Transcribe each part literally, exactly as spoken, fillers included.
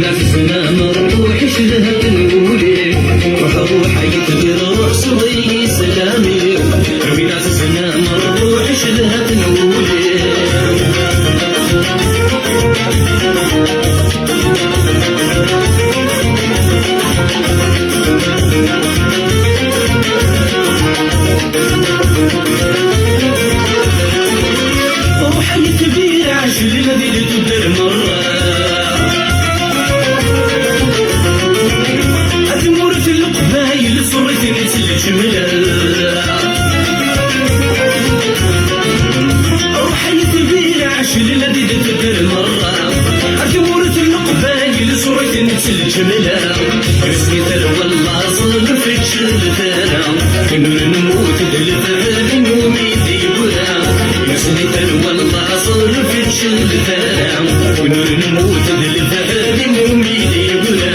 Tezlam rruḥ icedha-ten wul-iw, ruḥ, ruḥ, ay tebir, ruḥ, sweḍ-iyi sslam-iw. Rwin-as tezlam rruḥ icedha-ten wul-iw. Ruḥ ay tebir, ɛjel ma di ltuder merra. A tamurt n Leqbayel, ṣerriten-tt lǧemla. Ruḥ ay tebir, ɛjel ma di ltuder merra. A tamurt n Leqbayel, ṣerriten-tt lǧemla. Yesni tarwa n laẓ, ur feččel tara. Win ur nemmut d lefhad iwumi d-yewra. Yesni tarwa n laẓ, ur feččel tara. Win ur nemmut d lefhad iwumi d-yewra.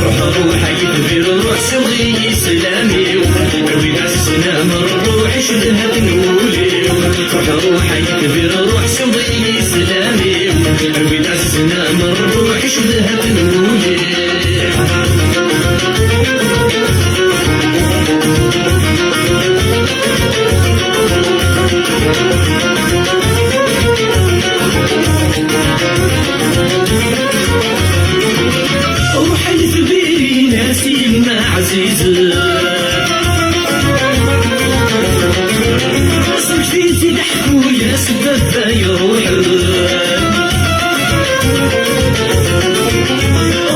Ruḥ, ruḥ, ay tebir, ruḥ, siweḍ-iyi sslam-iw. Awi-d ɛzizen am rruḥ, icedha-ten wul-iw. Ruḥ, ruḥ, ay tebir, ruḥ, siweḍ-iyi sslam-iw. Awi-d ɛzizen am rruḥ, icedha-ten wul-iw. Ruḥ ay tebir, in-as i yemma ɛzizen. Sweǧd-it-id, ḥku-yas baba iruḥ.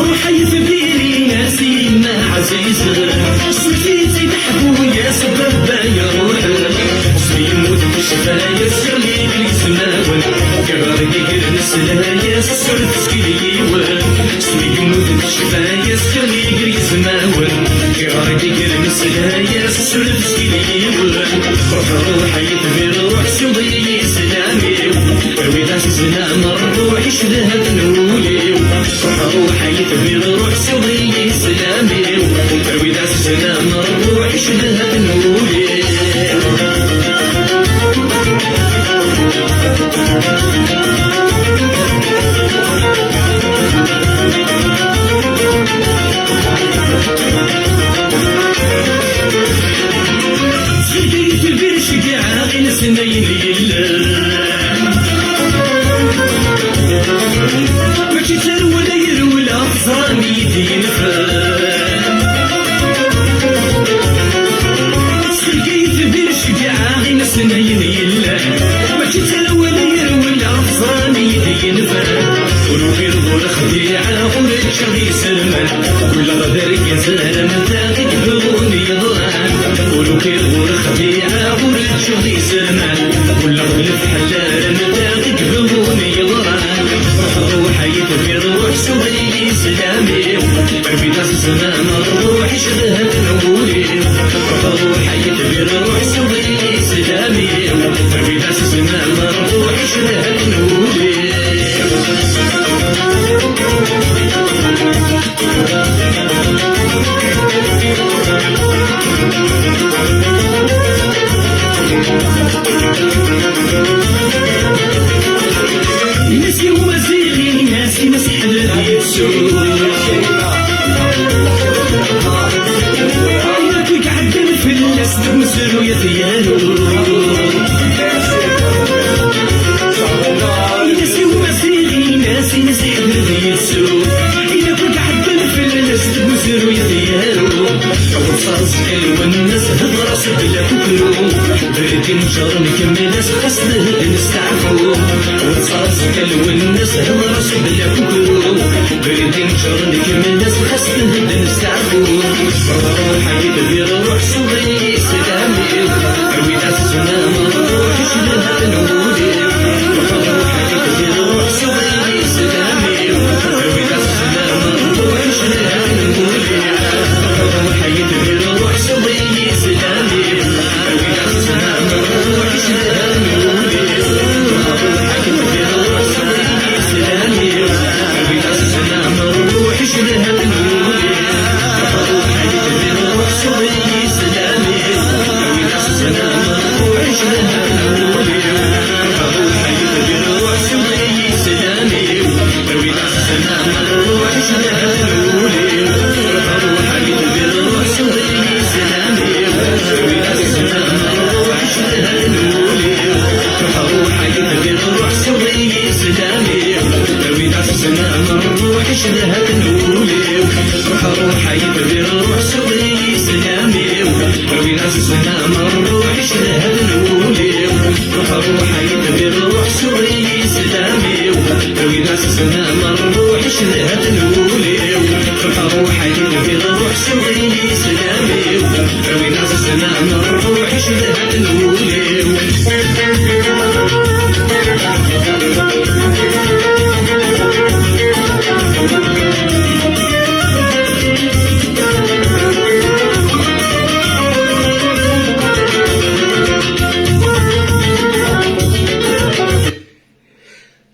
Ruḥ ay tebir, in-as i yemma ɛzizen. Sweǧd-it-id, ḥku-yas baba iruḥ. Asmi yemmut tecfa-yas, yeɣli deg izmawen. Tiɣri d iger nesla-yas, surt teskil yiwen. Asmi yemmut tecfa-yas, yeɣli deg izmawen. Tiɣri d iger nesla-yas, surt teskil yiwen. Ruḥ, ruḥ, ay tebir, ruḥ, siweḍ-iyi sslam-iw. Awi-d ɛzizen am rruḥ, icedha-ten wul-iw. Ruḥ, ruḥ, ay tebir, ruḥ, siweḍ-iyi sslam-iw. Awi-d ɛzizen am rruḥ, icedha-ten wul-iw. Sidi tebir, ceggeɛ aɣ-ines n ayen yellan. Mačči d tarwa la yerwel, ɣef ẓran i yi-d-yenfan. Sidi tebir, ceggeɛ aɣ-ines n ayen yellan. Mačči d tarwa la yerwel, ɣef ẓran i yi-d-yenfan. Ur ukireɣ, ur xdiɛeɣ, ur ččiɣ iselman. Walaɣ d argaz alamma d ta i yebɣun yeḍran. Ur ukireɣ, ur xdiɛeɣ, ur ččiɣ iselman. Walaɣ d lefḥel alamma d ta i yebɣun yeḍran. Ruḥ, ruḥ, ay tebir, ruḥ, siweḍ-iyi sslam-iw. Awi-d ɛzizen am rruḥ, icedha-ten wul-iw. Ruḥ, ruḥ, ay tebir, ruḥ, siweḍ-iyi sslam-iw. Awi-d ɛzizen am rruḥ, icedha-ten wul-iw. Ini-as i Umaziɣ, ini-as, ini-as ḥedd ad yettu. Ayen akk i iɛeddan fell-as deg umezruy ad t-yaru. Ini-as i Umaziɣ, ini-as, ini-as ḥedd ad yettu. Ayen akk i iɛeddan fell-as deg umezruy ad t-yaru. Aweḍ s aẓekka Lwennas, hedr-as bla kukru. Berdin ččuren kemmel-as, xas d-hedden steɛfu. Aweḍ s aẓekka Lwennas, hedr-as bla kukru. Berdin ččuren kemmel-as, xas d-hedden steɛfu. Ruḥ ay tebir, ruḥ, siweḍ-iyi sslam-iw. Awi-d ɛzizen am rruḥ, icedha-ten wul-iw. Ruḥ ay tebir, ruḥ, siweḍ-iyi sslam-iw. Awi-d ɛzizen am rruḥ, icedha-ten wul-iw. Ruḥ ay tebir, ruḥ, siweḍ-iyi sslam-iw. Awi-d ɛzizen am rruḥ, icedha-ten wul-iw. Ruḥ ay tebir, ruḥ, siweḍ-iyi sslam-iw. Awi-d ɛzizen am rruḥ, icedha-ten wul-iw. Awi-d-as sslam n ṛṛuḥ, icedha-ten wul-iw. Ṛuḥ, ṛuḥ, ay tebdiḍ, ṛuḥ, sewwel-iyi sslam-iw. Awi-d-as sslam n ṛṛuḥ, icedha-ten wul-iw.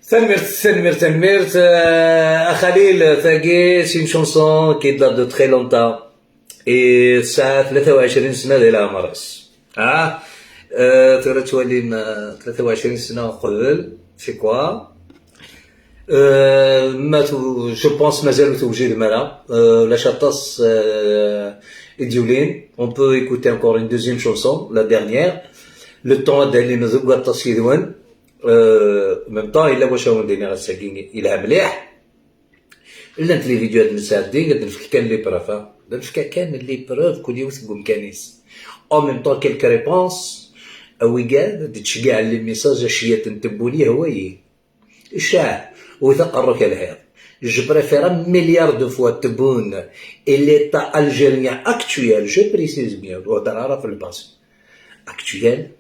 Tanemmirt, tanemmirt, tanemmirt. Euh, a Khalil, tagi, c'est une chanson qui date de très longtemps. Et tesɛa tlata u ɛecrin sna di leɛmer-is. Ah, euh, tura ttwalim, euh, tlata u ɛecrin sna uqbel, c'est quoi? Euh, ma tu-, je pense mazal ur tewjidem ara. Euh, ulac aṭas, euh, i d-yulin. On peut écouter encore une deuxième chanson, la dernière. Le temps ad d-alin deg waṭas yid-wen. Euh, en même temps, yella wacu awen-d-iniɣ ass-agi, yelha mliḥ. Llant les vidéos ad nesɛeddi, ad nefk kan les preuves, ha. Ad nefk kan les preuves, kul yiwet deg umkan-is. En même temps, quelques réponses, a wigad, ad d-ttceggiɛen les messages, a ciyat n Tebboune, yehwa-yi. Ccah, wwet aqerru-k a lhiḍ. Je préfère un milliard de fois Tebboune et l'État algérien actuel, je précise bien, ur hedder ara ɣef le passé. Actuel,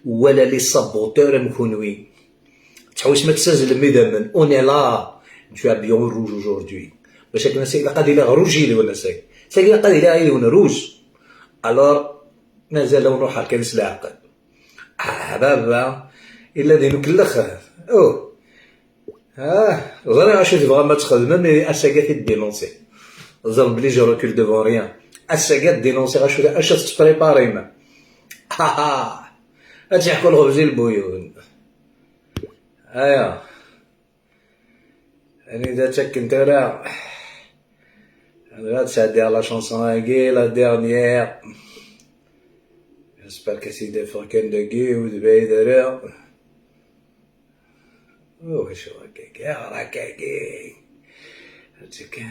wala les saboteurs am kunwi. Tettḥewwisem ad tazlem idammen. On est là. Tu es bien rouge aujourd'hui. Bac akken ass-a ilaq ad iliɣ rouge yid-wen ass-a. Ass-a ilaq ad iliɣ yid-wen rouge. Alors, mazal ad nruḥ kan s leɛqel. Ah, baba, illa din ukellex. Oh. Ah, ẓriɣ acu tebɣam ad txedmem, mais ass-agi ad t-id-dénoncer. Ẓer belli je recule devant rien. Ass-agi ad dénoncer acu, acu tettpréparim. Ha, ha. Ad teḥku lxebz i lbuyun. Aya. Anida ttakken tura. Ad sɛeddiɣ la chanson-agi, la dernière. J'espère que c'est des furken dagi, ou de Beider. Oh, je vois que, que, que, que.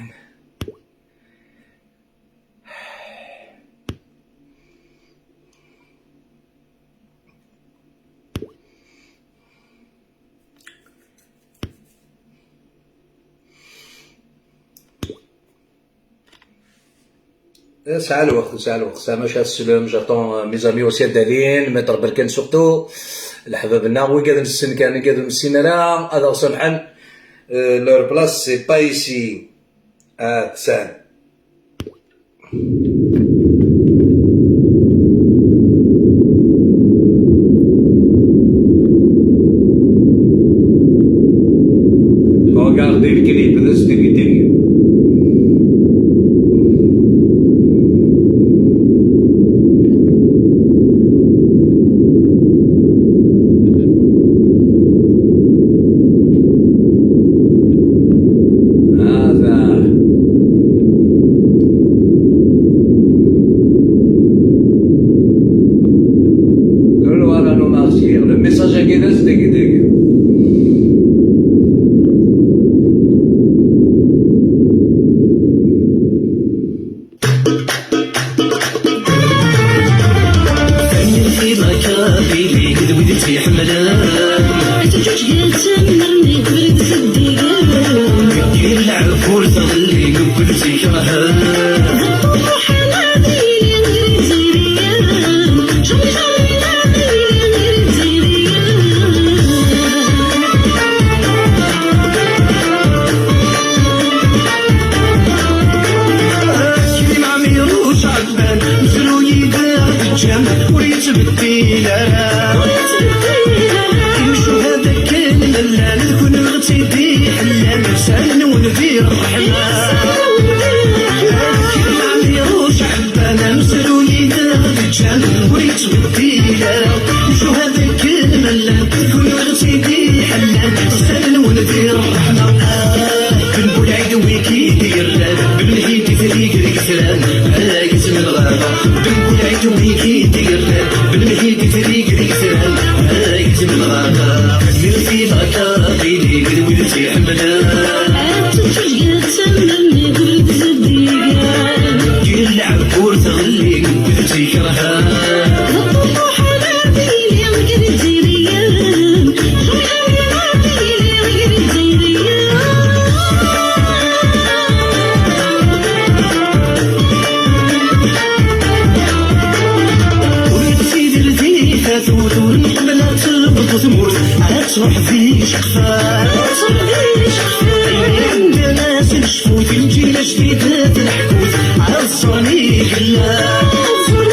Sɛa lweqt, sɛa lweqt, sɛa maca tslem, j'attends, euh, mes amis aussi ad d-alin, Maître Berkan surtout, leḥbab-nneɣ, wigad nessen kan, wigad ur nessin ara, ad aɣ-samḥen. Euh, leur place, c'est pas ici. Attan. Regardez le clip de cette vidéo. هذا. Voilà, nous marchons. Le message est guidé, c'est guidé. Tanemmirt i Makabili d wid i tt-iḥemmlen. Ttǧuǧǧ yal ttmerni wrid s ddigen. Yir lɛebur teɣli mkul zik rhen. Iceqfan, iceqfan, anda-nsen cfut, lǧil ajdid d leḥkut, ad ẓren i yella. Ur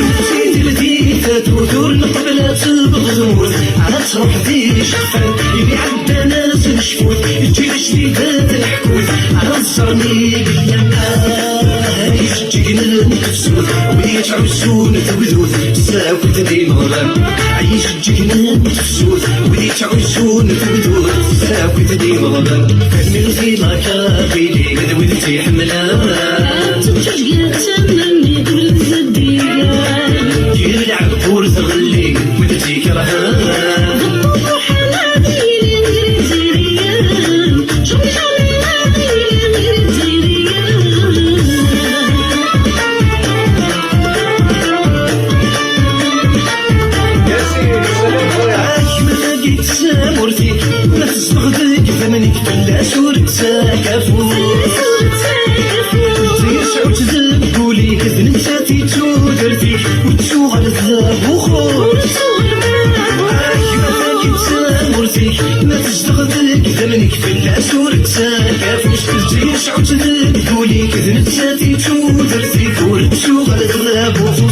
nettidel di tatut, ur neqbel ad tebɣ tmurt, ad truḥ d iceqfan, imi ɛeddan-nsen cfut, lǧil ajdid d leḥkut, ad ẓren i yella. Ay ijeǧǧigen n tefsut, wid yettɛuzzun tugdut, ssakwit-d imeɣban. Ay ijeǧǧigen n tefsut, wid yettɛuzzun tugdut, ssakwit-d imeɣban. Tanemmirt i la Kabylie, d wid tt-iḥemmlen. Teǧǧeǧǧget tannumi tebred zeddigen. Yir lɛebd ur tɣelli, wid tt-ikerhen. Beṭṭu ḥala d yiri n Yizziriyen. Tagi d tamurt-ik, ma tezdeɣ deg idammen-ik, fell-as ur ttakafu. Tizisɛut deg wul-ik, d nettat i d tudert-ik, ur ttuɣal d abuxxu. Ay, ma tagi d tamurt-ik, ma tezdeɣ deg idammen-ik, fell-as ur ttakafu. Tizisɛut deg wul-ik, d nettat i d tudert-ik, ur ttuɣal d abuxxu.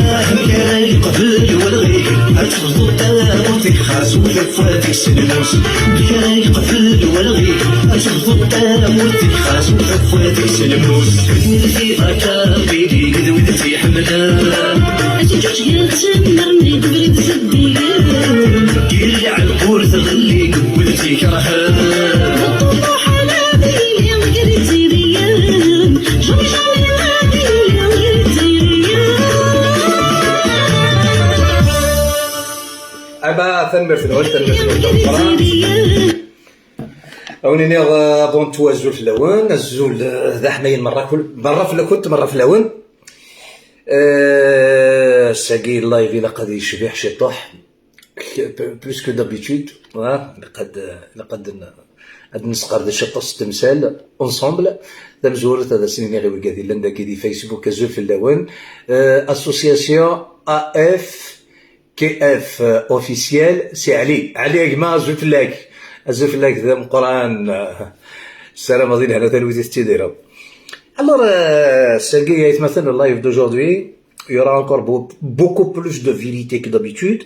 Amek ara yeqbel walɣi-k, ad tebduḍ tamurt-ik, xas ur tafat-ik s lmus. Amek ara yeqbel walɣi-k, ad tebduḍ tamurt-ik, xas ur tafat-ik s lmus. Nitni d akabidi, d wid tt-iḥemmlen. Aǧeǧǧigen ttemmren deg ubrid zeddigen. Yir lɛebd ur tɣelli, wid tt-ikerhen. Beṭṭu ḥala d yiri n Yizziriyen. Jumjum d yiri n Yizziriyen. Aba, tanemmirt-nwen, tanemmirt-nwen. A wen-iniɣ, euh, avant tout, azul fell-awen, azul, euh, d aḥmayen merra kul-, merra fell-akent, merra fell-awen. Euh, ass-agi live ilaq ad yecbiḥ ciṭuḥ, plus que d'habitude, ah, ilaq ad, ilaq ad n-, ad nesqerdec aṭas n temsal ensemble. Tamezwarut ad asen-iniɣ i wigad yellan dagi di Facebook, azul fell-awen. Euh, association A F K F, euh, officiel, c'est Ali. Ali, a gma, azul fell-ak. Azul fell-ak d ameqqran, euh, ssarameɣ di lehna talwit i tettidireḍ. Alors, euh, ass-agi, aytmaten, le live d'aujourd'hui, il y aura encore beau-, beaucoup plus de vérité que d'habitude.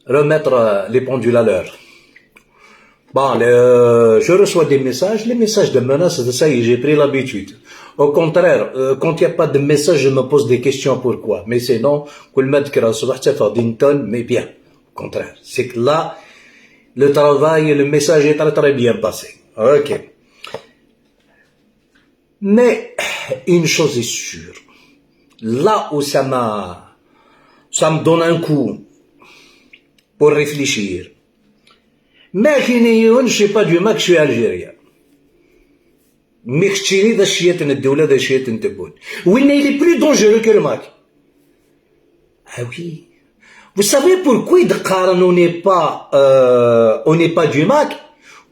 Remettre, euh, les pendules à l'heure. Bon, le, je reçois des messages, les messages de menaces, de ça y est, j'ai pris l'habitude. Au contraire, euh, quand il n'y a pas de message, je me pose des questions, pourquoi. Mais sinon, كل ما ذكر الصبح تفاضي نتون, mais bien. Au contraire, c'est que là, le travail, le message est très, très bien passé. Ok. Mais une chose est sûre, là où ça m'a, ça me donne un coup pour réfléchir. Mais je suis pas du MAK, je suis algérien. Mais keččini d aciyat n ddewla, d aciyat n tewwurt. Winna, il est plus dangereux que le MAK. Ah oui. Vous savez pourquoi i d-qqaren on n'est pas, euh, on n'est pas du MAK?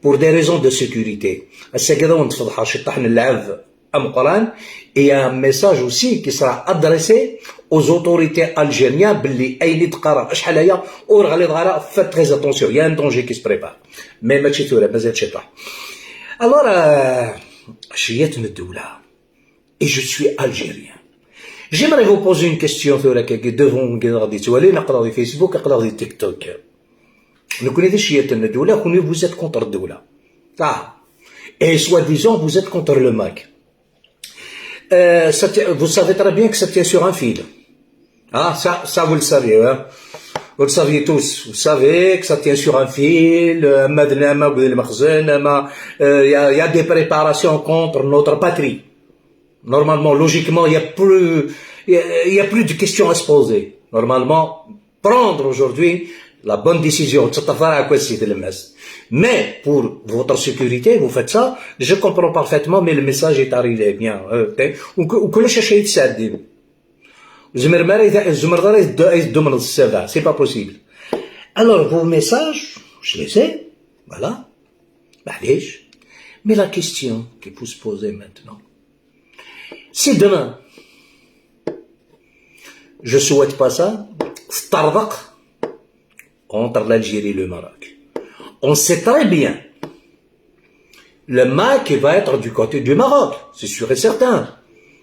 Pour des raisons de sécurité. Ass-agi ad awen-d-feḍḥeɣ ciṭṭaḥ n lɛeb ameqqran. Et il y a un message aussi qui sera adressé aux autorités algériennes, belli ayen i d-qqareɣ acḥal aya ur ɣliḍeɣ ara, faites très attention, il y a un danger qui se prépare. Mais mačči tura, mazal ciṭṭaḥ. Alors, euh, aciyat n ddewla. Et je suis algérien. J'aimerais vous poser une question tura kagi devant win i ɣ-d-yettwalin, aql-aɣ di Facebook, aql-aɣ di TikTok. Nekkni d aciyat n ddewla, kenwi vous êtes contre ddewla. Ah. Et soi-disant, vous êtes contre le MAK. Euh, ça tient, vous savez très bien que ça tient sur un fil. Ah, ça, ça, vous le savez, hein. Vous le saviez tous. Vous savez que ça tient sur un fil, euh, ama d, ama d Lmexzen, ama, euh, il y a, il y a des préparations contre notre patrie. Normalement, logiquement, il y a plus, il y a, il y a plus de questions à se poser. Normalement, prendre aujourd'hui la bonne décision, ur tettaḍḍaf ara akk ass-a di lemmas. Mais pour votre sécurité, vous faites ça, je comprends parfaitement, mais le message est arrivé bien. Euh, t'es, ou que, ou que le chercher, c'est à dire. Zemreḍ ara, zemreḍ ara ad, ad tumneḍ s ssaba, c'est pas possible. Alors, vos messages, je les ai, voilà. Maɛlic. Mais la question qui peut se poser maintenant, si demain, je souhaite pas ça, teṭṭerḍeq, entre l'Algérie et le Maroc. On sait très bien, le MAK va être du côté du Maroc, c'est sûr et certain.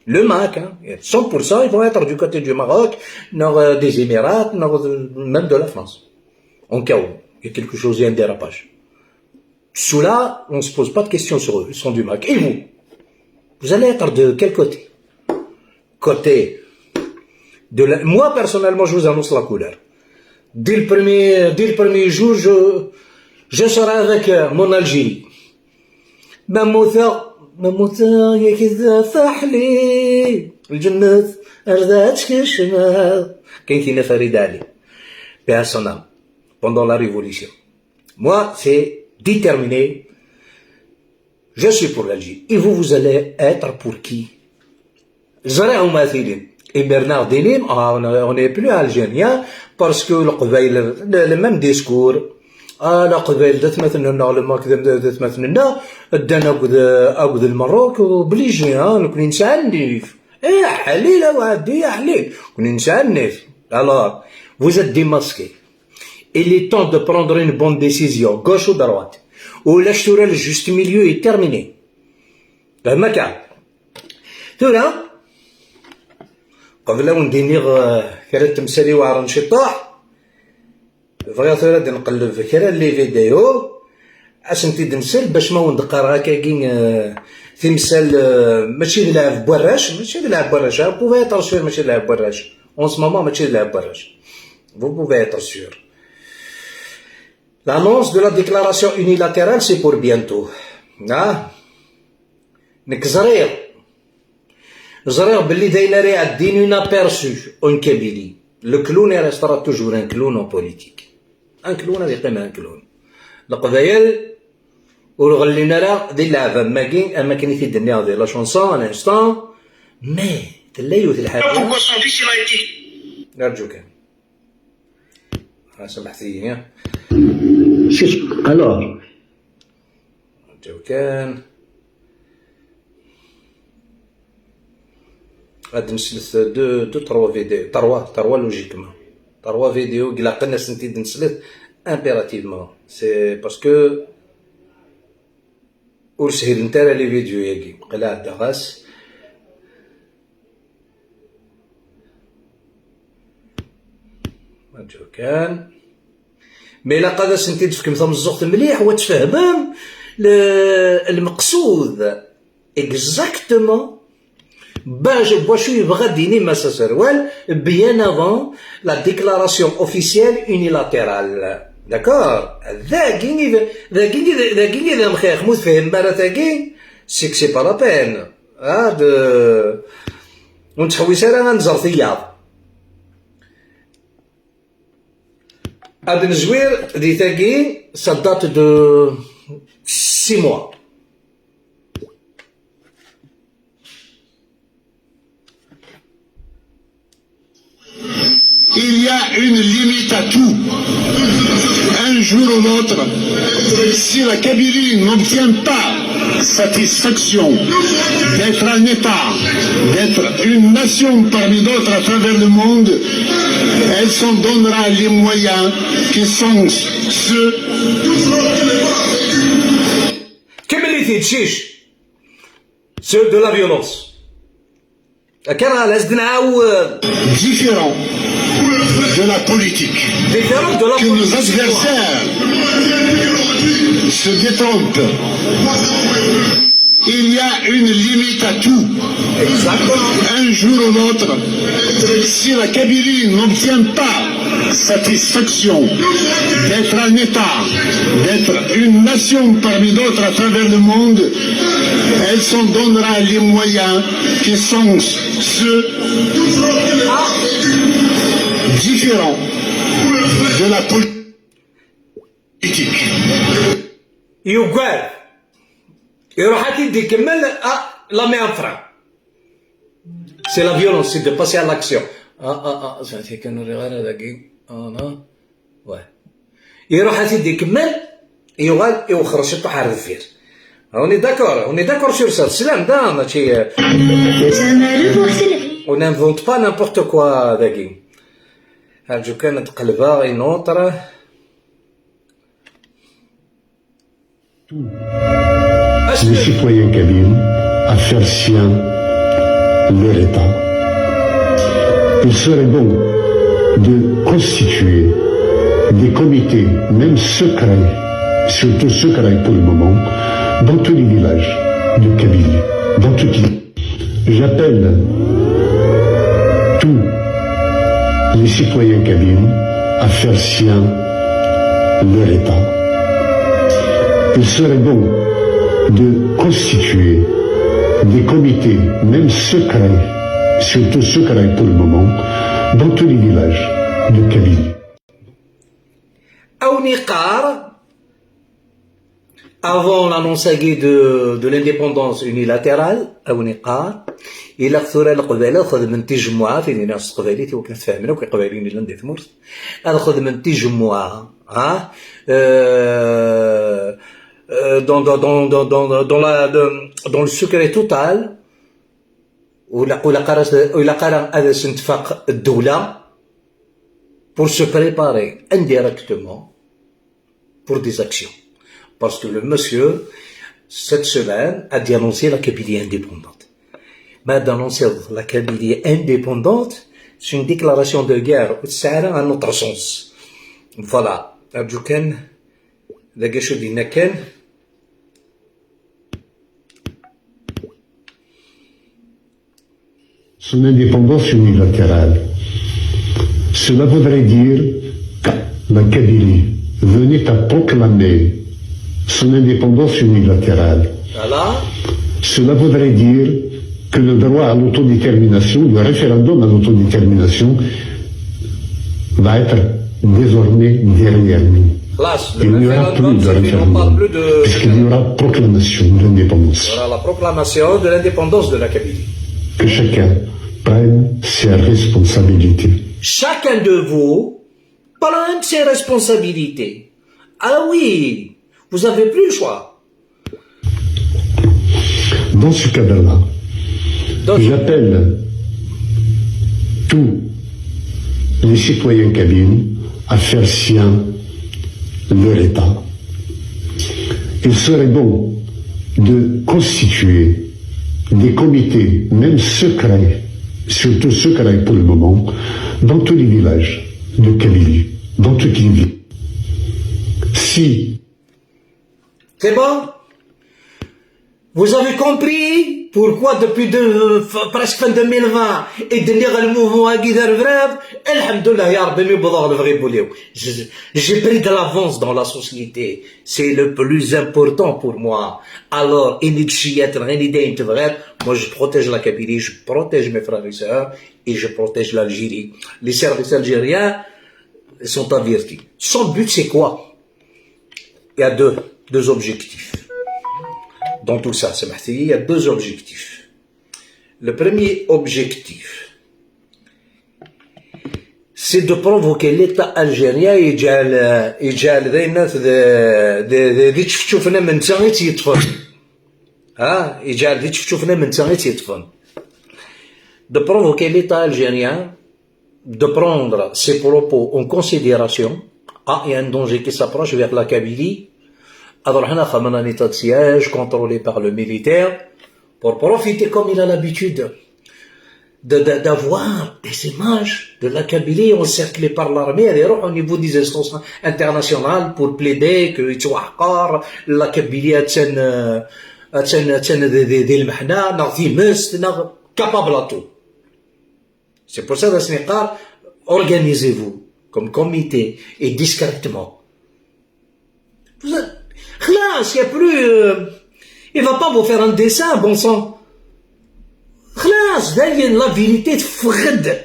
Le MAK, hein, cent pour cent, ils vont être du côté du Maroc, nord, euh, des Émirats, nord, euh, même de la France. En cas où il y a quelque chose, il y a un dérapage. Ceux-là, on ne se pose pas de questions sur eux, ils sont du MAK. Et vous ? Vous allez être de quel côté ? Côté de la... Moi, personnellement, je vous annonce la couleur. Dès le premier, dès le premier jour, je, je serai avec, euh, mon Algérie. Ma mmuteɣ, ma mmuteɣ, yak d taḥli, lǧennet, ar da ad tkecmeḍ. Kan kina Farid Ali. Paix à son âme. Pendant la révolution. Moi, c'est déterminé. Je suis pour l'Algérie. Et vous, vous allez être pour qui ? Ẓriɣ uma tilin. Imir-nneɣ d-inim, ah, on on n'est plus algérien, parce que Leqbayel, le, le même discours. Ah, Leqbayel d atmaten-nneɣ, le MAK d, d, d atmaten-nneɣ, ddan akked, akked Lmerruk, obligé, hein, nekni nesɛa nnif. Eh, ḥlil a Waɛdi, a ḥlil. Nekni nesɛa nnif. Alors, vous êtes démasqués. Il est temps de prendre une bonne décision, gauche ou droite. Ulac tura, le juste milieu est terminé. Fehmeɣ-k. Tura, qbel ad wen-d-iniɣ, eh, kra n temsal iweɛren ciṭuḥ, bɣiɣ tura ad nqelleb kra n les vidéos, ad sent-id-nsel, bac ma wen-d-qqareɣ akkagi, eh, timsal, eh, mačči d lɛeb n warrac, mačči d lɛeb n warrac, hein. Vous pouvez être sûr, mačči d lɛeb n warrac. En ce moment, mačči d lɛeb n warrac. Vous pouvez être sûr. L'annonce de la déclaration unilatérale, c'est pour bientôt. Ah. Nekk ẓriɣ. Ẓriɣ belli d ayen ara iɛeddin, inaperçu en Kabylie. Le clown, il restera toujours un clown en politique. Un clown ad yeqqim un clown. Leqbayel ur ɣellin ara di lɛeb am wagi, am akken i t-id-nniɣ di la chanson, à l'instant. Mais tella yiwet lḥaǧa. Pourquoi son fils, il a été... Arǧu kan. Ah, samḥet-iyi, hein. Alors. Ǧew kan. Ad nslet deux, deux, trois vidéos, trois, trois logiquement. Trois vidéos, ilaqen ad sent-id-nslet impérativement. C'est parce que ur shilent ara les vidéos-agi. Qleɛ-d ɣas. Aǧu kan. Mais ilaq ad asen-t-id-tefkem tameẓẓuɣt mliḥ, wa tfehmem le, lmeqsud. Exactement. Bac, wacu yebɣa ad d-yini Mass Aserwal, bien avant la déclaration officielle unilatérale. D'accord ? Dagi i d, dagi i d, dagi i d amxix, mu tfehmem ara tagi, c'est que c'est pas la peine. Ah, de, ur nettḥewwis ara ad nẓer tiyaḍ. Ad nezwir di tagi, ça date de six mois. Il y a une limite à tout. Un jour ou l'autre, si la Kabylie n'obtient pas satisfaction d'être un État, d'être une nation parmi d'autres à travers le monde, elle s'en donnera les moyens qui sont ceux... Kemmel-it-id, cic. Ceux de la violence. Différent de la politique que nos adversaires se détrompent. Il y a une limite à tout. Un jour ou l'autre, si la Kabylie n'obtient pas satisfaction d'être un État, d'être une nation parmi d'autres à travers le monde, elle s'en donnera les moyens qui sont ceux différents de la politique. Yugad. Iruḥ ad t-id-ikemmel, ah, la main en frein. C'est la violence, c'est de passer à l'action. Ah, ah, ah, ça, c'est que nous regarde dagi. Ah, non. Ouais. Iruḥ ad t-id-ikemmel, yuɣal iwexxer ciṭuḥ ar deffir. On est d'accord, on est d'accord sur ça. Teslam, da, mačči, euh, on n'invente pas n'importe quoi, dagi. Arǧu kan ad qelbeɣ une autre. Les citoyens kabyles à faire sien leur État. Il serait bon de constituer des comités, même secrets, surtout secrets pour le moment, dans tous les villages de Kabylie, dans toutes les... J'appelle tous les citoyens kabyles à faire sien leur État. Il serait bon de constituer des comités, même secrets, surtout secrets pour le moment, dans tous les villages de Kabylie. Avant l'annonce de, de l'indépendance unilatérale, à ونقار, il a خذوا القبائل خذ من تجمعات، يعني ناس قبائلي تو كانت فاهمنا وكي قبائليين اللي عندي ثمورت، خذ من تجمعات, hein, euh, euh, dans, dans, dans, dans, dans, dans, la, de, dans le secret total, ولا ولا قرا ولا قرا هذا سنتفاق الدولة pour se préparer indirectement pour des actions. Parce que le monsieur, cette semaine, a dénoncé la Kabylie indépendante. ما dénoncer la Kabylie indépendante, c'est une déclaration de guerre, c'est à notre sens. Voilà. أرجو كان ذاك شو دينا كان. Son indépendance unilatérale. Cela voudrait dire que la Kabylie venait à proclamer son indépendance unilatérale. Voilà. Cela voudrait dire que le droit à l'autodétermination, le référendum à l'autodétermination, va être désormais derrière nous. خلاص, Il le n'y aura plus référendum, de c'est fini, on référendum, parle plus de... puisqu'il y aura proclamation d'indépendance. Voilà la proclamation de l'indépendance de la Kabylie. Que chacun prenne ses responsabilités. Chacun de vous prenne ses responsabilités. Ah oui, vous avez plus le choix. Dans ce cadre-là, Donc, j'appelle tous les citoyens kabyles à faire sien leur État. Il serait bon de constituer des comités, même secrets, surtout secrets pour le moment, dans tous les villages de Kabylie, dans toutes les villes. Si C'est bon? Vous avez compris pourquoi depuis de, f- presque fin deux mille vingt et de lire le mouvement à Guy Dervreb? الحمد لله يا ربي, mais بضغط الفغي بوليو. Je- J'ai pris de l'avance dans la société. C'est le plus important pour moi. Alors, إني تشيات غيني داين تبغيت. Moi, je protège la Kabylie, je protège mes frères et sœurs et je protège l'Algérie. Les services algériens sont avertis. Son but, c'est quoi? Il y a deux, deux objectifs. Dans tout ça, c'est marqué, il y a deux objectifs. Le premier objectif, c'est de provoquer l'État algérien يجعل يجعل ذينا ذي تشوفنا من تاني يطفن. ها يجعل ذي تشوفنا من تاني يطفن. De provoquer l'État algérien, de prendre ses propos en considération. Ah, il y a un danger qui s'approche vers la Kabylie. Alors, on a un état de siège contrôlé par le militaire pour profiter, comme il a l'habitude, de- de- d'avoir des images de la Kabylie encerclée par l'armée, d'ailleurs au niveau des instances internationales pour plaider que يتوحقر, la Kabylie a تن- a تن- a تن- des, des, des المحنة, نغ في مست, نغ capable à tout. C'est pour ça, Dasniqar, organisez-vous comme comité et discrètement. Vous êtes... خلاص, il y a plus, euh, il va pas vous faire un dessin, bon sang. خلاص, داين la vérité تفغد.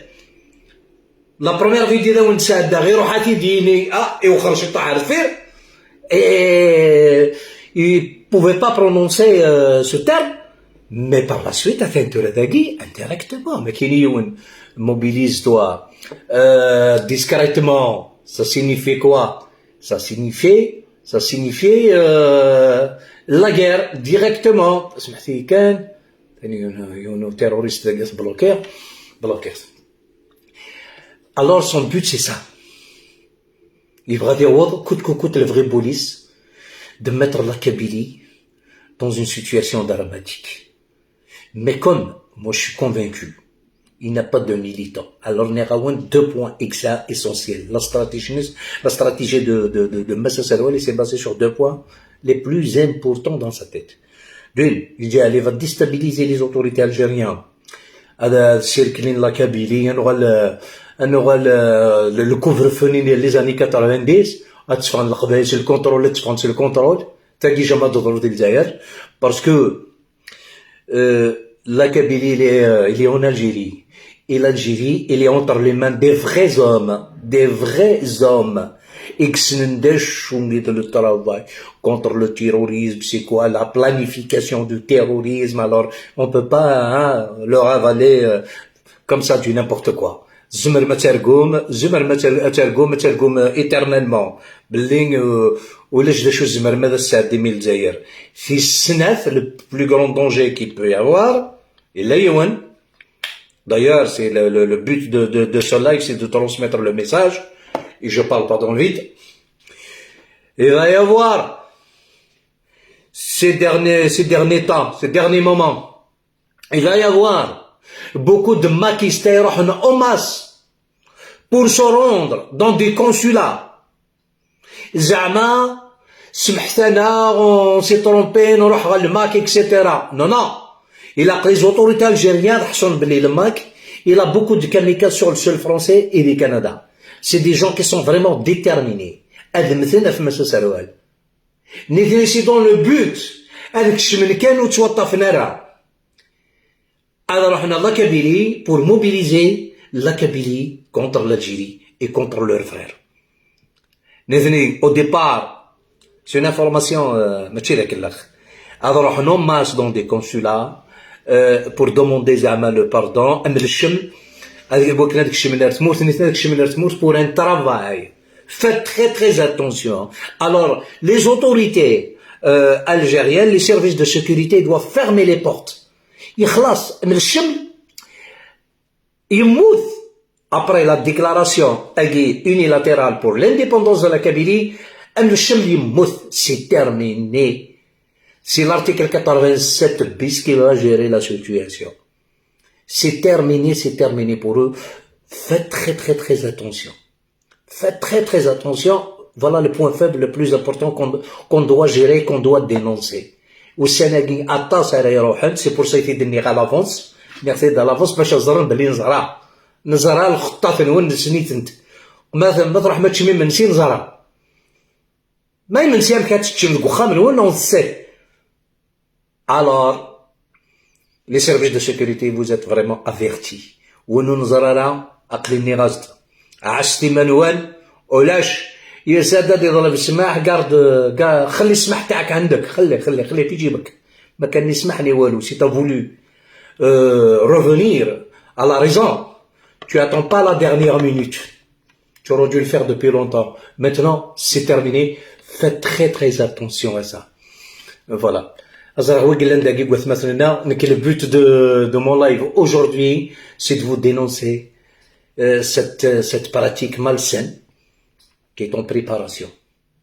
La première vidéo, on s'est dit, غير روحاتي ديني, ah, et on خرج طاح الفير. Et il pouvait pas prononcer euh, ce terme. Mais par la suite, à fin de la indirectement, mais qui mobilise-toi euh, discrètement. Ça signifie quoi? Ça signifie, ça signifie euh, la guerre directement. سمعتي كان ثاني يونو terroriste داك بلوكير بلوكير. Alors son but c'est ça. يبغى يعوض كوت كوت الفغي بوليس. de mettre la Kabylie dans une situation dramatique. Mais comme moi je suis convaincu, il n'y a pas de militants. Alors, on aura deux points exa- essentiels. La stratégie, la stratégie de, de, de, de Massa Sarouel s'est basée sur deux points les plus importants dans sa tête. D'une, il dit, elle va déstabiliser les autorités algériennes. هذا circuler la Kabylie, on aura le, on aura le, le, le couvre-feu les années quatre-vingt-dix, on aura le contrôle, le contrôle. T'as jamais de drôle d'Algérie, parce que euh, la Kabylie, il est, euh, il est en Algérie. Et l'Algérie, il est entre les mains des vrais hommes, des vrais hommes. Ils sont des choumis de le travail contre le terrorisme, c'est quoi la planification du terrorisme. Alors, on peut pas, hein, leur avaler euh, comme ça du n'importe quoi. Zemer ma tergum, zemer ma ter- tergum, tergum, euh, éternellement. Belling, euh, ou les choses zemer ma de ça, des mille d'ailleurs. Si c'est le plus grand danger qu'il peut y avoir, et là, D'ailleurs, c'est le, le, le but de, de, de ce live, c'est de transmettre le message. Et je parle pas dans le vide. Il va y avoir ces derniers, ces derniers temps, ces derniers moments, il va y avoir beaucoup de maquis en masse pour se rendre dans des consulats. زعما سمحت انا on s'est trompé, نروح غير الماك, et cetera. Non, non. Il a que les autorités algériennes حصل بلي الماك, il a beaucoup de kamikazes sur le sol français et du Canada. C'est des gens qui sont vraiment déterminés. Ad mmten ɣef Massa Sarouel. Nitni c'est dans le but ad kecmen kan ur ttwaṭṭafen ara. Ad ruḥen à la Kabylie pour mobiliser la Kabylie contre l'Algérie et contre leurs frères. Nitni, au départ, c'est une information, euh, mačči d akellex. Ad ruḥen en masse dans des consulats, euh, pour demander زعما le pardon, am lechem, ad wakken ad kecmen ar tmurt, nitni ad kecmen ar tmurt pour un travail. Faites très, très attention. Alors, les autorités, euh, algériennes, les services de sécurité doivent fermer les portes. يخلص من الشمل يموت. Après la déclaration unilatérale pour l'indépendance de la Kabylie, من الشمل يموت. C'est terminé. C'est l'article quatre-vingt-sept bis qui va gérer la situation. C'est terminé, c'est terminé pour eux. Faites très, très, très attention. Faites très, très attention. Voilà le point faible le plus important qu'on qu'on doit gérer, qu'on doit dénoncer. Ussan-agi aṭas ara iruḥen, c'est pour ça i t-id-nniɣ à l'avance. Nniɣ-t-id à l'avance bac ad ẓren belli neẓra. Neẓra lxeṭṭat-nwen, nessen-itent. Ma, ma truḥem ad teččem imensi, neẓra. Ma imensi amek ad teččem deg uxxam-nwen, on sait. Alors, les services de sécurité, vous êtes vraiment avertis. Win ur neẓri ara, aql-i nniɣ-as-d, ɛasset iman-nwen, ulac, يساد ad iḍleb ssmaḥ, garde, ga-, خلي السماح تاعك عندك, خلي, خلي, خلي في جيبك. ما كان ni ssmaḥ ni walu, c'est pas voulu. Euh, revenir à la raison. Tu attends pas la dernière minute. Tu aurais dû le faire depuis longtemps. Maintenant, c'est terminé. Faites très, très attention à ça. Voilà. Azraɣ wi yellan dagi deg watmaten-nneɣ, nekk le but de, de mon live aujourd'hui, c'est de vous dénoncer, euh, cette, euh, cette pratique malsaine qui est en préparation.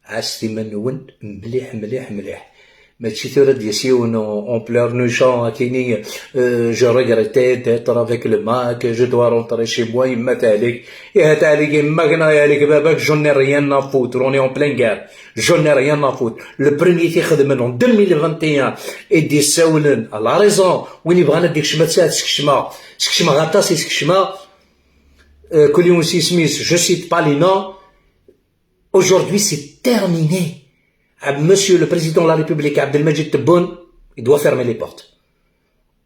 Ɛasset iman-nwen mliḥ, mliḥ, mliḥ. Mačči tura d-yas yiwen en, en pleurnichant ad tini, euh, je regrette d'être avec le MAK, je dois rentrer chez moi, yemma tehlek. Iha tehlek yemma-k neɣ yehlek baba-k, je n'ai rien à foutre, on est en pleine guerre. Je n'ai rien à foutre. Le premier i t-ixedmen en deux mille vingt et un i d-yessawlen à la raison, win yebɣan ad d-ikcem ad t-skecmeɣ, skecmeɣ aṭas i skecmeɣ, euh, kul yiwen s yisem-is, je cite pas les noms. Aujourd'hui, c'est terminé. Ab-, Monsieur le Président de la République, Abdelmadjid Tebboune, il doit fermer les portes.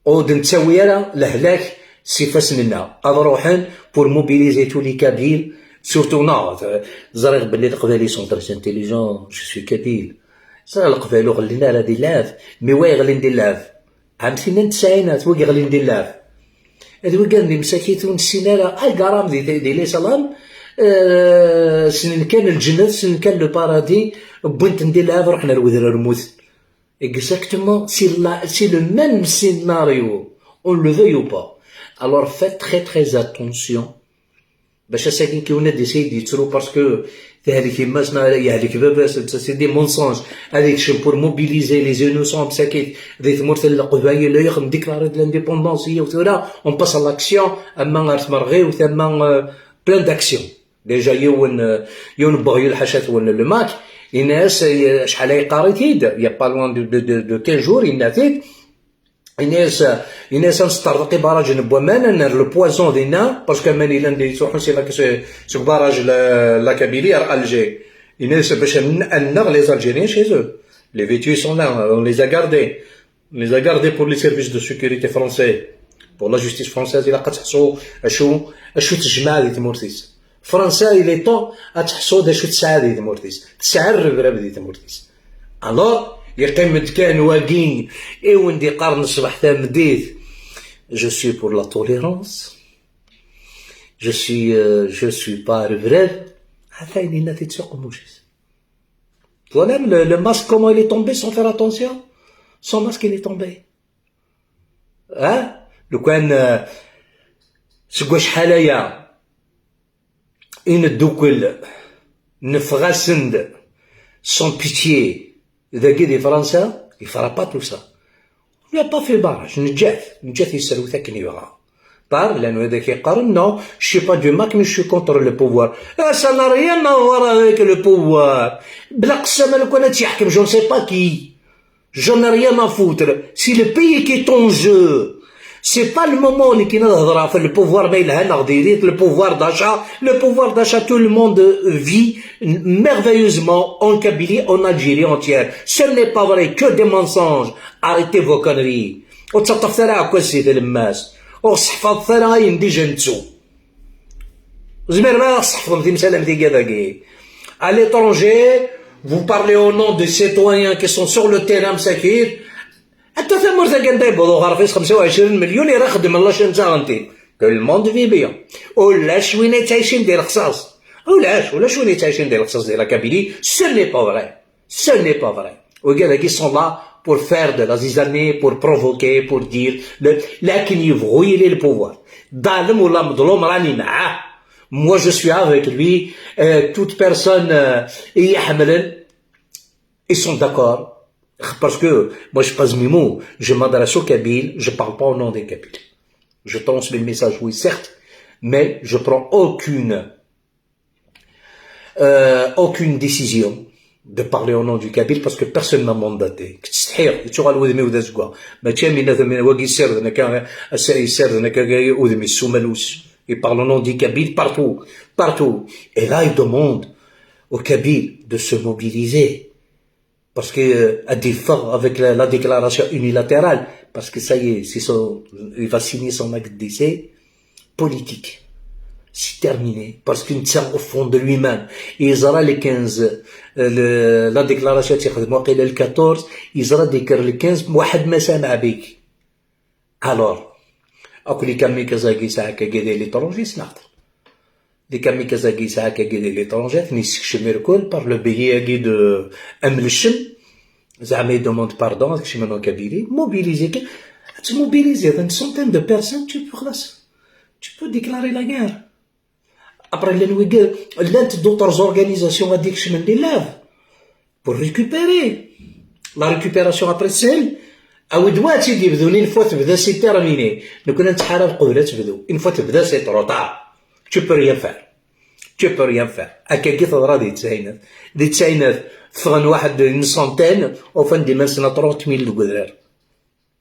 Ur d-nettawi ara lehlak s ifassen-nneɣ. Ad ruḥen pour mobiliser tous les Kabyles, surtout, non, euh, ẓriɣ belli Leqbayel sont très intelligents, je suis kabyle. Ẓriɣ Leqbayel ur ɣellin ara di lɛeb, mais wa iɣlin di lɛeb. Ɛam tin n tesɛin, at wagi ɣlin di lɛeb. Ad wigad di msakit ur nessin ara, ay garam di, di, di les Alaman, euh, ssnen kan lǧennet, ssnen kan le paradis, wwin-ten di lɛeb, ruḥen ar wedrar mmuten. Exactement, c'est la, c'est le même scénario. On le veuille ou pas. Alors faites très, très attention. Bac ass-agi kiwen ad d-isay d-yettru, parce que Tehlek yemma-s neɣ yehlek baba-s, c'est des mensonges. Ad yekcem pour mobiliser les innocents msakit di tmurt n Leqbayel, ad yexdem déclarer de l'indépendance, yiw tura, on passe à l'action, ama ar tmerɣiwt, ama, euh, plein d'action. Déjà yiwen, euh, yiwen n weɣyul ḥaca-twen, le Mac, yenna-as, euh, acḥal ay yeqqar-it-id, il y a pas loin de, de, de, de quinze jours, yenna-t-id, yenna-as, yenna-as ad nesṭerḍeq ibarragen n waman, ad nerr le poison dinna, parce que aman yellan di yettruḥun si la, si, seg barrage la, la Kabylie ar Alger. Yenna-as bac ad n-, ad nneɣ les Algériens chez eux. Les vétus sont là, on les a gardés. On les a gardés pour les services de sécurité français, pour la justice française, ilaq ad teḥṣu acu, acu tejmeɛ di tmurt-is. Fransa, il est temps ad teḥṣu d acu tesɛa di tmurt-is. Tesɛa rrebrab di tmurt-is. Alors, yeqqim-d kan wagi i wen-d-iqqaren ṣṣbeḥ tameddit, je suis pour la tolérance, je suis, euh, je suis pas rrebrab. Atan yenna-t-id s uqemmuc-is. Voilà le, le masque, comment il est tombé sans faire attention. Son masque, il est tombé. Hein? Lukan, euh, seg wacḥal aya i neddukel, neffeɣ-asen-d sans pitié dagi di Fransa, il fera pas tout ça. On lui a pas fait barrage, neǧǧa-t, neǧǧa-t yesserwet akken yebɣa. Par, llan wid ak-yeqqaren, non, je suis pas du Mac, mais je suis contre le pouvoir. Ah, ça n'a rien à voir avec le pouvoir. Bla qessam, lukan ad tt-yeḥkem, je ne sais pas qui. Je n'ai rien à foutre. C'est le pays qui est en jeu. C'est pas le moment اللي كاين هاد الهضرة في le pouvoir ما يلها ناغ ديريت, le pouvoir d'achat, le pouvoir d'achat, tout le monde vit merveilleusement en Kabylie, en Algérie entière. Ce n'est pas vrai, que des mensonges. Arrêtez vos conneries. Ur ttaṭṭafet ara ɛekkas si tlemmast. Ur seḥfaḍet ara ayen déjà nettu. Tzemrem ara tseḥfḍem timsal am tigi dagi. À l'étranger, vous parlez au nom des citoyens qui sont sur le terrain, msakit. Anta tamurt-agi anda yewweḍ uɣref-is xemsa u ɛecrin million, ira xeddmen la chaîne taɣentit. Que le monde vit bien. Ulac win yettɛicin di lexṣaṣ. Ulac, ulac win yettɛicin di lexṣaṣ di la Kabylie. Ce n'est pas vrai. Ce n'est pas vrai. Wigad-agi sont là pour faire de la zizanie, pour provoquer, pour dire le, لكن يبغوا يلي le pouvoir. ظالم ولا مظلوم راني معاه. Moi, je suis avec lui. Euh, toute personne, euh, يحملن, ils sont d'accord. Parce que moi, je passe mes mots. Je m'adresse aux Kabyles. Je parle pas au nom des Kabyles. Je transmets le message, oui, certes, mais je prends aucune euh, aucune décision de parler au nom du Kabyle parce que personne m'a mandaté. Tettsetḥiɣ, yettuɣal wudem-iw d azeggaɣ. Mačči am yenna-t, am wagi ssirden akka, ass-a issirden akka udem-is s umalus. Il parle au nom du Kabyle partout, partout. Et là, il demande aux Kabyles de se mobiliser. Parce que, euh, ad yeffeɣ avec la, la déclaration unilatérale, parce que ça y est, c'est son, il va signer son acte de décès politique. C'est terminé. Parce que netta, au fond de lui-même, yeẓra le quinze, euh, le, la déclaration ad tt-yexdem waqila le quatorze, yeẓra d-yekker le quinze, واحد ما سامع بيك. Alors, akk les kamikazes-agi yesɛa akkagi di l'étranger, ssneɣ-t. Les kamikazes-agi yesɛa akkagi di l'étranger, ad ten-yessekcem irkul par le biais-agi de, am lecem, zeɛma, il demande pardon, ad kecmen en Kabylie, mobiliser kan, ad tmobiliser une centaine de personnes, tu peux خلاص, tu peux déclarer la guerre. Après, llan wigi, llant d'autres organisations ad d-ikecmen di lab pour récupérer. La récupération après, c'est elle. Awi-d wa ad tt-id-yebdun, une fois tebda, c'est terminé. Nekkni nettḥarab qbel ad tebdu. Une fois tebda, c'est trop tard. Tu peux rien faire. Tu peux rien faire. Akkagi teḍra di tesɛinat. Di tesɛinat, ffɣen waḥed une centaine, ufan-d iman-nsen à trente mille deg udrar.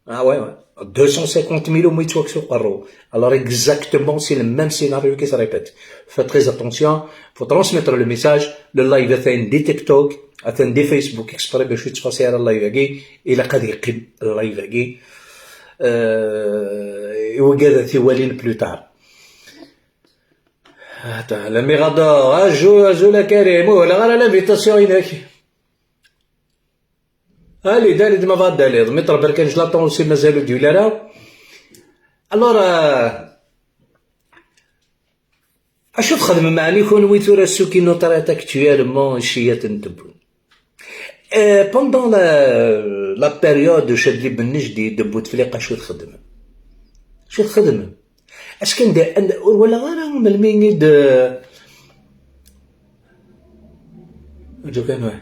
Ah ouais, ouais. Deux cent cinquante mille umi yettwakkes uqerru. Alors exactement, c'est le même scénario qui se répète. Faites très attention, faut transmettre le message. Le live atan di TikTok, atan di Facebook exprès bac ur yettfasi ara live-agi, ilaq ad yeqqim live-agi. Euh, i wigad ad t-iwalin plus tard. Attends, l'ami Rador, azul, azul a Karim, ur walaɣ ara l'invitation-inek. Allez, d-ali-d ma bɣa d-taliḍ. Maître Berkan, je l'attends aussi, mazal ur d-yuli ara. Alors, euh, acu txedmem ɛni kunwi tura, ceux qui notent actuellement, cciyat n tewwurt? Euh, pendant la, la période Chadli Bennejdi de Bouteflika, acu txedmem? Acu txedmem? Acu kan de, ur walaɣ ara melmi i d-, Aǧu kan, ouais.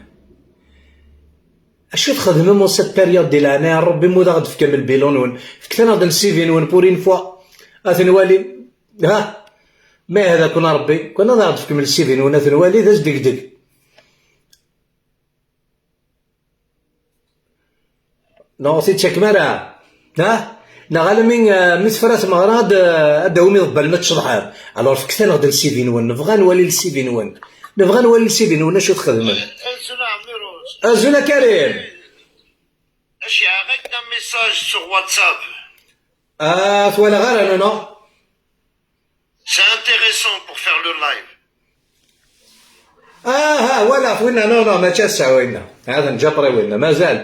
Acu txedmem en cette période, di leɛnaya n Ṛebbi, ma ur aɣ-d-tefkam lbilan-nwen? Fket-aneɣ-d le C V-nwen pour une fois. Ad t-nwali. Ha? Ma ihda-ken Ṛebbi, kan ad aɣ-d-tefkem le C V-nwen, ad t-nwali, d asdegdeg. Neɣ ur t-id-tettakem ara? Ha? Neɣ almi, eh, mi tefra tmeɣra, ad, ad d-tawim iḍebbalen ad tceḍḥem. Alors, fket-aneɣ-d le C V-nwen. Nebɣa ad nwali le C V-nwen. Nebɣa ad nwali le C V-nwen, acu txedmem? Azul a Ɛmiruc. Azul a Karim. Acu yeɛɣa-k un message sur WhatsApp? Ah, twalaɣ ara, non, non. C'est intéressant pour faire le live. Ah, ah, walaɣ-t winna, non, non, mačči ass-a winna. Hada n Ǧapri winna, mazal.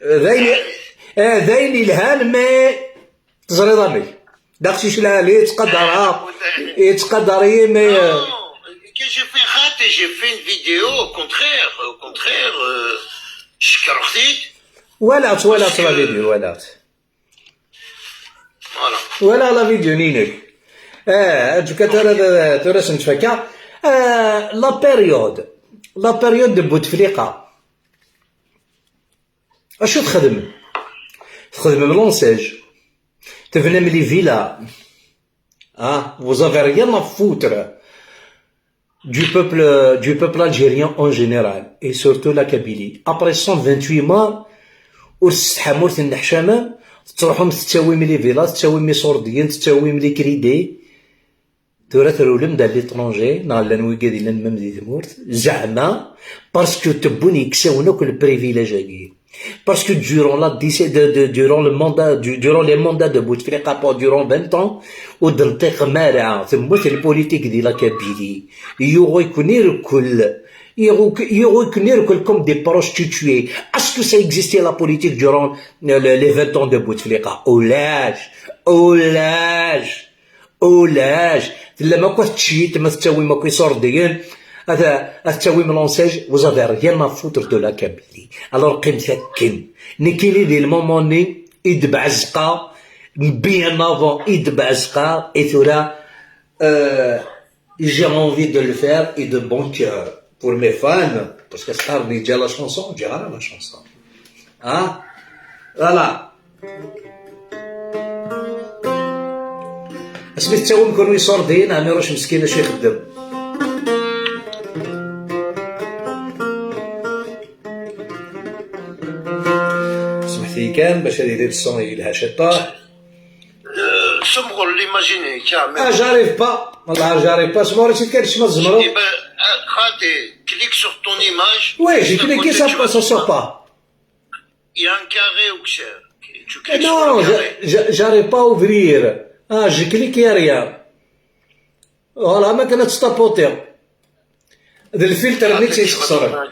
D ayen, eh, d ayen yelhan, mais teẓriḍ amek. D aqcic lɛali, yettqadar-aɣ, yettqadar-iyi, mais, eh, Non, que j'ai fait خاطي, j'ai fait une vidéo, au contraire, au contraire, euh, je suis. Walaɣ-tt, walaɣ-tt la vidéo, walaɣ-tt. Voilà. Walaɣ la vidéo-nni-inek. Ah, aǧuka tura, tura s-nttfakka. Ah, la période. La période de Bouteflika. Acu txedmem? Txedmem l'enseigne. Tebnem les villas. Ah, vous avez rien à foutre du peuple, du peuple algérien en général, et surtout la Kabylie. Après cent vingt-huit morts, ur tessetḥam, ur tenneḥcamem, tettruḥum tettawim les villas, tettawim iṣurdiyen, tettawim les crédits. Tura trewlem-d à l'étranger, neɣ llan wigad yellan même di tmurt, zeɛma parce que tewwim yeksawen akk le privilège-agi. Parce que durant la déce-, de, de, durant le mandat, du, durant les mandats de Bouteflika, durant vingt ans, ur d-tenṭiqem ara, temmut la politique di la Kabylie. Yuɣ-iken irkel. Yuɣ-, yuɣ-iken irkel comme des prostituées. Est-ce que ça existait la politique durant, euh, le, les vingt ans de Bouteflika? Ulac. Ulac. Ulac. Tellam akk ad teččit, ma tettawim akk iṣurdiyen, ad, ad tettawim l'enseigne, vous avez rien à foutre de la Kabylie. Alors qqimet akken. Nekkini di lmument-nni i d-beɛzqeɣ, bien avant i d-beɛzqeɣ, et tura, euh, j'ai envie de le faire et de bon cœur pour mes fans, parce que c'est déjà la chanson, déjà la chanson. Ah, voilà. Asmi tettawim kunwi iṣurdiyen, Ɛmiruc meskin acu ixeddem? Smeḥt-iyi kan, bac ad yili le son yelha ciṭṭaḥ. Euh, semɣer l'imagine, tiens, mais Ah, j'arrive pas. والله j'arrive pas. Semɣer-itt kan, kecc ma tzemreḍ. Eh ben, ah, xaṭi, clique sur ton image. Oui, j'ai cliqué, ça, ça sort pas. Il y a un carré au cher. Tu cliques sur le carré. Non, je, je, j'arrive pas à ouvrir. Ah, je clique, il y a rien. Voilà, ma كانت تطابوطي. هذا الفلتر اللي تيخسر.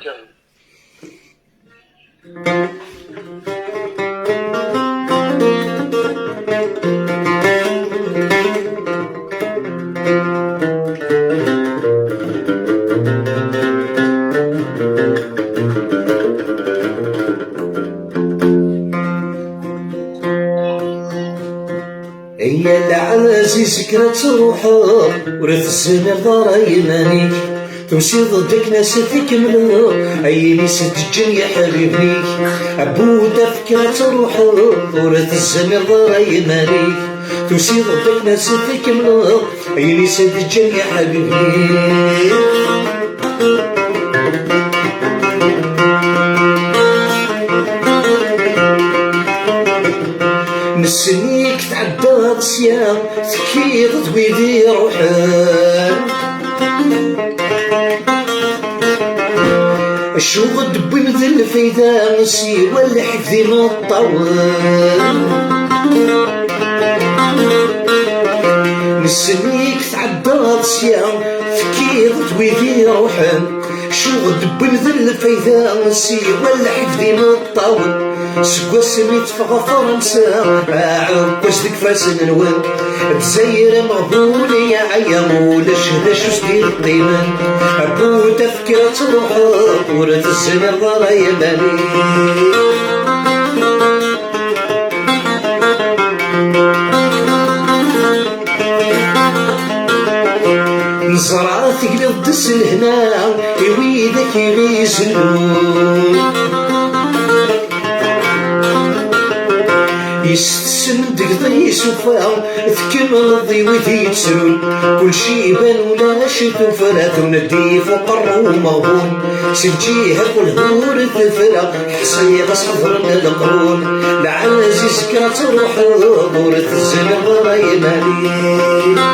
Ay lɛaziz, kker ad truḥeḍ, ur tezmireḍ ara iman-ik. Tusiḍ-d akken ad s-tikemleḍ ayen i s-d-ǧǧan yiḥbiben-ik. Abud, kker ad truḥeḍ, ur tezmireḍ ara iman-ik. Tusiḍ-d akken ad s-tikemleḍ ayen i s-d-ǧǧan yiḥbiben-ik. Nessen-ik tɛeddaḍ sya, tekkiḍ d wid iruḥen. Acu d-wwin d lfayda, siwa lḥif d imeṭṭawen. Nessen-ik tɛeddaḍ sya, tekkiḍ d wid iruḥen. Acu d-wwin d lfayda, siwa lḥif d imeṭṭawen. Seg wasmi teffeɣ Fransa, aɛekkaz deg ifassen-nwen. Lezzayer ameɣbun yeɛya, ulac d acu s-d-yeqqimen. Abud, kker ad truḥeḍ, ur tezmireḍ ara iman-ik. Neẓra tegliḍ-d S lehna i widak i izellun. Yestessen deg isufa, tkemmleḍ i wid yettrun. Kulci iban ulac tuffra, tuneddit uqerru umeɣbun. Si lǧiha kul ur tefra, ḥṣiɣ-as ḥeḍren leqrun. Lɛaziz kker ad truḥeḍ, ur tezmireḍ ara iman-ik.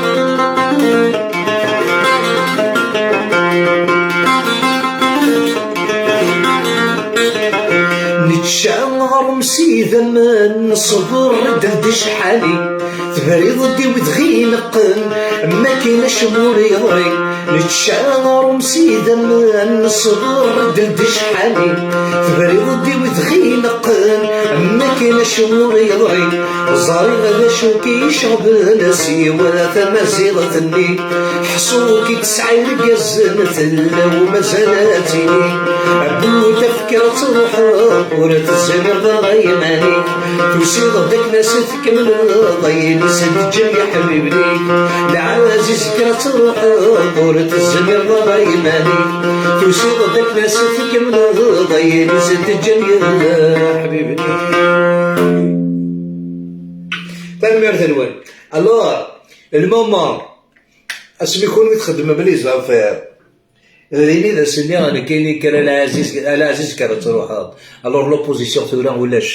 Nečča aɣrum s idammen, ṣṣber reddel-d cḥali. Tebriḍ-d i wid ɣ-ineqqen, am wakken acemma ur yeḍri. Nečča aɣrum s idammen, ṣṣber reddel-d cḥali. Tebriḍ-d i wid ɣ-ineqqen, am wakken acemma ur yeḍri. Ẓriɣ d acu k-iceɣben, a s-yiwala tamaziɣt-nni. Ḥṣu ki tesɛa irgazen, tella u mazal ad tini. Abbu tafkra truḥeḍ, ur tezmireḍ ara iman-ik. Tusiḍ-d akken a s-tkemmleḍ ayen i s-d-ǧǧan yiḥbiben-ik. Lɛaziz kker ad truḥeḍ, ur tezmireḍ ara iman-ik. Tusiḍ-d akken a s-tkemmleḍ ayen i s-d-ǧǧan yiḥbiben-ik. Tanemmirt-nwen. Alors, le moment, asmi kunwi txeddmem les affaires, d ini d as-nniɣ nekkini kker a Lɛaziz, a Lɛaziz kker ad truḥeḍ. Alors l'opposition tura ulac.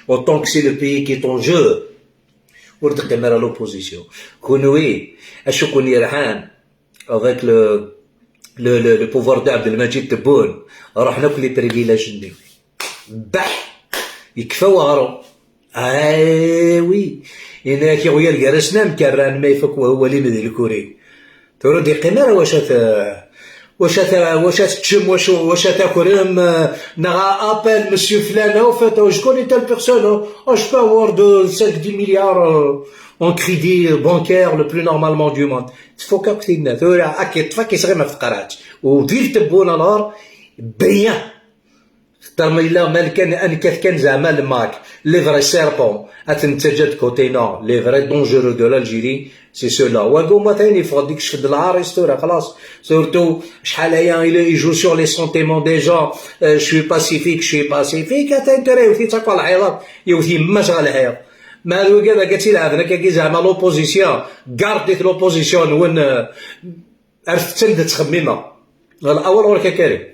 Autant que c'est le pays qui est en jeu, ur d-teqqim ara l'opposition. Kunwi, acu ken-yerḥan avec le, le, le, le pouvoir de Abdelmadjid Tebboune, ruḥen akk les privilèges-nni. Baḥ! Yekfa weɣrum. Ah oui! Yenna-yak iɣyal gar-asen am kerran ma ifak wawal-im di lkuri. Tura ur d-yeqqim ara wacu ad t-, wacu ad t-, wacu ad teččem, wacu, wacu ad takrem, euh, neɣ appel monsieur flan, au fait, euh, je connais telle personne, hein. Oh, je peux avoir de cinq dix milliards, euh, en crédit bancaire le plus normalement du monde. Tfuk akk tinna. Tura, ak yeṭṭef, ak yesɣim ɣef tqerɛet. U di Tebboune alors, bien. Xaṭer ma yella, ma kan, ankat kan zeɛma le Mac, les vrais serpents, ad ten-nettaǧǧa de côté, non, les vrais dangereux de l'Algérie, c'est ceux-là. Wagi uma atan yeffeɣ-d, yekcef-d lɛar-is tura, xlaṣ. Surtout, acḥal aya, il, il joue sur les sentiments des gens, euh, je suis pacifique, je suis pacifique, atan tura yewwet-itt akk ɣer lḥiḍ, yewwet yemma-s ɣer lḥiḍ. Ma d wigad akka ttilɛaben akkagi zeɛma l'opposition, gardit l'opposition-nwen, euh, ar tetten d ttxemmimeɣ. Awal ɣur-k a Karim.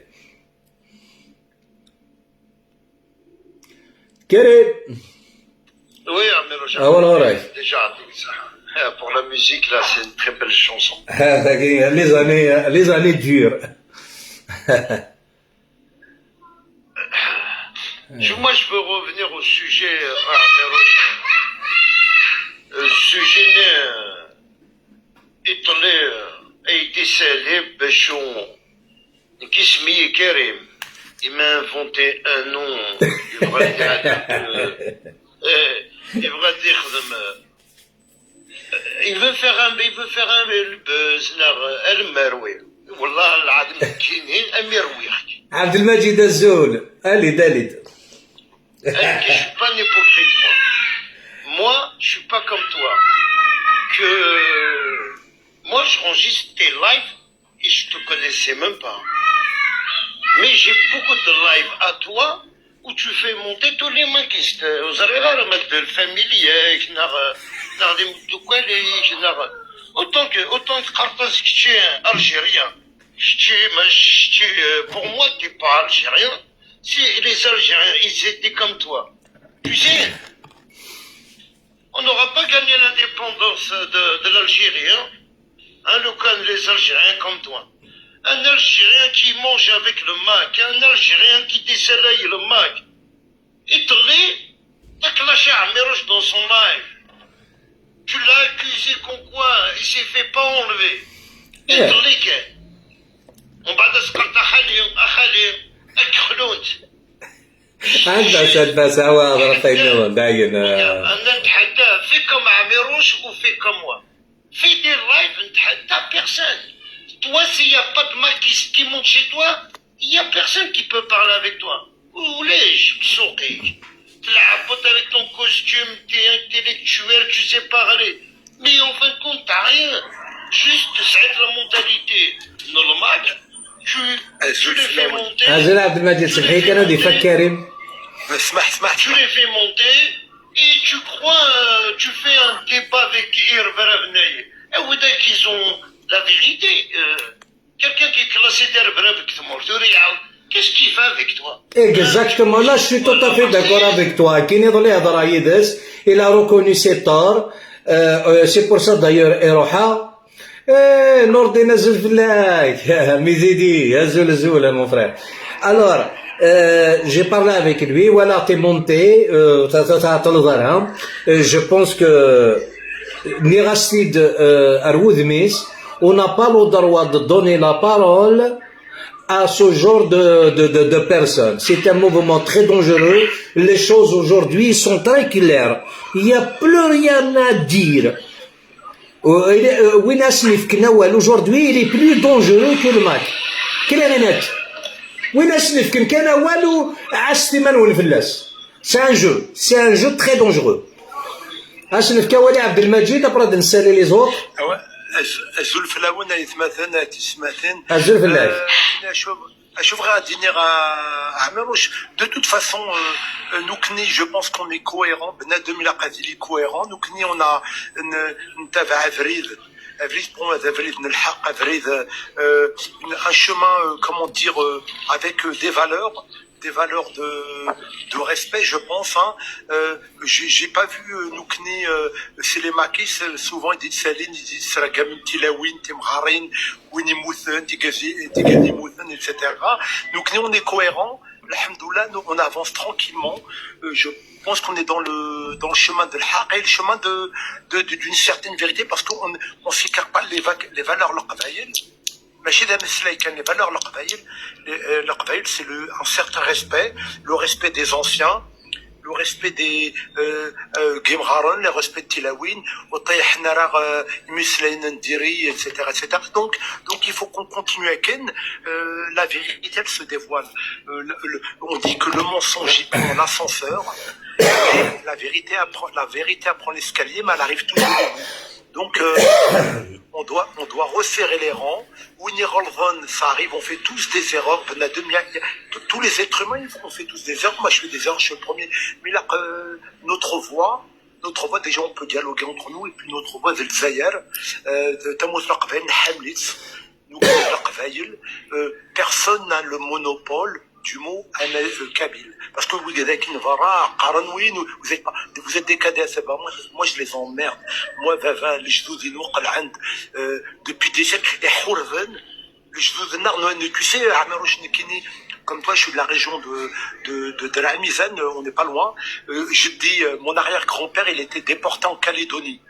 Karim. Oui, Amirouche. Ah, voilà, ouais. Déjà, déjà, pour la musique, là, c'est une très belle chanson. Ah, les années, les années durent. Je, moi, je veux revenir au sujet, euh, Amirouche. Euh, sujet, euh, iḍelli, euh, a été scellé, Béchon. Nekk isem-iyi Karim. Il m'a inventé un nom. Yebɣa ad yexdem, euh, euh, yebɣa ad yexdem, euh, il veut faire un, il veut faire un, le buzz, neɣ, euh, alemmerwi. Wallah lɛadim nekkini am irwiɣ. Abdelmajid, azul. Alid, alid. Alid, je suis pas un hypocrite, moi. Moi, je suis pas comme toi. Que moi, je range juste tes lives et je te connaissais même pas. Mais j'ai beaucoup de lives à toi où tu fais monter tous les maquistes. Vous avez rarement de la famille, euh, neɣ, neɣ des, de quoi les, neɣ, autant que, autant que Qartaz, que tu es algérien. Que tu es, mais que tu es, euh, pour moi, t'es pas algérien. Si les Algériens, ils étaient comme toi, tu sais, on n'aura pas gagné l'indépendance de, de l'Algérie, hein. Hein, le cas, les Algériens comme toi. Un Algérien qui mange avec le Mac, un Algérien qui désalaye le Mac. Iḍelli, t'as clashé Amirouche dans son live. Tu l'as accusé comme quoi il s'est fait pas enlever. Iḍelli kan. ومن بعد سقطت أخالي، أخالي، أكخلونت. Ad bas, ad bas, awa, ḍref ayen nniḍen, dayen, euh. أنا نتحدى، fais comme Amirouche ou fais comme moi. Fais des lives, نتحدى personne. Toi, s'il y a pas de maquis qui monte chez toi, il y a personne qui peut parler avec toi. ولاش بسوقك. تلعب avec ton costume, t'es intellectuel, tu sais parler. Mais en fin de compte, t'as rien. Juste, c'est la mentalité normale. Tu, tu les fais monter. Azul Abdelmajid, tu les fais monter. اسمح، اسمح. Tu les fais monter et tu crois, euh, tu fais un débat avec Irvara Benaye. Et vous dites qu'ils ont la vérité. Euh, quelqu'un qui est classé d'Irvara avec Tmor, qu'est-ce qu'il fait avec toi? Exactement, là je suis tout à fait d'accord avec toi. كي نضل يهضر يدس، il a reconnu ses torts. Euh, euh, c'est pour ça d'ailleurs يروحها. Eh, Nourdine, azul fell-ak. Mizidi, azul, azul, mon frère. Alors, euh, j'ai parlé avec lui, voilà, t'es monté, euh, t'as, t'as, t'as, t'as le hein. Euh, je pense que Nirastid, euh, Arwoudmis, on n'a pas le droit de donner la parole à ce genre de, de, de, de personnes. C'est un mouvement très dangereux. Les choses aujourd'hui sont très claires. Il n'y a plus rien à dire. Euh, il est, euh, وين اسنف كنا والو aujourd'hui, il est plus dangereux que le Mac. Clair et net. وين اسنف كن كان والو عاش في من وين فلاس. C'est un jeu, c'est un jeu très dangereux. اسنف كوالي عبد المجيد, après نسالي les autres. Azul fell-awen, ay atmaten, ay tisetmatin. Azul fell-ak. Euh, Acu bɣiɣ ad d-iniɣ a Ɛmiruc, de toute façon, euh, euh, nekkni, je pense qu'on est cohérent, bnadem ilaq ad yili cohérent, nekkni on a n-, ntabeɛ abrid, abrid pour moi, d abrid n lḥeqq, abrid, euh, un chemin, euh, comment dire, euh, avec, euh, des valeurs, des valeurs de, de respect, je pense, hein. Euh, j'ai, j'ai pas vu, euh, nekkni, euh, c'est les Makis, euh, souvent ils disent Salin, ils disent Sragam, Tilawin, Timharin, Winimuten, Tigazi, Tiganimuten, et cetera. Donc nous, on est cohérent. Alhamdoulilah, nous, on avance tranquillement. Euh, je pense qu'on est dans le, dans le chemin de l'haq et le chemin de, de, de- d'une certaine vérité parce qu'on on s'écarte pas les, va- les valeurs laqbayel. ماشي d ameslay kan, les valeurs laqbayel, les, euh, laqbayel, c'est le, un certain respect, le respect des anciens, le respect des, euh, euh, Guimaraen, le respect de Tilawin, وطيحنا راه, euh, imeslayen n diri, et cetera, et cetera. Donc, donc il faut qu'on continue à ken, euh, la vérité, elle se dévoile. Euh, le- le- on dit que le mensonge, il prend l'ascenseur, et la vérité, elle prend, la vérité, elle prend l'escalier, mais elle arrive toujours au bout. Donc, euh, on doit, on doit resserrer les rangs. Win iɣelḍen, ça arrive, on fait tous des erreurs. Bnadem, il y a- il y a- tous tous les êtres humains, on fait tous des erreurs. Moi, je fais des erreurs, je suis le premier. Mais là, euh, notre voix, notre voix, déjà, on peut dialoguer entre nous. Et puis, notre voix, c'est le Zaïre. Euh, de Tamout Laqbayel, Hamlet. Nous, les Laqbayel, euh, personne n'a le monopole du mot أنا, euh, kabyle. Parce que vous êtes une vara, Karanouin, vous êtes pas, vous êtes des cadets, c'est pas moi, moi je les emmerde. Moi, Vava, les Jdoudino, euh, depuis des siècles, les Hourven, les Jdoudino, tu sais, Amarouche Nikini, comme toi, je suis de la région de, de, de, de la Hamizane, euh, on n'est pas loin. Euh, je dis, euh, mon arrière-grand-père, il était déporté en Calédonie.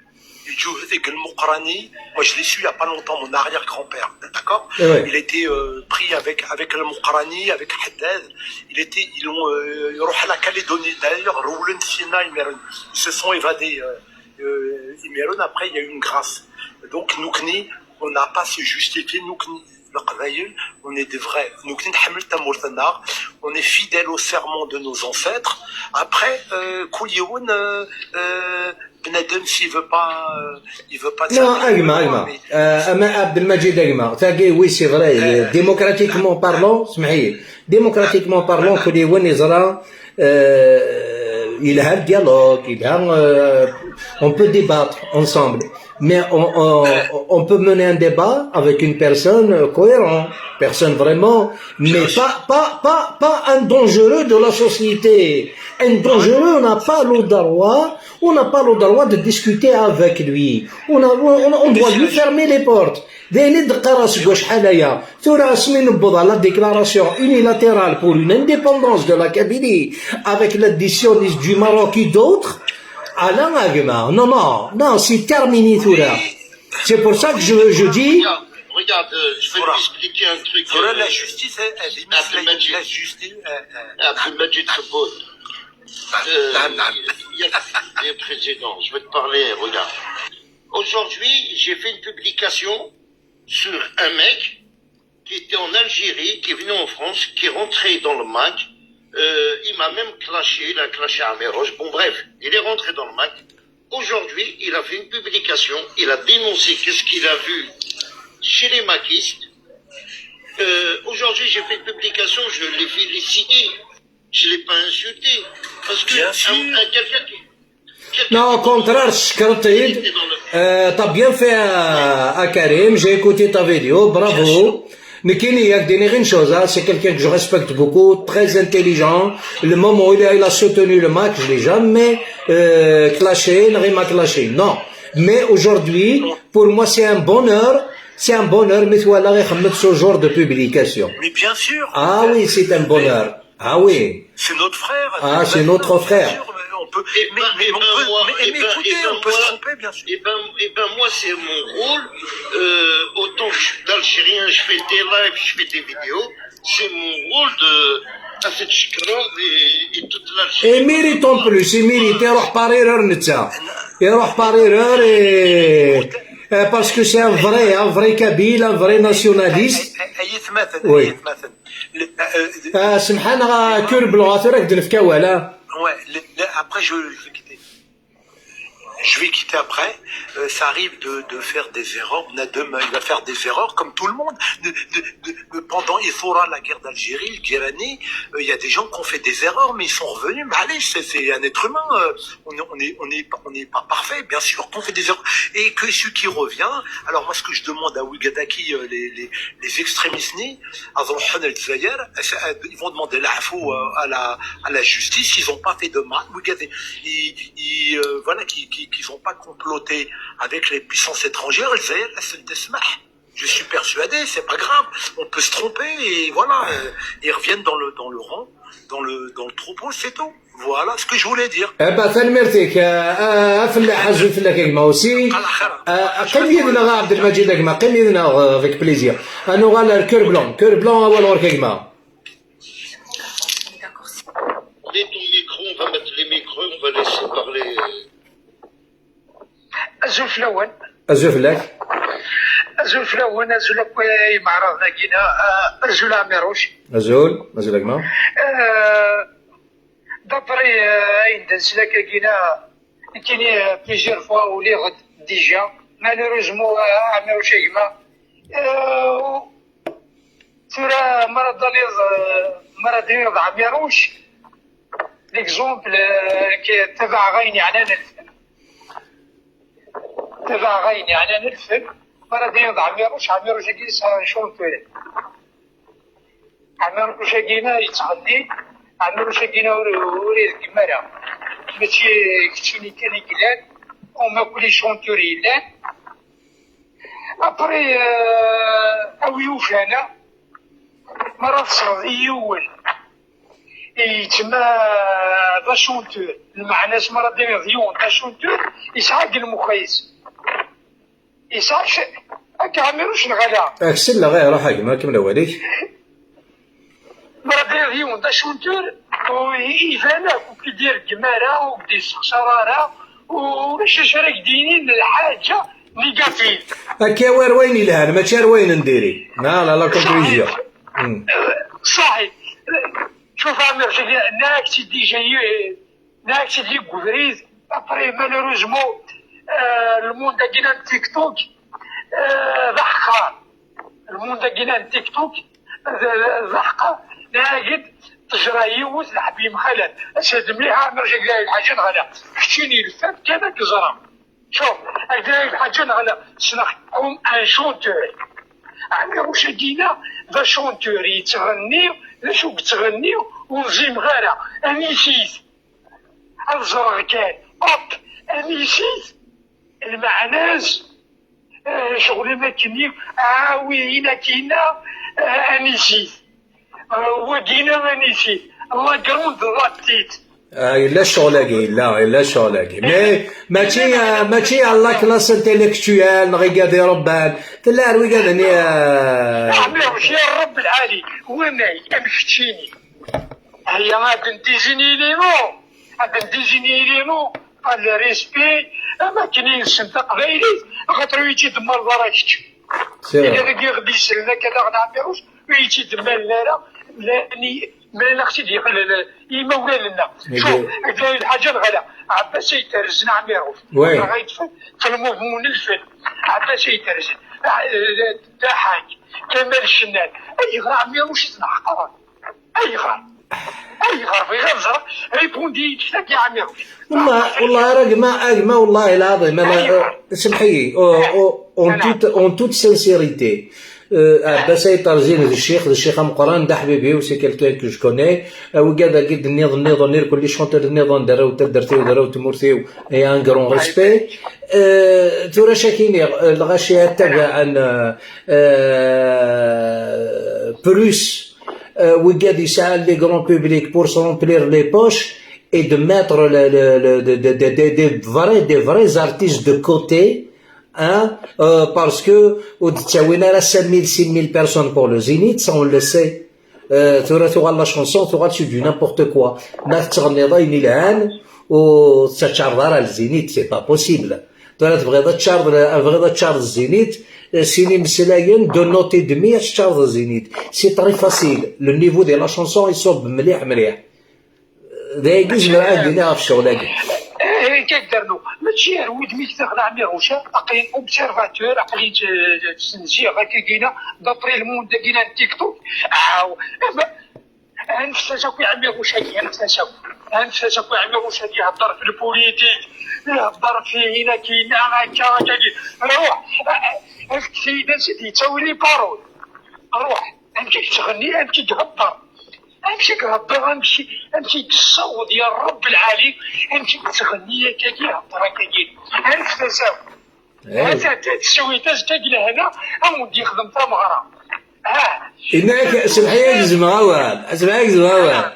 Djoudek Al Mokrani, moi je l'ai su il n'y a pas longtemps, mon arrière-grand-père, d'accord? Eh ouais. Il était, euh, pris avec, avec Al Mokrani, avec Haddad. Il était, ils l'ont, euh, ils ont à la Calédonie. D'ailleurs, Roulun Sina, ils se sont évadés. Euh, euh, après, il y a eu une grâce. Donc, Noukni, on n'a pas à se justifier. Noukni, Laqbayel, on est des vrais. Noukni, نحمل تمورتنا, on est fidèles au serment de nos ancêtres. Après, euh, كل يوم, euh, euh, بنادم, s'il veut pas, euh, il veut pas. Non, أجمع, أجمع. Euh, أما عبد المجيد, أجمع. تاقي, oui, c'est vrai. Euh, démocratiquement parlant, سمحي. Démocratiquement parlant, كل يوم يزرع, euh, il y a un dialogue, il y a, euh, on peut débattre ensemble. Mais on, on, on peut mener un débat avec une personne, euh, cohérente, personne vraiment, mais pas, pas, pas, pas un dangereux de la société. Un dangereux, on n'a pas le droit, on n'a pas le droit de discuter avec lui. On a, on, on doit lui fermer les portes. D ayen i d-qqareɣ seg wacḥal aya. Tura asmi newweḍ à la déclaration unilatérale pour une indépendance de la Kabylie avec l'addition du Maroc et d'autres, Alain Agma, non, non, non, c'est terminé tura. C'est pour ça que je, je dis. Regarde, regarde, euh, je vais lui expliquer un truc. Voilà, euh, la justice, elle, elle est Abdelmajid. La justice, elle, elle... Abdelmajid Tebboune. Euh, il y a, il y a le président, je vais te parler, regarde. Aujourd'hui, j'ai fait une publication sur un mec qui était en Algérie, qui est venu en France, qui est rentré dans le MAK. Euh, il m'a même clashé, il a clashé Amirouche. Bon, bref, il est rentré dans le MAK. Aujourd'hui, il a fait une publication, il a dénoncé qu'est-ce qu'il a vu chez les maquistes. Euh, aujourd'hui, j'ai fait une publication, je l'ai félicité, je ne l'ai pas insulté. Parce que Bien un- sûr. un- quelqu'un qui. Non, au contraire, شكرتيد. Euh, t'as bien fait, à, à Karim. J'ai écouté ta vidéo. Bravo. Nekini, il y a des choses, hein. C'est quelqu'un que je respecte beaucoup, très intelligent. Le moment où il a, il a soutenu le MAK, je l'ai jamais euh, clashé, il m'a clashé. Non. Mais aujourd'hui, pour moi, c'est un bonheur. C'est un bonheur, mais voilà, ce genre de publication. Mais bien sûr. Ah oui, c'est un bonheur. Ah oui. C'est notre frère. Ah, c'est notre frère. Bien sûr, mais on peut, Eh mais, ben, mais eh on ben, peut, moi, mais, eh mais ben, écoutez, eh ben, on peut moi, se tromper, bien sûr. Eh ben, eh ben, moi, c'est mon rôle. Euh, autant que je suis d'Algérien, je fais des lives, je fais des vidéos. C'est mon rôle de. Ça fait du et, et toute l'Algérie. Et mérite en plus, il mérite. يروح par erreur نتا. يروح par erreur et euh, parce que c'est un vrai, un vrai kabyle, un vrai nationaliste. أي- أي- أي ثماثن، Oui. أي ثماثن. ل- آه، آه، سمحان راه كور بلون، راك دنفكا ولا؟ Ouais, le- le- après, je, je vais quitter. Je vais quitter après. Euh, ça arrive de, de faire des erreurs. Nadem, il va faire des erreurs comme tout le monde. De- de- de- de- pendant Ithora, la guerre d'Algérie, le Guérani, euh, il y a des gens qui ont fait des erreurs, mais ils sont revenus. Mais allez, c'est c'est un être humain. Euh, on n'est on est, on est, pas- on n'est pas parfait, bien sûr qu'on fait des erreurs. Et que celui qui revient, alors moi, ce que je demande à Ouigadaki, euh, les, les, les extrémistes, ni, avant Hanel Zayer, ils vont demander l'info euh, à la, à la justice, ils n'ont pas fait de mal. Ouigadaki, ils, ils, euh, voilà, qui, qui, qu'ils n'ont pas comploté avec les puissances étrangères. الجزائر أسد تسمح. Je suis persuadé, c'est pas grave. On peut se tromper et voilà, euh, ils reviennent dans le, dans le rang, dans le, dans le troupeau, c'est tout. Voilà ce que je voulais dire. Eh ben, tanemmirt-ik, euh, euh, afellaḥ, azul fell-ak a gma aussi. على خير. Euh, qqim yid-neɣ a Abdelmajid a gma, qqim yid-neɣ euh, avec plaisir. Ad nuɣal ar Cœur Blanc. Cœur Blanc, awal ɣur-k a gma. Allez, ton micro, on va mettre les micros, on va laisser parler. Azul fell-awen. Azul fell-ak. Azul fell-awen, azul akk imeɛraḍen-agi-na, ah, azul a Ɛmiruc. Azul, azul a gma. Ah, d'après, ah, ayen d-nesla akkagi-na, nekkini, ah, plusieurs fois uliɣ-d déjà. Malheureusement, ah, Ɛmiruc a gma, ah, tura, mi ara d-tiniḍ, ah, mi ara d-tiniḍ Ɛmiruc, l'exemple, ah, que tabaɛeɣ ayen yeɛnan lfen. Tabaɛeɣ ayen yeɛnan lfen, mi ara d-tiniḍ Ɛmiruc, Ɛmiruc-agi yesɛa chanteur. Ɛmiruc-agi-na yettɣenni, Ɛmiruc-agi-na ur, ur ireggem ara. Mačči keččini kan i yellan, comme akk les chanteurs yellan. Après, euh, a wi ufan, mi ara tesɛeḍ yiwen yettma d achanteur, lmeɛna-s mi ara d-tiniḍ yiwen d achanteur, yesɛa deg lmux-is. Yesɛa c-, akka Ɛmiruc neɣ ala? Ak selleɣ, eh, ruḥ a gma, kemmel awal-ik. Mi ara d-tiniḍ yiwen d achanteur, ur iban akk, ur k-id-ireggem ara, ur k-d-yesseqsar ara, ulac acu ara k-d-yinin lḥaǧa négative. Akka war wayen yelhan, mačči ar wayen n diri. Neɣ la, la conclusion. Hmm. صحيح. شوف عمير، ناكسي ديجا، ناكسي ديك بريد. Après, malheureusement, euh, le monde a dit un TikTok, euh, ضحكة. Le monde a dit un TikTok, euh, ضحكة. ناقد تجرى يوز الحبيب خلال. أسد مليحة، نرجع لها الحاجة نغلا. كتشيني الفات كذا كزرا. شوف، هكذا الحاجة نغلا. سنخ، un chanteur. عميروش دينا ذا شونتور يتغني، ذا شو تغني، ونزيم غارة. أنيسيس. الزرغ كان. أوك. أنيسيس. المعناز. آه، شغل ما كني. آوي هنا كينا. آه، أنيسيس. آه، ودينا أنيسيس. الله قرون ذاتيت. Ah, yella ccɣel-agi, yella, yella ccɣel-agi. Mais mačči, ah, mačči à la classe intellectuelle, neɣ igad irebban. Tella ar wigad-nni, ah, أعمل يا رب العالي. وما يمشيني. هيا غادي نديزيني لينو. غادي نديزيني لينو. قال لي ريسبي. أما كني نسم تقبايلي. خاطر يجي دمر ضركك. c'est vrai. إذا غادي يغدي يسلنا كذا غنعمروش. ويجي دمر لا لا. لاني Ma yella ɣ-tt-id-yeqlel imawlan-nneɣ. Cuf, d lḥaǧa neɣ ala. Ɛebbas ay terzen Ɛmiruc. Dɣa yeṭṭef f lmudmun n lfel. Ɛebbas ay terzen. Daḥak, Kamal Cennal. Ayɣer Ɛmiruc i ten-ḥeqren? Ayɣer? Ayɣer? Bɣiɣ ad ẓreɣ. Répondu-yi-d tagi Ɛmiruc. Wallah, wallah, a gma, a gma, wallah, lɛaḍim, semḥ-iyi, en toute, en toute sincérité. Ɛebbas ay terzen d ccix, d ccix ameqqran, d aḥbib-iw, c'est quelqu'un que je connais. Wigad-agi d nniḍen, nniḍen, irkelli chanteur nniḍen, d arraw n taddart-iw, d arraw n tmurt-iw, et un grand respect. Tura ad k-iniɣ, lɣaci attabaɛen, plus, wigad yesɛan le grand public pour se remplir les poches et de mettre le, le, le, de, de, de, de, des vrais, des vrais artistes de côté, hein, parce que ur d-ttawin ara cinq mille, six mille personnes pour le Zénith, ça on le sait. Tura tuɣal la chanson, tuɣal c'est du n'importe quoi. Ma tettɣenniḍ ayen ilhan, ur tettaččareḍ ara le Zénith, c'est pas possible. Tura tebɣiḍ ad teččareḍ, tebɣiḍ ad teččareḍ Zénith, sin imeslayen, deux notes et demie, ad teččareḍ Zénith. C'est très facile. Le niveau de la chanson iṣubb mliḥ, mliḥ. D ayagi zemreɣ ad d-iniɣ ɣef ccɣel-agi. Akka i d-rnu. Mačči ar wudem-ik daɣen a Ɛmiruc, aql-i observateur, aql-i tt-, tt-, ttsenziɣ akka gina, d'après le monde-agi n TikTok. Aw, anfet-as akk i Ɛmiruc-agi, anfet-as akk. Anfet-as akk i Ɛmiruc-agi, ihedder f lpulitik, ihedder f hinaki, akka, akka, ruḥ, efk tayda-s i d-yettawi les paroles. Ruḥ, amek i yettɣenni, amek i ihedder. Amek i ihedder, amek i, amek i yessaweḍ ya Ṛebbi lɛali, amek i yettɣenni akkagi, ihedder akkagi. Anfet-as akk. Ata teswit azekka deg lehna, ad wen-d-yexdem tameɣra. Ah. Inna-yak, semḥ-iyi ad gezmeɣ awal, semḥ-iyi ad gezmeɣ awal.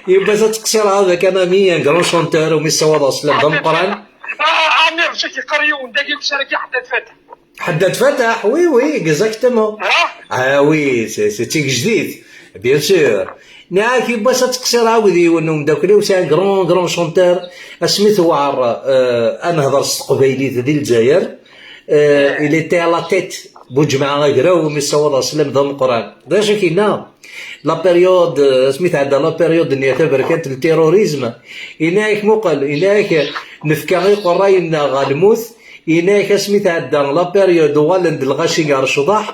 Yiwwas ad teqsireḍ ad kan ami un grand chanteur umi ssawaḍeɣ sslam d ameqqran. Ah, Ɛmiruc, ad k-yeqqar yiwen dagi, ur ttara Ḥeddad Fataḥ. Ḥeddad Fataḥ, oui, oui, exactement. Ah oui, c'est, c'est d tigejdit, bien sûr. Nniɣ-ak, yiwwas ad teqsireḍ akked yiwen n umeddakel-iw, c'est un grand, grand chanteur. Asmi tewɛer, euh, ad nehder s teqbaylit di Lezzayer. Euh, il était à la tête, Buǧemɛa Agraw, umi ssawaḍeɣ sslam d ameqqran. D acu i k-yenna? La période, euh, asmi tɛedda la période-nni taberkant n terrorisme, yenna-ak, muqel, yenna-ak, nefka iqerray-nneɣ ɣer lmut, yenna-ak, asmi tɛedda la période uɣalen-d lɣaci ɣer ccḍeḥ,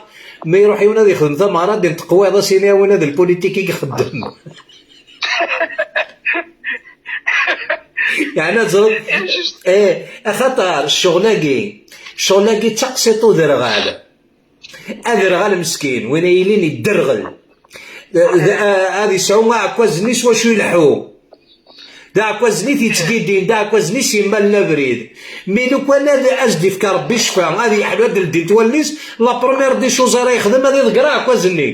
ma iruḥ yiwen ad yexdem tameɣra, ad d-inṭeq wayeḍ, as-ini a winna d lpulitik i ixeddem. Yeɛni ad teẓreḍ, eh, axaṭer ccɣel-agi, ccɣel-agi d taqsiṭ uderɣal. Aderɣal meskin, win ay yilin yedderɣel. D, d, a-, ad yesɛu aɛekkaz-nni s wacu ileḥḥu. D aɛekkaz-nni t-yettgiddin, d aɛekkaz-nni s yemmalen abrid. Mi lukan ad as-d-ifk Ṛebbi ccfa, ad yeḥlu, ad d-ldint wallen-is, la première des choses ara yexdem, ad iḍegger aɛekkaz-nni.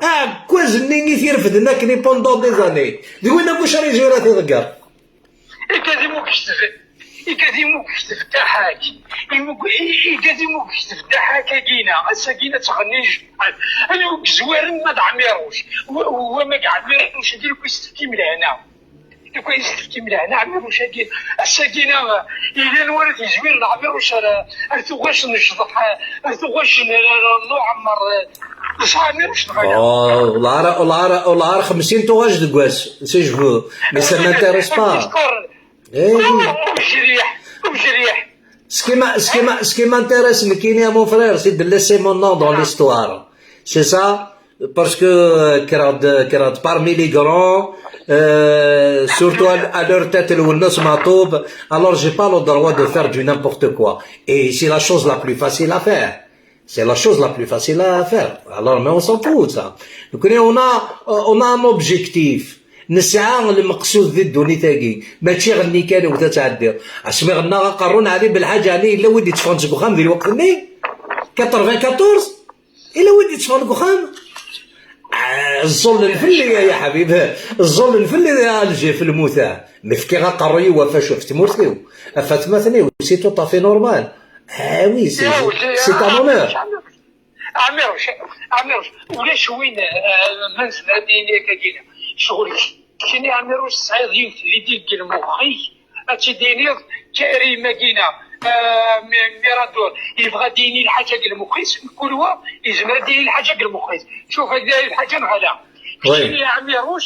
Aɛekkaz-nni i t-irefden akken i pendant des années. D win akk acu ara yezwir ad t-iḍegger. Igad imugget, igad imugget feddaḥak. Imug-, i-, igad imugget feddaḥak agina. Ass-agina ttɣennin jmaɛat. Ayen ur yezwiren ma d Ɛmiruc. Wa, wa ma d Ɛmiruc, agi lukan yestefkim lehna. Lukan yestefkim lehna, Ɛmiruc-agi. Ass-agina, yella anwa ara t-yezwiren Ɛmiruc ar, ar tuɣac n ccḍeḥ, ar tuɣac n, n, n uɛemmer. Yesɛa Ɛmiruc neɣ ala? Oh, والله راه، والله راه، والله راه خمسين tuɣac deg wass, c'est je veux. Mais ça m'intéresse pas. Eh oui. Umejriḥ, umejriḥ. Ce qui m'a-, ce qui m'a-, ce qui m'intéresse, nekkini, mon frère, c'est de laisser mon nom dans l'histoire. C'est ça, parce que, euh, kkreɣ-d, kkreɣ-d parmi les grands, euh, surtout à, à leur tête, Lwennas Meɛtub. Alors, j'ai pas le droit de faire du n'importe quoi. Et c'est la chose la plus facile à faire. C'est la chose la plus facile à faire. Alors, mais on s'en fout de ça. Donc, on a, on a un objectif. Nesɛa lmeqsud di ddunit-agi. Mačči ɣenni kan, wwet ad tɛeddiḍ. Asmi ɣennaɣ aqerru n Ɛli Belḥaǧ, ɛni yella wid yetteffɣen seg uxxam di lweqt-nni? Quatre-vingt-quatorze? Yella wid yetteffɣen seg uxxam? Ah, ẓẓullen fell-i, ya ḥbib. Ẓẓullen fell-i, ya Alger, f lmut-a. Mi fkiɣ aqerru-iw ɣef acu? Ɣef tmurt-iw. Ɣef atmaten-iw. C'est tout à fait normal. Ah oui, c'est, c'est un honneur. Ɛmiruc, Ɛmiruc, ulac win, eh, ma nezmer ad d-nini akka gina. Ccɣel kini Ɛmiruc tesɛiḍ yiwet l'idée deg lmux-ik, ad tt-id-tiniḍ Karim agina, eh, Mi-, Mirador, yebɣa ad d-yini lḥaǧa deg lmux-is, kul wa yezmer ad d-yini lḥaǧa deg lmux-is. Cuf, ad d-yini lḥaǧa neɣ ala. Oui. Kini Ɛmiruc,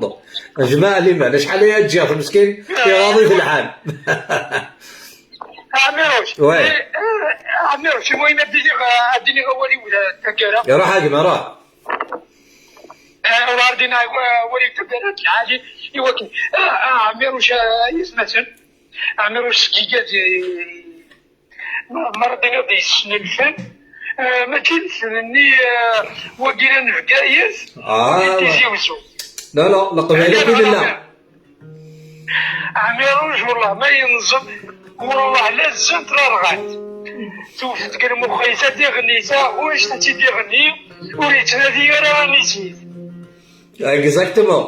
Ronaldo. Jmaɛ liman, acḥal ay ǧǧiɣ-t meskin, iɣaḍ-it lḥal. Ɛmiruc. Ouais. Eh, eh, Ɛmiruc, المهم ad d-iniɣ, ad d-iniɣ awal-iw d taggara. Iruḥ a gma, ruḥ. Eh, ur ar d-iniɣ awal-iw d taggara, lɛali, i wakken. Eh, eh, Ɛmiruc, eh, yesmasen. Ɛmiruc seg Igad, eh, ma, ma ara d-iniɣ d yesnelfen, eh, mačči d ssnen-nni, eh, wagi n Bgayet, Ah, di Tizi Wezzu. Non, non, leqbayel akk i nella. Ɛmiruc, wallah, ma yenẓem, wallah, la zzant, la rɣant. Tewwet deg lmux-is, ad iɣenni, taɣect, ad tt-id-iɣenni, ur yettnadi ara anis-is. Exactement.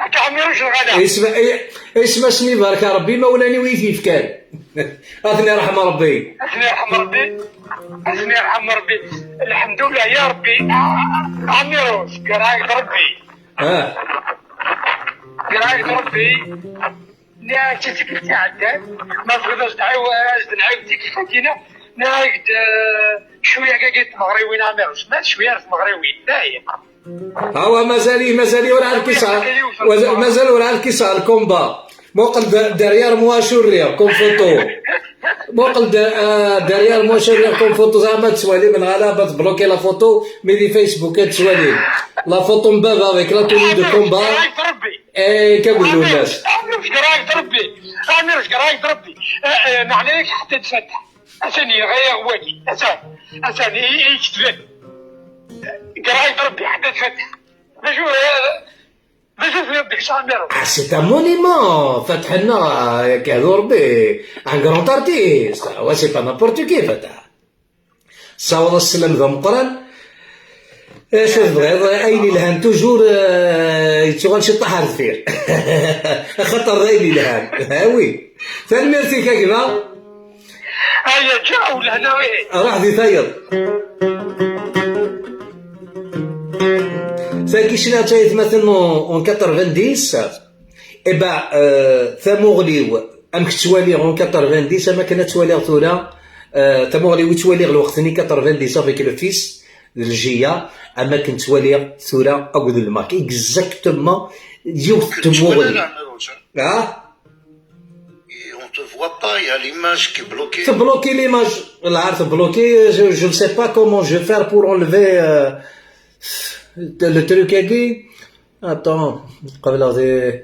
Akka Ɛmiruc, neɣ ala? Isem-, i-, isem-asen ibarek Rebbi, imawlan-iw i t-yefkan. Ad ten-irḥem Rebbi. Ad ten-irḥem Rebbi. Ad ten-irḥem Rebbi. Lḥemdullah, ya Rebbi. Ɛmiruc, garaɣ Rebbi. Ah. Garaɣ Rebbi. Nniɣ-ak-tt tikkelt iɛeddan, ma tebɣiḍ ad d-nɛiw-, ad d-nɛiwed tikkelt-agi, nniɣ-ak-d, eh, cwiya-agi n tmeɣriwin, a Ɛmiruc, ma cwiya n tmeɣriwin, dayen. Awa, mazal-iyi, mazal-iyi ur ɛad kiseɣ, mazal ur ɛad kiseɣ lkumba. Muqel d-, derrière moi, acu rriɣ, comme photo. Muqel d-, ah, derrière moi, acu rriɣ, comme photo, zɛma ad tettwalim, neɣ ala, ad tbloki la photo, mi di Facebook ad tettwalim. La photo n baba avec la tenue de combat. Eh, kagul lunas. Ɛmiruc, garaɣ Rebbi. Ɛmiruc, garaɣ Rebbi. Eh, eh, neɛla-yak ḥedd ad tfettaḥ. Atan yeɣra-yaɣ wagi. Atan. Atan, i, i yektben. Garaɣ Rebbi, ḥedd ad tfettaḥ. D acu, eh, d acu tenniḍ deg-s, Ɛmiruc? Ah, c'est un monument. Fatḥ-nneɣ, ah, yakk ahdu Rebbi. Un grand artiste. Ah, ouais, c'est pas n'importe qui, Fatḥ. Ssaweḍ-as sslam d ameqqran. Acu tebɣiḍ? Ayen ilhan toujours, eh, yettuɣal ciṭṭaḥ ar deffir. Axaṭer d ayen ilhan. Ah oui. Tanemmirt-ik a gma. Aya ǧǧeɣ lehna, eh. Ruḥ di tayeḍ. Tagi cniɣ-tt ay atmaten en, en quatre-vingt-dix. Eh ben, euh, tamuɣli-w, amek ttwaliɣ en quatre-vingt-dix, am akken ad ttwaliɣ tura, euh, tamuɣli-w i ttwaliɣ lweqt-nni quatre-vingt-dix avec le fils, d ljiya, am akken ttwaliɣ tura akked le Mac. Exactement, yiwet n tmuɣli. Ah? Et on te voit pas, il y a l'image qui est bloquée. Tebloki l'image. Là, tebloki, je, je ne sais pas comment je vais faire pour enlever, euh, le truc. Attends, قبل هذه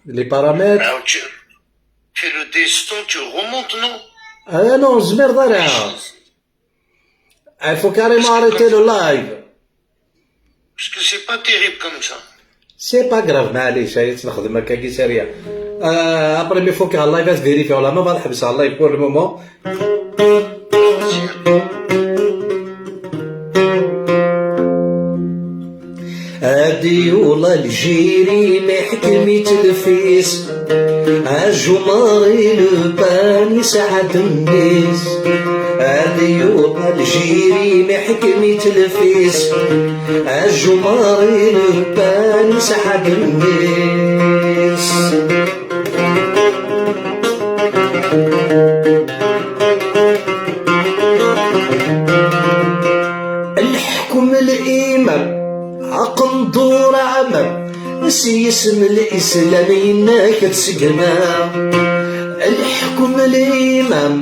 les paramètres. Alors, tu, tu le descends, tu remontes, non? Ah non, زمير ضرع. Il faut carrément arrêter le live. Parce que c'est pas terrible comme ça. C'est pas grave, معليش, هاي تنخدم هكاكي سريع. آه، après ما يفك على اللايف، vérifier ولا ما بعد حبس على اللايف pour le moment. هادي والله Jiri meḥkem-itt lfis, ajumer i Le Pen yesɛa-d mmi-s. Ad yuɣal Jiri meḥkem-itt lfis, ajumer i Le Pen yesɛa-d mmi-s. Leḥkem limam, aqendur amam, s yisem n Lislam yenna-k ad tseggmem. Leḥkem limam,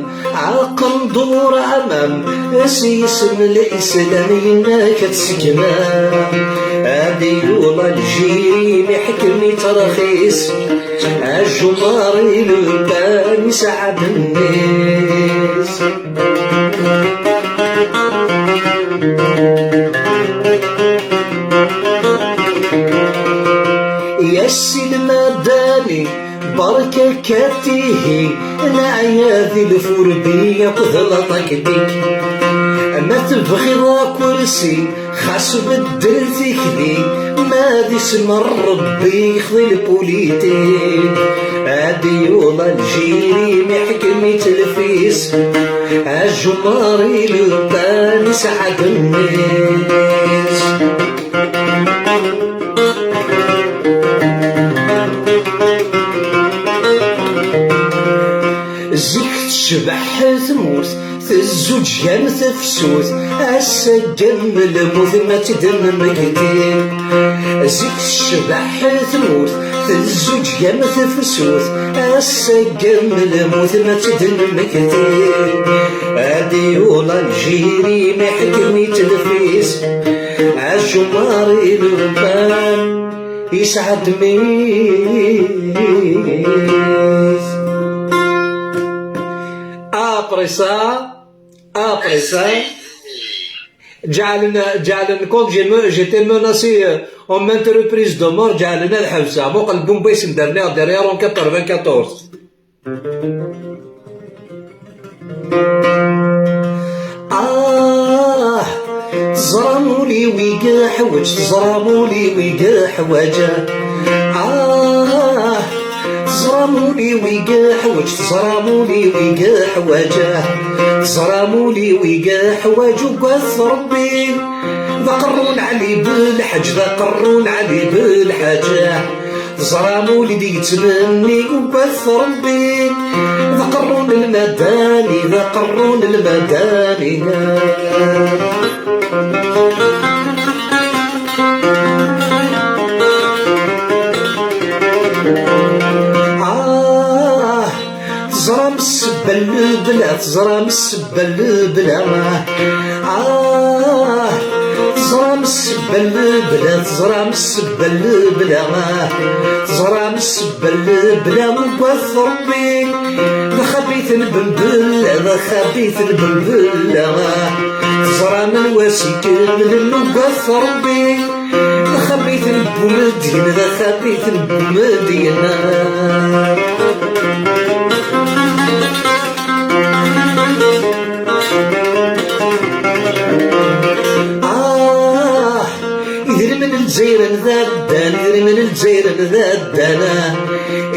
aqendur amam, s yisem n Lislam yenna-k ad tseggmem. Ad yuɣal Jiri meḥkem-itt rxis, ajumer i Le Pen yesɛa-d mmi-s. Ya ssi Lmadani, berka-k atihi, neɛya di lfurbi akked la tactique. Ma tebɣiḍ akersi, xas beddel tikli, ma d isem n Rebbi yexḍi lpulitik. Ad yuɣal Jiri meḥkem-itt lfis, ajumer i Le Pen yesɛa-d mmi-s. Zik tecbeḥ tmurt, tezzuǧ am tefsut, ass-agi am lmut ma tt-id-nemmekti. Zik tecbeḥ tmurt, tezzuǧ am tefsut, ass-agi am lmut ma tt-id-nemmekti. Ad yuɣal Jiri meḥkem-itt lfis, ajumer i Le Pen yesɛa-d mmi-s. Après ça, après ça, ǧeɛlen, ǧeɛlen, quand j'ai me-, j'étais menacé, euh, en maintes reprises de mort, ǧeɛlen ad ḥebseɣ. Muqel Bombay sendren-aɣ derrière en quatre-vingt-quatorze. Ah, teẓram ul-iw i yeḥwaǧ, teẓram ul-iw i yeḥwaǧ. Ah, teẓram ul-iw i yeḥwaǧ, teẓram ul-iw i yeḥwaǧ. Teẓram ul-iw i yeḥwaǧ ugat Rebbi. D aqerru n Ɛli Belḥaǧ, d aqerru n Ɛli Belḥaǧ. Teẓram ul-iw i yettmenni ugat Rebbi. D aqerru n Lmadani, d aqerru n Lmadani. Ah, teẓram ssebba n lebla, teẓram ssebba n lebla. Ah, teẓram ssebba n lebla, teẓram ssebba n lebla. Teẓram ssebba n lebla ugat Rebbi. D axabit n Benbella, d axabit n Benbella. Teẓram anwa s ikemlen ugat Rebbi. D axabit n Bumedyen, d axabit n Bumedyen. Ah, idrimen n Lezzayer d addan, idrimen n Lezzayer d addan.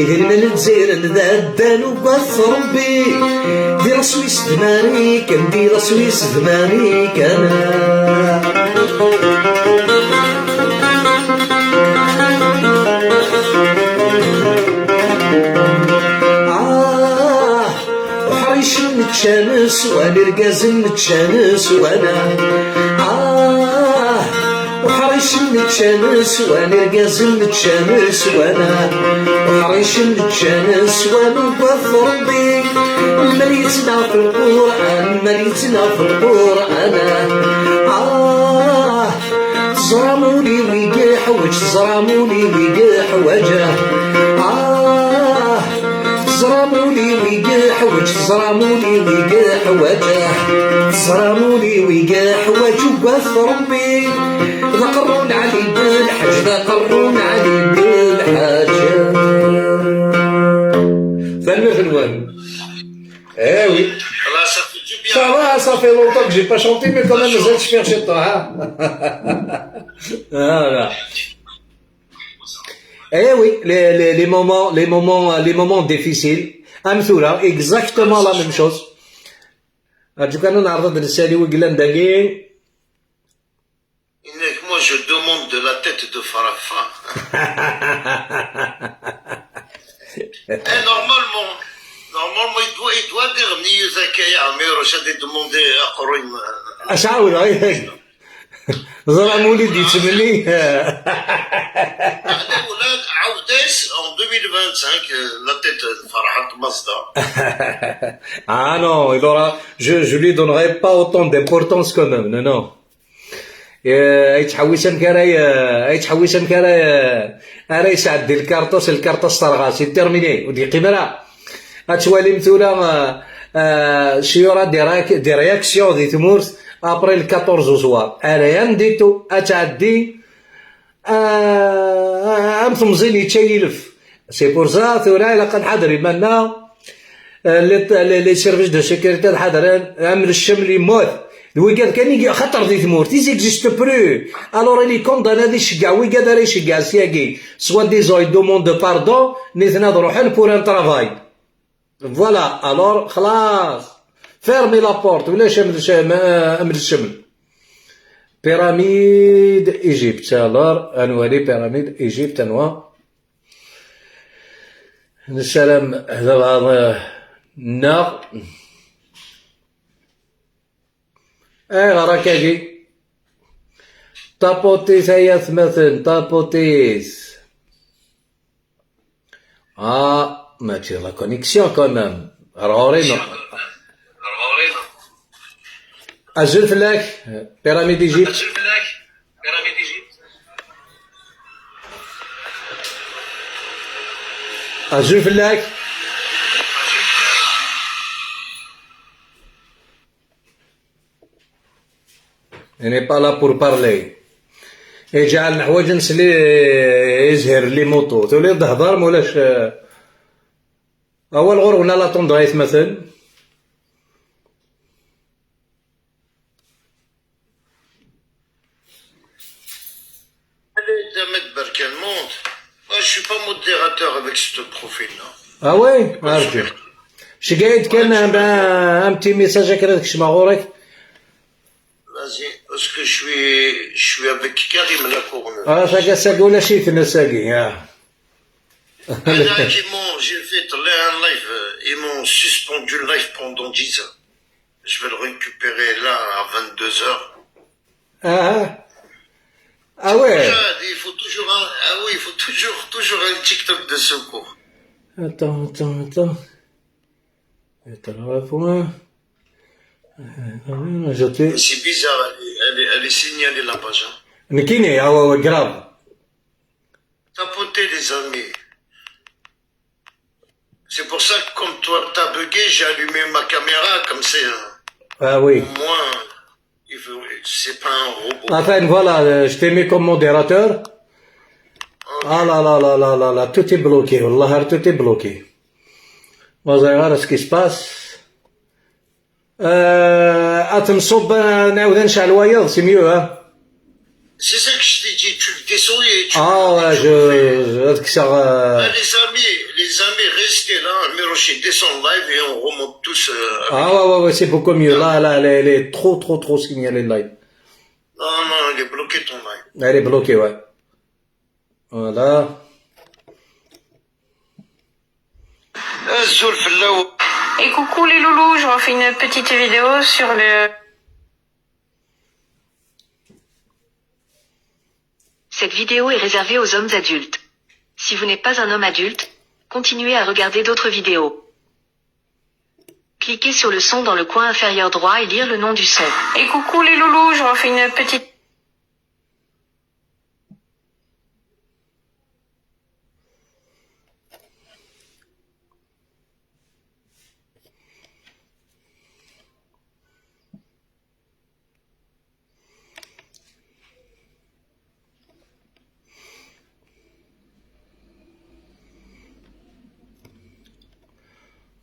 Idrimen n Lezzayer d addan ugat Rebbi. Di la Suisse d Marikan, di la Suisse d Marikan. Ah, uḥricen ččan swan, irgazen ččan swan. Ah, uḥricen ččan swan, irgazen ččan swan. Uḥricen ččan swan ugat Rebbi. Lmal yettnaɣ f Lqur'an, lmal yettnaɣ f Lqur'an. Ah, teẓram ul-iw i yeḥwaǧ, teẓram ul-iw i yeḥwaǧ. Ah, teẓram ul-iw i yeḥwaǧ, teẓram ul-iw i yeḥwaǧ. Teẓram ul-iw i yeḥwaǧ ugat Rebbi. D aqerru n Ɛli Belḥaǧ, d aqerru n Ɛli Belḥaǧ. Tanemmirt-nwen. Eh oui. Voilà, ça fait du bien. Ça va, ça fait longtemps que j'ai pas chanté, mais quand même, mazal cfiɣ ciṭuḥ, hein. Voilà. Eh oui, les, les, les moments, les moments, les moments difficiles. Am tura, exactement la même chose. Arǧu kan ad neɛreḍ ad d-nessali wi yellan dagi. Moi, je demande de la tête de Farah Farah. Eh, normalement, normalement, il doit, il doit dire Niyu Zakaya, mais Rochad est demandé à Korim. Acu ɛawdeɣ? Ẓer amulli d-yettmenni. Ula d Awdes en deux mille vingt-cinq, euh, la tête de Farhat Mazda. Ah non, il aura, je, je lui donnerai pas autant d'importance quand même, non, non. Eh, ay yettḥewwis amek ara, eh, ay yettḥewwis amek ara, eh, ara yesɛeddi lkarṭa-s, lkarṭa-s terɣa, c'est terminé, ur d-yeqqim ara. Ad twalim tura, eh, eh, si y aura des réac-, des réactions di tmurt après le quatorze au soir. Rien du tout, ad tɛeddi, eh, am temẓin yečča yilef. C'est pour ça, tura ilaq ad nḥader iman-nneɣ. Eh, les, les, les services de sécurité ad ḥadren, am cceml yemmut. D wigad kan i, xaṭer di tmurt, ils existent plus. Alors, il est condamné ad iceggeɛ wigad ara iceggeɛ syagi. Soi-disant, ils demandent pardon, nitni ad ruḥen pour un travail. Voilà, alors, xlaṣ. Fermez la porte, ulac am cceml. Pyramide Egypte, alors, ad nwali Pyramide Egypte, anwa. Nessaram d abaɛḍ, eh, nneɣ. Ayɣer akkagi? Tapuṭit ay atmaten, tapuṭit. Ah, mačči la connexion quand même. Ɣer ɣur-i neɣ? Azul fell-ak, Pyramide Egypte. Azul fell-ak. Il n'est pas là pour parler. Iǧɛel neḥwaǧ ad nsel i, i Zhir les motos. Tuli d-hḍer, ma ulac, eh, awal ɣur-wen, à l'attendre, aytmaten. Allez, Ahmed Berkan, monte. Moi, je suis pas modérateur avec ce profil-là. Ah ouais? Arǧu. Ceggeɛ-iyi-d kan un, un, un petit message akken ad kecmeɣ ɣur-k. Vas-y, parce que je suis, je suis avec Karim Lacourneux. Ah, tagi, tagi ulac-iten ass-agi, ah. Ils m'ont, j'ai fait un live, euh, ils m'ont suspendu le live pendant dix heures. Je vais le récupérer là à vingt-deux heures. Ah, ah ouais. Il faut toujours un, ah oui, il faut toujours, toujours un TikTok de secours. Attends, attends, attends. Attends, là, pour moi. Euh, j'étais- C'est bizarre, elle est, elle est, elle est signalée la page, hein. Nekkini, ah ouais, ouais, grave. Tapoter, les amis. C'est pour ça que, comme toi, t'as bugué, j'ai allumé ma caméra, comme c'est, euh, Ah oui. Au moins, il veut, c'est pas un robot. Enfin, voilà, euh, je t'ai mis comme modérateur. Ah là là là là là là, tout est bloqué, والله, tout est bloqué. ما ẓriɣ ara ce qui se passe. Euh, ad nṣubb, euh, nɛawed ad necɛel wayeḍ, c'est mieux, hein. C'est ça que je t'ai dit, tu le descends et tu Ah ouais, tu je, le fais. Je, ad kkseɣ, euh, Ah, les amis, les amis, restez là, Mirochi descend live et on remonte tous, euh, avec- Ah ouais, ouais, ouais, c'est beaucoup mieux. Là, là, elle est, elle est trop, trop, trop signalée, le live. Non, non, il est bloqué ton live. Elle est bloquée, ouais. Voilà. Azul fell-awen. Et coucou les loulous, je refais une petite vidéo sur le... Cette vidéo est réservée aux hommes adultes. Si vous n'êtes pas un homme adulte, continuez à regarder d'autres vidéos. Cliquez sur le son dans le coin inférieur droit et lire le nom du son. Et coucou les loulous, je refais une petite...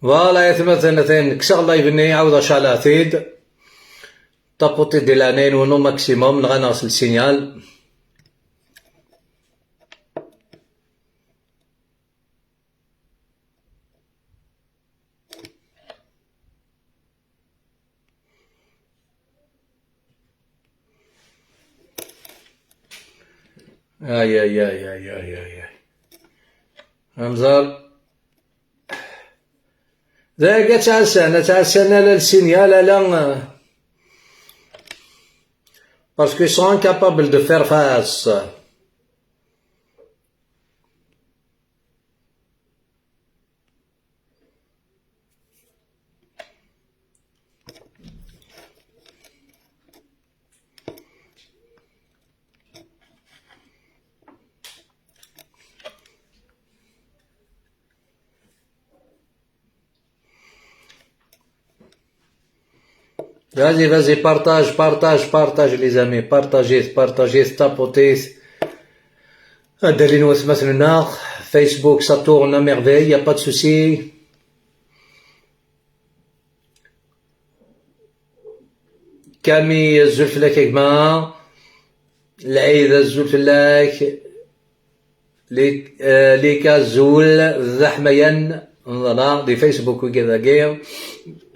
Voilà, aytmaten, atan kkseɣ live-nni, ɛawdeɣ ceɛleɣ-t-id. Tapuṭi di leɛnaya-nwen au maximum, nɣan-aɣ s lsinyal. Aïe, aïe, aïe, aïe, aïe, aïe, aïe. Amẓar. Dagi ad ttɛassan, ad ttɛassan ala le signal, ala, euh, parce qu'ils sont incapables de faire face. Vas-y, vas-y, partage, partage, partage, les amis. Partagez, partagez, tapotez. Ad d-alin watmaten-nneɣ. Facebook, ça tourne à merveille, y a pas de souci. Kami, azul fell-ak a gma. Lɛid, azul fell-ak. Li-, eh, Lika, azul, d aḥmayan. Voilà, di Facebook wigi dagi.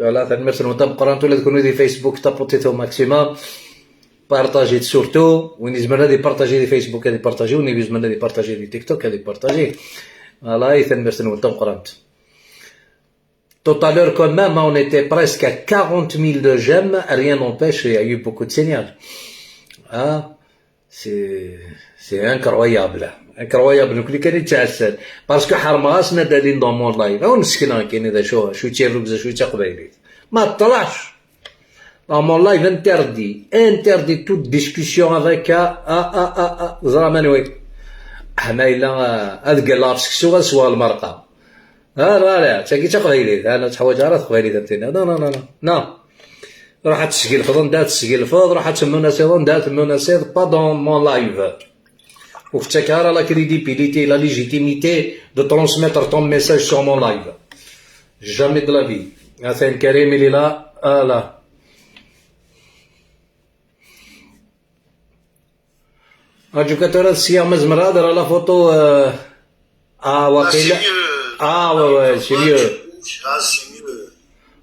Voilà, tanemmirt-nwen tameqqrant, ula d kunwi di Facebook, tapotit au maximum. Partagez-t surtout. Win izemren ad ipartaji di Facebook, ad ipartaji. Win izemren ad ipartaji di TikTok, ad ipartaji. Voilà, i tanemmirt-nwen tameqqrant. Tout à l'heure, quand même, on était presque à quarante mille de j'aime, rien n'empêche, il y a eu beaucoup de signal. Hein? C'est, c'est incroyable. Incroyable. Nekni kan i ttɛassan. Parce que ḥermeɣ-asen ad alin dans mon live. Aw nesken akken d acu, acu d tirrugza, acu d taqbaylit. Ma ṭṭlac. Dans mon live interdit. Interdit toute discussion avec, ah, ah, ah, ah, ah, ẓra manwi. Ah, ma yella, ah, ad ggalleɣ ɣef seksu, ad sweɣ lmerqa. Ah, voilà, tagi d taqbaylit. Ah, ur teḥwaǧ ara taqbaylit am tinna. Non, non, non, non. Non. Ruḥ ad tesgelfeḍ anda ad tesgelfeḍ, ruḥ ad temmunasiḍ anda ad temmunasiḍ, pas dans mon live. Ur k-ttakeɣ ara la crédibilité, la légitimité de transmettre ton message sur mon live. Jamais de la vie. Atan Karim, il est là. Ah, là. Rǧu kan tura ad sliɣ ma zemreɣ ad rreɣ la photo, euh, ah, ah, waqila. C'est mieux. Ah, ouais, ouais, c'est mieux. Ah, c'est mieux.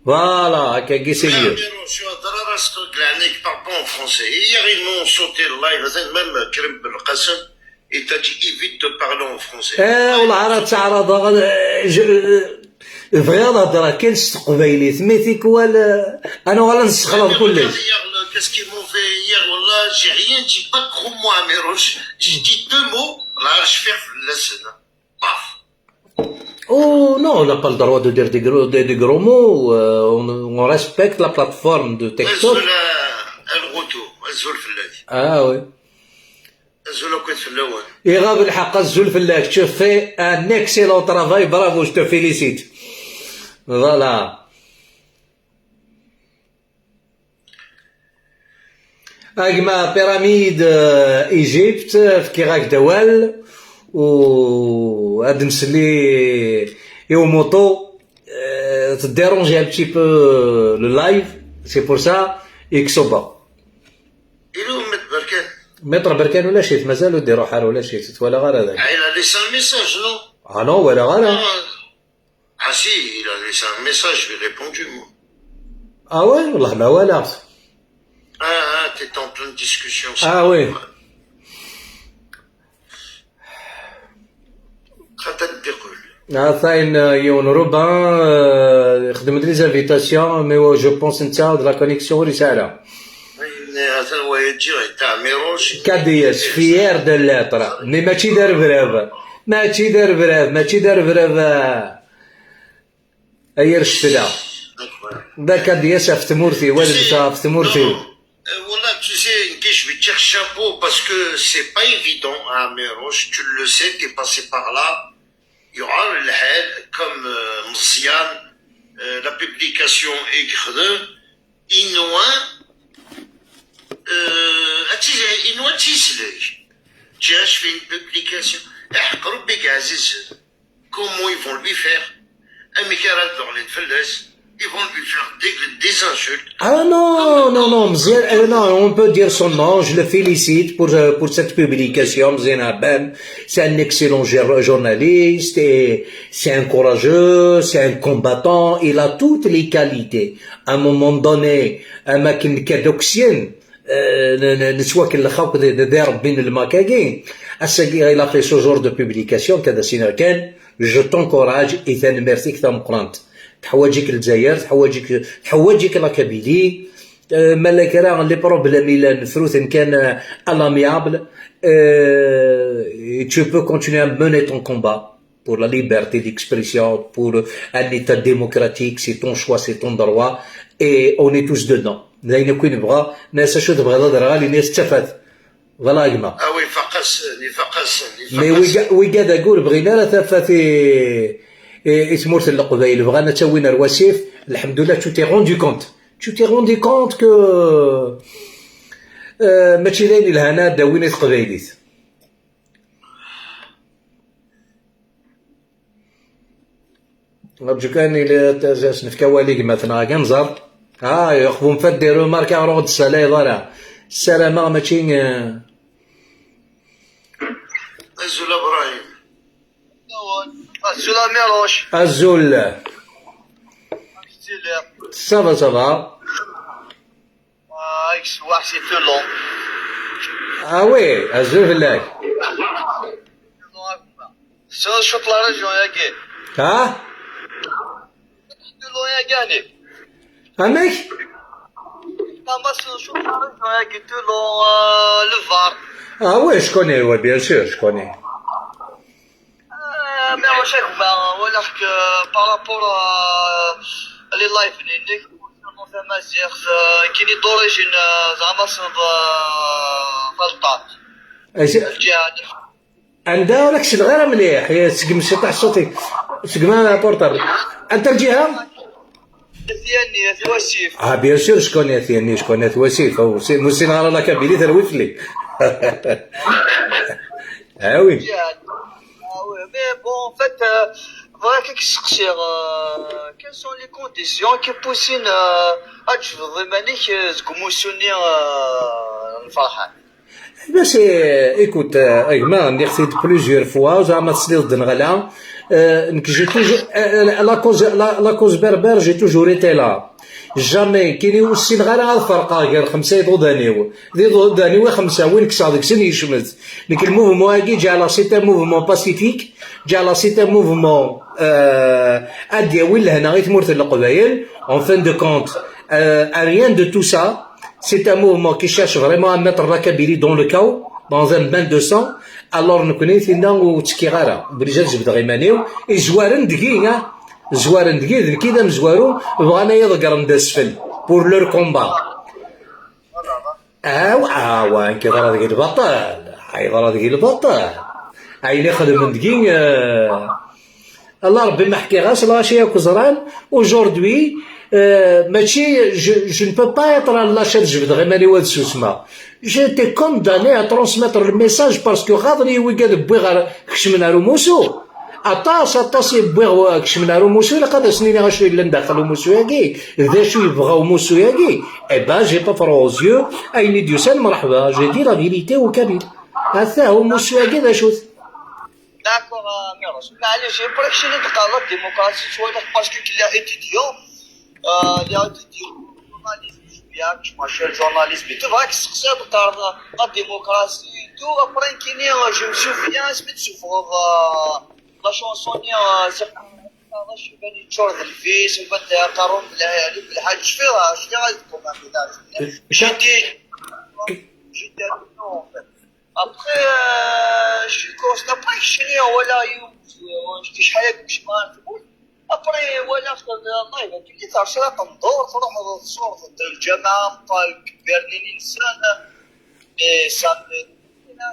Voilà, akkagi, c'est mieux. Amirouche, je suis à Darar, je suis à Glane, qui parle pas en français. Hier, ils m'ont sauté le live, même Karim Belkacem, il t'a dit, évite de parler en français. Eh, والله راه تعرض، je, Bɣiɣ ad hedreɣ kan s teqbaylit, mais tikwal, euh, ad nuɣal ad nessexlaḍ kullec. Hier, le, qu'est-ce qu'ils m'ont fait hier, wallah, j'ai rien dit, pas de gros mots, Amirouche. J'ai dit deux mots, là, je fais le... Paf. Oh non, on n'a pas le droit de dire des gros, des, des gros mots. Euh, on, on respecte la plateforme de TikTok. Azul, euh, le retour, azul fell-ak. Ah oui. Azul akk fell-awen. Iɣab lḥeqq, azul fell-ak. Tu fais un excellent travail, bravo, je te félicite. Voilà. A gma Pyramide, euh, Egypte, fkiɣ-ak-d awal, u ad nsel i, i umuṭu, euh, tdérange un petit peu le live, c'est pour ça, iksuba. Ilu Maître Berkan. Maître Berkan ulac-it, mazal ur d-iruḥ ara, ulac-it, ur t-walaɣ ara dagi. Ah, il a laissé un message, non? Ah non, walaɣ ara. Ah, ah si, il a laissé un message, je lui ai répondu, moi. Ah ouais, والله ما walaɣ-t. Ah, ah, t'étais en pleine discussion, ça. Ah oui. Xaṭer d-iqqel. Atan, euh, yiwen Robin, euh, ixdem-d les invitations, mais, euh, je pense netta d la connexion ur yesɛi ara. Atan wa yeǧǧi, Ɛmiruc. K D S, fier de l'être. Mais mačči d arebrab. Mačči d arebrab, mačči d arebrab, euh, Ay ar ccetla. D akka d-yas ɣef tmurt-iw, ad nseɣ ɣef tmurt-iw. Euh, voilà, tu sais, Guy, je vais te dire chapeau parce que c'est pas évident, hein, Amirouche, tu le sais, t'es passé par là. يعار الحال, comme, euh, Meẓyan, euh, la publication i yexdem, inwa, euh, ad tis-, inwa ad tislek. Tiens, je fais une publication. Iḥeqq Rebbi, Guy Ɛzizen. Comment ils vont lui faire? Amek ara d-ɣlin fell-as? Ils vont lui faire des, des insultes. Ah non, non, non, Meziane, euh, non, on peut dire son nom, je le félicite pour, euh, pour cette publication, Meziane Aban, c'est un excellent jour-, journaliste et c'est un courageux, c'est un combattant, il a toutes les qualités. À un moment donné, am akken nekk ad d-uksyen, Eh, n- n- nettwakellex akk d d- d irebbi n lmak-agi. Ass-agi, il a fait ce genre de publication, kada sinaɣ kan, je t'encourage, i tanemmirt-ik tameqqrant. Teḥwaǧ-ik Lezzayer, teḥwaǧ-ik, teḥwaǧ-ik la Kabylie. Eh, ma la kra les problèmes i llan, fruten kan, eh, à l'amiable. Eh, tu peux continuer à mener ton combat pour la liberté d'expression, pour un État démocratique, c'est ton choix, c'est ton droit, et on est tous dedans. D ayen akk i nebɣa, nnas acu tebɣiḍ ad rɣal, ini-as d tafat. Voilà a gma. Ah oui, ifaq-asen, ifaq-asen, mais ifaq-asen. Wiga-, wigad-agi ur bɣin ara tafat i, i, i tmurt n Leqbayel, bɣan ad tt-awin ar wasif. Lḥemdullah, tu t'es rendu compte. Tu t'es rendu compte que, euh, mačči d ayen ilhan ad d-awin i teqbaylit. Rǧu kan, ili as-nefk awal i gma-tneɣ, ad nẓer. Ah, yuxbum faddi remarque aɣ-ruɣ d-ssalayeḍ ara. Ssarameɣ mačči, eh, Azul a Brahim. Azul a Miroc. Azul. Amek tiliḍ? Ça va, ça va. Ah, amek s-, wax si Toulon. Ah oui, azul fell-ak. Tessneḍ cwiṭ la région-agi? Ha? Toulon-agi, ɛni? Amek? Tama tessneḍ cwiṭ la région-agi, Toulon, euh, le Var. Ah oui, je connais, oui, bien sûr, je connais. Euh, mais à chaque fois, voilà que par rapport à les lives, les, les, concernant Tamaziɣt, euh, qui est d'origine, euh, زعما c'est, euh, غلطات. Est-ce الجهة عندها راك شد غير مليح، يا سقم شي طاح صوتي، سقم انا بورطابل. انت الجهه؟ At Yanni, At Wasif. Ah, bien sûr, je connais At Yanni, je connais At Wasif. Oh, c'est, mais c'est la, la Kabylie, c'est le Wifli. Ah oui. Ah oui, mais bon, en fait, euh, voilà, qu'est-ce que c'est, euh, quelles sont les conditions qui poussent, euh, à تجبد iman-ik, euh, seg umussu-nni, euh, n Ferḥat? Eh ben, c'est, écoute, euh, a gma, nniɣ-t-id plusieurs fois, zeɛma tesliḍ-d neɣ ala. Euh, nekk, j'ai toujours, euh, la cause, la, la cause berbère, j'ai toujours été là. Jamais, kini ur ssineɣ ara ad ferqeɣ gar xemsa iḍudan-iw. D iḍudan-iw i xemsa, win kkseɣ deg-sen yecmet. Nekk, le mouvement-agi, ǧeɛleɣ c'est un mouvement pacifique, ǧeɛleɣ c'est un mouvement, euh, ad d-yawi lehna i tmurt n Leqbayel. En fin de compte, euh, à rien de tout ça. C'est un mouvement qui cherche vraiment à mettre la Kabylie dans le chaos, dans un bain de sang. Alors, nekkni tinna ur ttekkiɣ ara. Obligé ad jebdeɣ iman-iw. I zwaren deg-i, ah, zwaren deg-i, d nekk i d amezwaru, bɣan ad yi-ḍeggren d asfel pour leur combat. Aw, aw, nekk yeḍra deg lbaṭel. Yeḍra deg lbaṭel. Ayen ixedmen deg-i, euh, Allah Rebbi ma ḥkiɣ-as lɣaci akk ẓran, aujourd'hui, euh, mačči, je, je ne peux pas être à lâche ad jebdeɣ iman-iw ad susmeɣ. J'ai été condamné à transmettre le message parce que ɣaḍen-iyi wigad wwiɣ ɣer, kecmen ar umussu. Aṭas, aṭas i wwiɣ wa-, kecmen ar umussu, ilaq ad asen-iniɣ acu yellan daxel umussu-agi, d acu yebɣa umussu-agi. Eh ben, j'ai pas froid aux yeux, ayen i d-yusan, mreḥba, j'ai dit la vérité aux Kabyles. Atah umussu-agi d acu-t. D'accord, euh, Miroc. Maɛlic, après keččini d-teqqareḍ la démocratie, ttwaliɣ parce que killa étudiant, euh, lliɣ étudiant journalisme, je suis bien, je suis journalisme et tout, vrai que c'est ça, teqqareḍ la démocratie et tout, après nekkini, euh, je me souviens, asmi d-tessufɣeḍ, euh, la chanson-nni, euh, c'est pas, je suis venu de Jordan Fils, je suis venu de Karoun Belha-, Belhadj, je fais, euh, je fais, euh, comment dire, j'ai dit, j'ai dit non, en fait. Après, euh, je suis constant. Après, je suis en ولا يوم، je suis شحال هكا مش معرف. Après, ولا الله يبارك لي، صار شي رقم دور، تروح تصور ضد الجماعة، مقال كبير لي الإنسان. Mais ça me,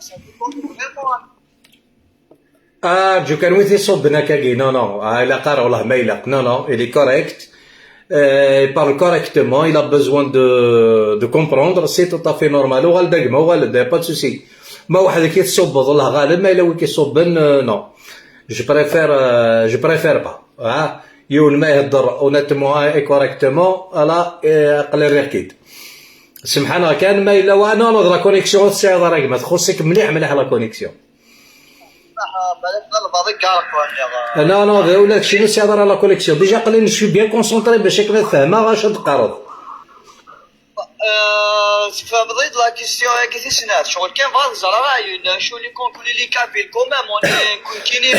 ça me compte vraiment. Ah, je كان ويتي صوب هناك. Non, non, ah, il a قارة والله ما يلق. Non, non, il est correct. Euh, il parle correctement, il a besoin de, de comprendre, c'est tout à fait normal. وغالد أجمع، وغالد، y a pas de souci. ما واحد كي تصبض، الله غالب، ما إلا وين كي صبن، euh, non. Je préfère, euh, je préfère pas. Ah, يون ما يهدر honnêtement et correctement، على، euh، قليل ريح كيد. سمحنا كان ما إلا وا-، non, non, la connexion، c'est هذا راك ما تخصك مليح، مليح la connexion. صح، بالك غلبة ذيك كارك وهني. Non, non, ولا شنو c'est هذا la connexion. Déjà قليل، je suis bien concentré باش هكا نفهمها اش تقرض. Euh, tfehmeḍ-id la question-agi tis snat? Ccɣel kan bɣiɣ ad ẓreɣ ayen, acu les, les Kabyles quand même, on est continue.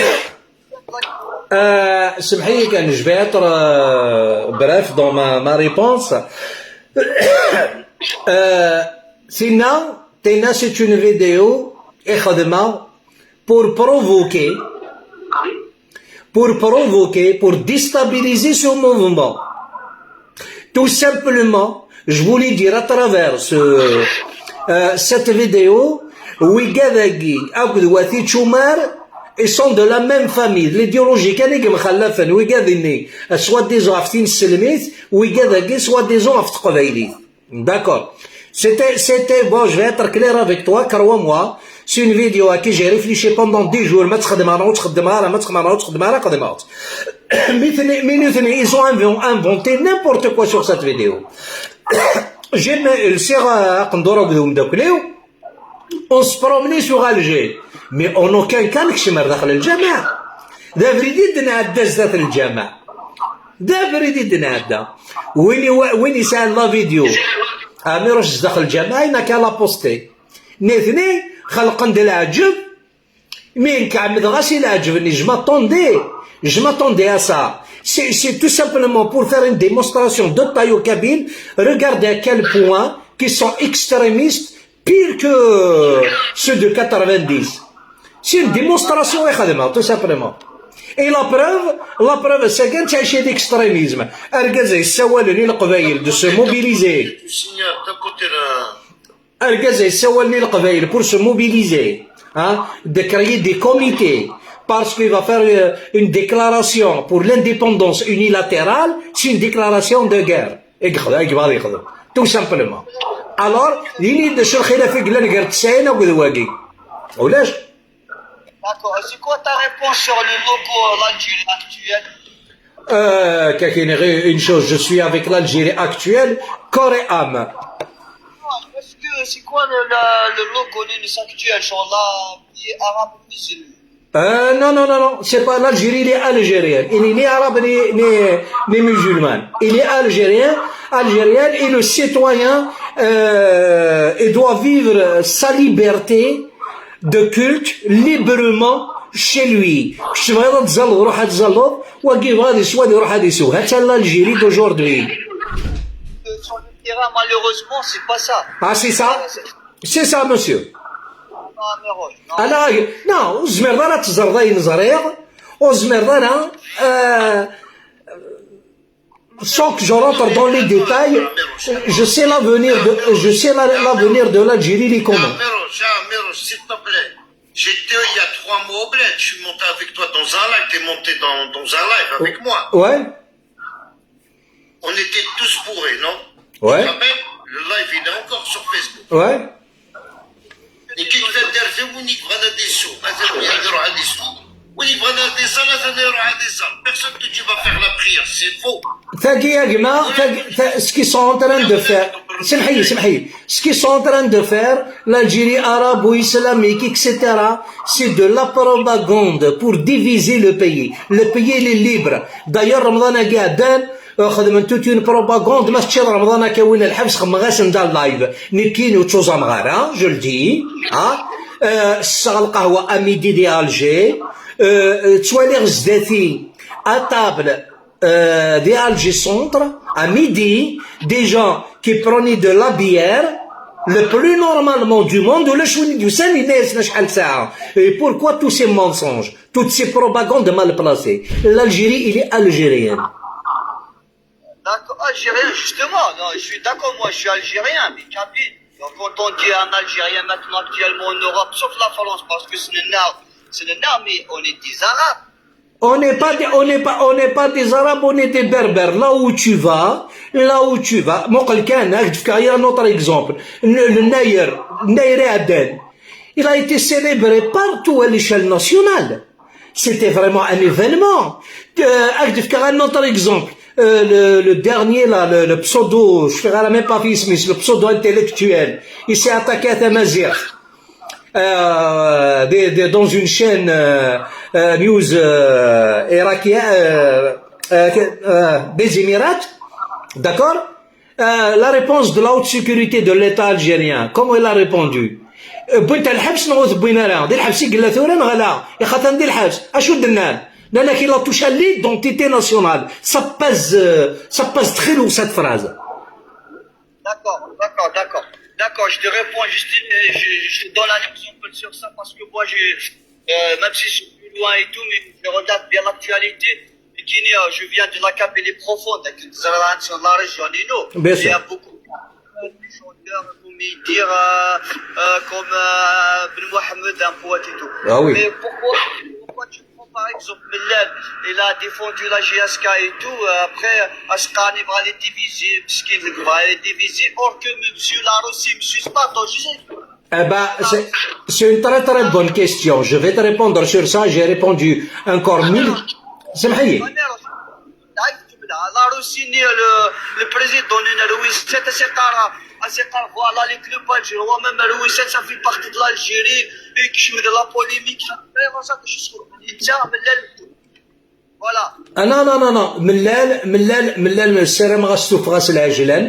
Semḥi kan, je vais être euh, bref dans ma, ma réponse. Euh, Tina, Tina, c'est une vidéo i xedmeɣ pour provoquer, pour provoquer, pour déstabiliser ce mouvement. Tout simplement, je voulais dire à travers ce, euh, cette vidéo, wigad-agi akked wat Ičumar, ils sont de la même famille, de l'idéologie kan i yemxallafen, wigad-nni soi-disant ɣef tinesselmit, wigad-agi soi-disant ɣef teqbaylit. D'accord. C'était, c'était, bon, je vais être clair avec toi, crois-moi. C'est une vidéo à qui j'ai réfléchi pendant dix jours. Ma txedmeɣ neɣ ur txedmeɣ ara, ma txedmeɣ neɣ ur txedmeɣ ara, xedmeɣ-tt. Mi teni, mi nutni, ils ont inven- inventé n'importe quoi sur cette vidéo. J'ai mis, lsiɣ aqendur akked umeddakel-iw, on se promenait sur Alger. Mais en aucun cas nekcem ar daxel lǧameɛ. D abrid i d-nɛedda zdat lǧameɛ. D abrid i d-nɛedda. Win, iwa- win yesɛan la vidéo, Amiruc zdaxel lǧameɛ, il n'a qu'à la poster. Nitni xelqen-d leɛǧeb, mi nekk ɛemmdeɣ-as i leɛǧeb-nni, je m'attendais, je m'attendais à ça. C'est, c'est tout simplement pour faire une démonstration de taille aux Kabyles. Regardez à quel point qu'ils sont extrémistes, pire que ceux de quatre-vingt-dix. C'est une démonstration i xedmeɣ, tout simplement. Et la preuve, la preuve, c'est qu'un chercher d'extrémisme. Argaz yessawalen i Leqbayel de se mobiliser. Argaz yessawalen i Leqbayel pour se mobiliser, hein, de créer des comités, parce qu'il va faire euh, une déclaration pour l'indépendance unilatérale, c'est une déclaration de guerre. I yexdem, i yebɣa ad yexdem, tout simplement. Alors, ini-d acu lxilaf i yellan gar tesɛin akked wagi. Ulac. D'accord. C'est quoi ta réponse sur le logo, euh, l'Algérie actuelle? Euh, كاين غير une chose, je suis avec l'Algérie actuelle, corps et âme. Est-ce que c'est quoi le, le, le logo de l'Algérie actuelle sur la vie arabe musulmane? Euh, non, non, non, non, c'est pas l'Algérie, il est algérien. Il est ni arabe, ni, ni, ni musulman. Il est algérien, algérien, et le citoyen, euh, il doit vivre sa liberté de culte librement chez lui. Kečč tebɣiḍ ad tzalleḍ, ruḥ ad tzalleḍ. Wagi yebɣa ad isew, ad iruḥ ad isew. Ha-tt-an l'Algérie d'aujourd'hui. Sur le terrain, malheureusement, c'est pas ça. Ah, c'est ça? C'est ça, monsieur. Ah, mais Roche, non. Ala, non, ur tezmireḍ ara ad teẓreḍ ayen ẓriɣ, ur tezmireḍ ara, euh, sans que je rentre dans les détails, je sais l'avenir de, je sais la- l'avenir de l'Algérie, il est comment. Amirouche, Amirouche, s'il te plaît. J'étais il y a trois mois au bled. Je suis monté avec toi dans un live. T'es monté dans, dans un live avec moi. Ouais, On était tous bourrés, non? ouais, Tu te rappelles? Le live, il est encore sur Facebook. ouais. Et qui te fait dire, c'est Monique, voilà des sous. Personne ne te dit, va faire la prière. C'est faux. Tagi, a gma, tagi, ta- ce qu'ils sont en train de faire, سمحي، سمحي, ce qu'ils sont en train de faire, l'Algérie arabe ou islamique, et cetera, c'est de la propagande pour diviser le pays. Le pays, il est libre. D'ailleurs, Ramadan a gagné, euh, xedmen toute une propagande, ma teččiḍ Ramadan akka win lḥebs, xemmeɣ-asen dans le live. Nekkini ur ttuẓameɣ ara, je le dis, hein. Euh, ssesseɣ lqahwa à midi di Alger, euh, euh, ttwaliɣ zdat-i, à table, euh, di Alger Centre, à midi, des gens qui prenaient de la bière, le plus normalement du monde, ulac win i d-yusan, yenna-yasen acḥal ssaɛa. Et pourquoi tous ces mensonges, toutes ces propagandes mal placées? L'Algérie, il est algérien. D'accord, algérien, justement. Non, je suis d'accord, moi, je suis algérien, mais kabyle. Donc, quand on dit un Algérien maintenant actuellement en Europe, sauf la France, parce que c'est le nord, c'est le nord, mais on est des Arabes. On n'est pas des, on n'est pas, on n'est pas des Arabes, on est des Berbères. Là où tu vas, là où tu vas, muqel kan, ad k-d-fkeɣ un autre exemple. Le, le Nayer, Nayer Aden, il a été célébré partout à l'échelle nationale. C'était vraiment un événement. Euh, ad k-d-fkeɣ un autre exemple. Euh, le, le dernier là, le, le pseudo, je ne même pas fils, mais le pseudo intellectuel, il s'est attaqué à Tamazirt. Euh, des- des- dans une chaîne euh, euh, news euh, irakienne euh, euh, euh, des Émirats, d'accord? Euh, la réponse de la haute sécurité de l'État algérien, comment il a répondu? Wwin-t ɣer lḥebs neɣ ur t-wwin ara? Di lḥebs i yella tura neɣ ala? Ixatan di lḥebs. Acu d-nnan? Nnan-ak il a touché à l'identité nationale. Ça pèse, euh, ça pèse très lourd cette phrase. D'accord, d'accord, d'accord. D'accord, je te réponds juste, euh, je, je te donne un exemple sur ça parce que moi, je, euh, même si je suis plus loin et tout, mais je regarde bien l'actualité. Et Kenya, je viens de la Kabylie profonde, avec une sur la région Nino. Bien Il y a sûr. Beaucoup de chanteurs, comme dire, euh, euh, comme euh, Ben Mohamed, un poète et tout. Ah oui. Mais pourquoi, pourquoi tu prends par exemple Mellal, il a défendu la J S K et tout, euh, après, Asqani va les diviser, parce qu'il va les diviser, or que monsieur la Russie, monsieur Spartan, je sais. Eh ben, c'est c'est une très très bonne question. Je vais te répondre sur ça. J'ai répondu encore mille. سمحي. La Russie, ni le, le président, ni le Louis sept, c'est Kara, c'est Kara, voilà, les clubs algériens, même le Louis sept, ça fait partie de l'Algérie, et qui met de la polémique, ça fait ça que je suis. Voilà. Ah non, non, non, non. Mellal, Mellal, Mellal, ssarameɣ-as tuffɣa-s lɛejlan.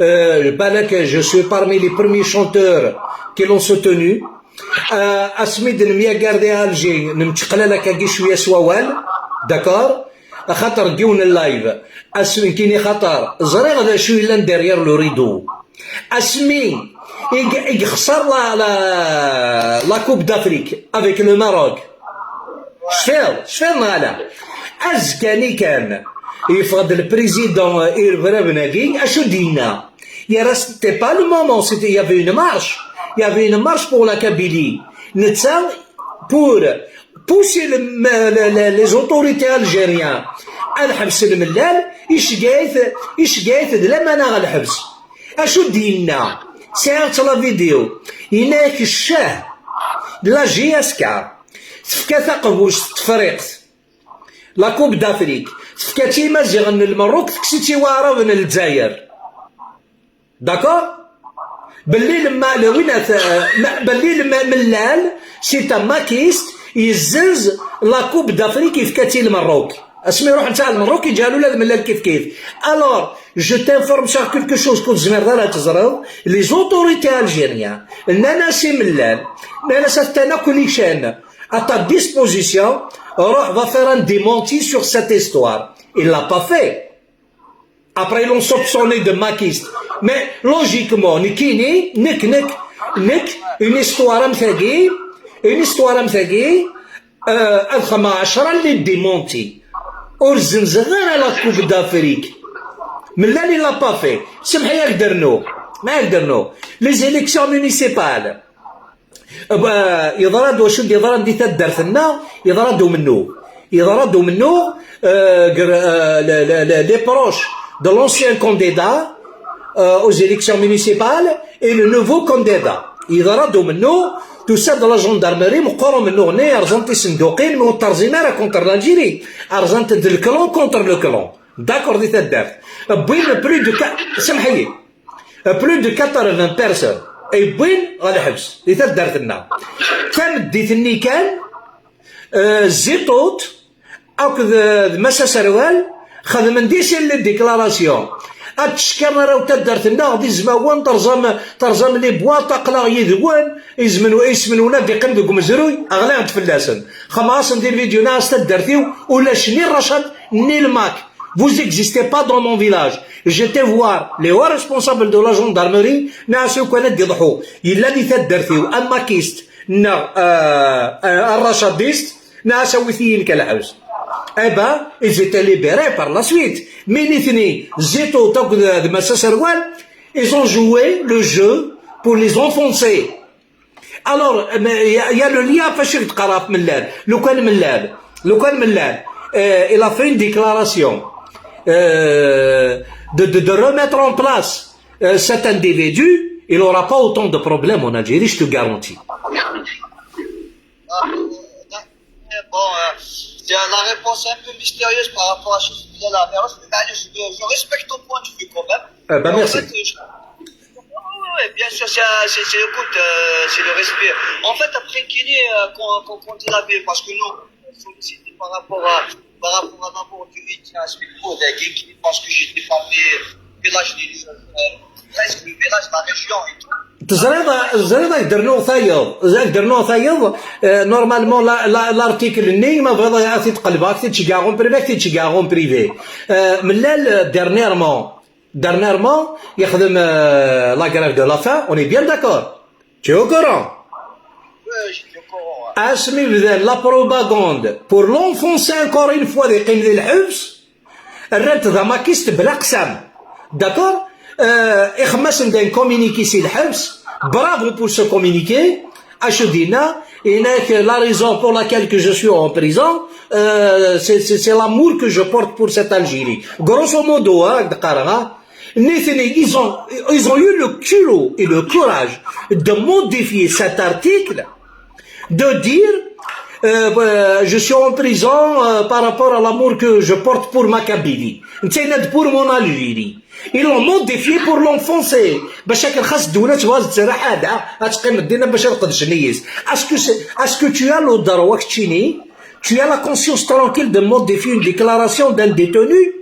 Euh, balak, je suis parmi les premiers chanteurs qui l'ont soutenu. Euh, asmi d-nemyagar di Alger, nemčeqlal akkagi cwiya s wawal, d'accord? Axaṭer deg yiwen n live, asmi kini xaṭer, ẓriɣ d acu yellan derrière le rideau. Asmi i g- i yexṣer la, la, la Coupe d'Afrique avec le Maroc. Cfiḍ, cfiḍ neɣ ala? Azekka-nni kan, yeffeɣ-d le président irebraben-agi, acu d-yenna? Yerra, c'était pas le moment, c'était, il y avait une marche. Il y avait une marche pour la Kabylie. Netta, pour pousser le, le, le, les autorités algériennes ad ḥebsen Mellal, iceggeɛ-it, iceggeɛ-it d lamana ɣer lḥebs. Acu d-yenna? Sɛiɣ-tt la vidéo. Yenna-yak ccah, la J S K tefka taqbuct Tefriqt, la Coupe d'Afrique, tefka-tt i Imaziɣen n Lmerruk, tekkes-itt i Waɛraben n Lezzayer. D'accord? Belli lemma le winat, euh, ma- belli lemma Mellal, c'est un maquiste, yezzenz la Coupe d'Afrique, yefka-tt i Lmerruk. Asmi ruḥen ɣer Lmerruk, yeǧǧa ula d Mellal kif kif. Alors, je t'informe sur quelque chose que tzemreḍ ara teẓreḍ. Les autorités algériennes nnan-as i Mellal, nnan-as atan akk les chaînes à ta disposition, ruḥ va faire un démenti sur cette histoire. Il l'a pas fait. Après, ils l'ont soupçonné de maquiste. Mais logiquement, nekkini, nekk, nekk, nekk, une histoire am tagi, une histoire am tagi, euh, ad xedmeɣ ɛecra n les démentis. Ur zzenzeɣ ara la Coupe d'Afrique. Mellal, il l'a pas fait. Semḥ-iyi, ad ak-d-rnuɣ. Ma ak-d-rnuɣ. Les élections municipales. Yeḍra-d wacu d-yeḍran di taddart-nneɣ, yeḍra-d umennuɣ. Yeḍra-d umennuɣ, euh, gr- euh, le- le- le- les proches de l'ancien candidat, euh, aux élections municipales et le nouveau candidat. Yeḍra-d umennuɣ, tusa-d la gendarmerie, meqqer umennuɣ-nni, rẓan tisenduqin, mais ur terẓim ara contre l'Algérie. Rẓan-tent le clan contre le clan. D'accord, di taddart. Wwin plus de qua- semḥ-iyi. Plus de quatre-vingts personnes ay wwin ɣer lḥebs di taddart-nneɣ. Tameddit-nni kan, euh, Ziṭut akked, euh, d Massa Serwal xedmen di sin les déclarations. Ad tcekkirem arraw n taddart-nneɣ d izmawen, terẓam, terẓam les boîtes, aql-aɣ yid-wen, isem-nwen, isem-nwen ad d-iqqim deg umezruy, ɣliɣ-d fell-asen. Xedmeɣ-asen di lvidyu-nni, as taddart-iw, ulac ni Rracad ni Lmak. Vous existez pas dans mon village. J'étais voir les hauts responsables de la gendarmerie, nniɣ-as lukan ad d-iḍḥu yella di taddart-iw un maquiste neɣ, euh, un rachadiste, nniɣ-as awit-iyi nekk ɣer lḥebs. Eh ben, ils étaient libérés par la suite. Mais nitni, Ziṭut akked d Massa Serwal, ils ont joué le jeu pour les enfoncer. Alors, mais il y, a- il y a le lien, fac i d-qqareɣ ɣef Mellal. Lukan Mellal, lukan Mellal, euh, il a fait une déclaration, euh, de, de, de remettre en place, euh, cet individu, il n'aura pas autant de problèmes en Algérie, je te garantis. Ah, euh, bon, euh, c'est la réponse est un peu mystérieuse par rapport à ce sujet-là. Mais je, je- je respecte ton point de vue quand même. Euh, bah, merci. En fait, je- Oui, oui, oui, bien sûr, c'est, un- c'est, c'est- écoute, euh, c'est le respect. En fait, après qu'il est, euh, qu'on, qu'on, qu'on dit la vie, parce que nous, on est sollicités par rapport à, par rapport à la mort du huit, à ce que- parce que j'étais pas fait, que là, je l'ai lu. Teẓriḍ, teẓriḍ ad k-d-rnuɣ tayeḍ, ad k-d-rnuɣ tayeḍ, euh, normalement la, la, l'article-nni, ma bɣiḍ ad t-id-qelbeɣ, ad k-t-id-ceggɛeɣ en privé, ad k-t-id-ceggɛeɣ en privé. Euh, mlal, euh, dernièrement, dernièrement, yexdem, euh, la grève de la faim, on est bien d'accord. Tu es au courant? Asmi bdan la propagande pour l'enfoncer encore une fois, di qim di lḥebs, rrant d amakist bla qsam. D'accord? Euh, ixemmasen d'un communiqué si lḥebs. Bravo pour ce communiqué. Acu d-yenna? Yenna-k la raison pour laquelle que je suis en prison, euh, c'est, c'est, c'est l'amour que je porte pour cette Algérie. Grosso modo, hein, d-qqareɣ, hein. Nitni, ils ont, ils ont eu le culot et le courage de modifier cet article, de dire, euh, euh, je suis en prison, euh, par rapport à l'amour que je porte pour ma Kabylie. Netta yenna-d pour mon Algérie. Ils l'ont modifié pour l'enfoncer. Bac akken xas ddula tebɣa ad tserreḥ, ad, ad teqqim dinna bac ad qedcen yis. Est-ce que c'est, est-ce que tu as le droit, keččini, tu as la conscience tranquille de modifier une déclaration d'un détenu?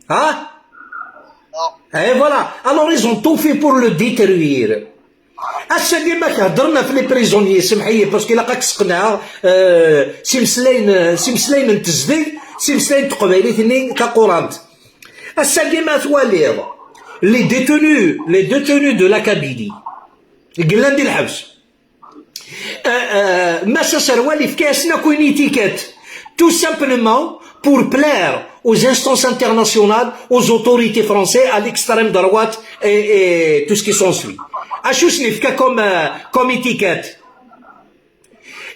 Hein? Et voilà. Alors, ils ont tout fait pour le détruire. Ass-agi ma k-heddren ɣef les prisonniers, semḥ-iyi, parce que ilaq ad k-sqenɛeɣ, euh, s imeslayen, s imeslayen n tezdeg, s imeslayen n teqbaylit-nni taqurant. Ass-agi ma twaliḍ les détenus, les détenus de la Kabylie, i yellan di lḥebs, euh, euh, Mass Aserwal yefka-yasen akk une étiquette, tout simplement pour plaire aux instances internationales, aux autorités françaises, à l'extrême droite et, et tout ce qui s'ensuit. Acu i sen-yefka comme, euh, comme étiquette?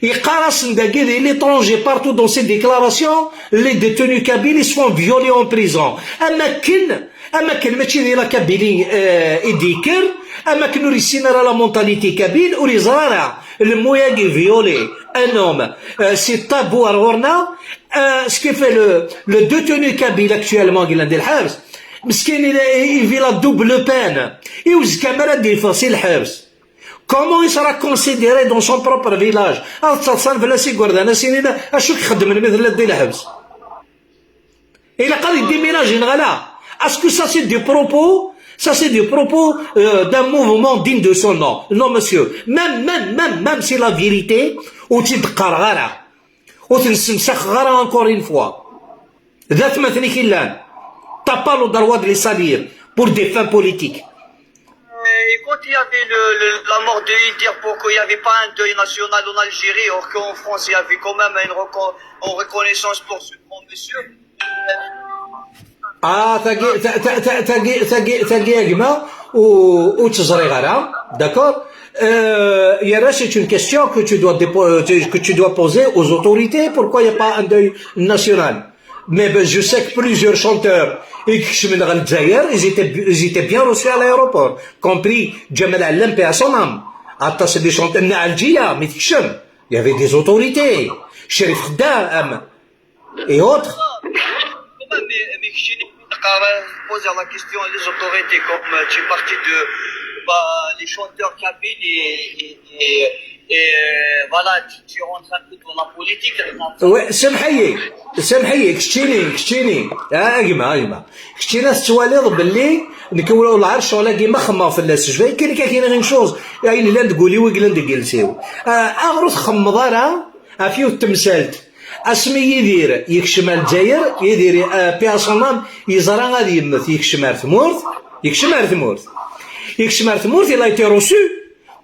Yeqqar-asen dagi, di l'étranger, partout dans ses déclarations, les détenus kabyles, ils se font violer en prison. Am akken, am akken mačči di la Kabylie, euh, i d-yekker, am akken ur yessin ara la mentalité kabyle, ur yeẓra ara le mot-agi violer un homme, euh, c'est tabou ar ɣur-neɣ, euh, ce qui fait le, le détenu kabyle actuellement i yellan di lḥebs, meskin, il, il vit la double peine. I uzekka mi ara d-yeffeɣ si lḥebs, comment il sera considéré dans son propre village? Ad ttaḍsan fell-as igerdan, ad s-inin acu i k-xeddmen mi telliḍ di lḥebs? Ilaq ad yeddiminajin neɣ ala? Est-ce que ça c'est des propos, ça c'est des propos, euh, d'un mouvement digne de son nom? Non, monsieur. Même, même, même, même si la vérité, ur tt-id-qqareɣ ara, ur ten-ssemsaxeɣ ara encore une fois. D atmaten-ik i llan. T'as pas le droit de les salir pour des fins politiques. Et quand il y avait le, le- la mort de Idir, pourquoi il n'y avait pas un deuil national en Algérie, or qu'en France, il y avait quand même une, reco- une reconnaissance pour ce grand monsieur? Ah, tagi, ta- ta- ta- tagi, tagi, tagi, a gma, ur ur tt-ẓriɣ ara, d'accord? Euh, yerra, c'est une question que tu dois dépo- que tu dois poser aux autorités. Pourquoi il n'y a pas un deuil national? Mais ben, je sais que plusieurs chanteurs i ikecmen ɣer Lezzayer, ils étaient, ils étaient bien reçus à l'aéroport, compris Djamel Allam, paix à son âme. Aṭas des chanteurs, Nna Aljiya, mi tekcem, il y avait des autorités. Chérif Khdam et autres. Mais, mais je poser la question à les autorités, comme euh, tu es parti de bah, les chanteurs kabyles et, et, et, et, euh, voilà, tu, tu rentres un peu dans la politique. Ouais, semḥ-iyi, semḥ-iyi, keččini, keččini, a gma, a gma, keččini ad tettwaliḍ belli nekk ur lɛar ccɣel-agi ma xemmeɣ fell-as, jbay kan akka kini une chose, ayen llan deg ul-iw i yellan deg iles-iw. Ah, aɣer ur txemmeḍ ara ɣef yiwet temsalt? Asmi Yidir yekcem ar Lezzayer, Yidir, euh, paix à son âme, yeẓra ad yemmet, yekcem ar tmurt, yekcem ar tmurt. Yekcem ar tmurt, il a été reçu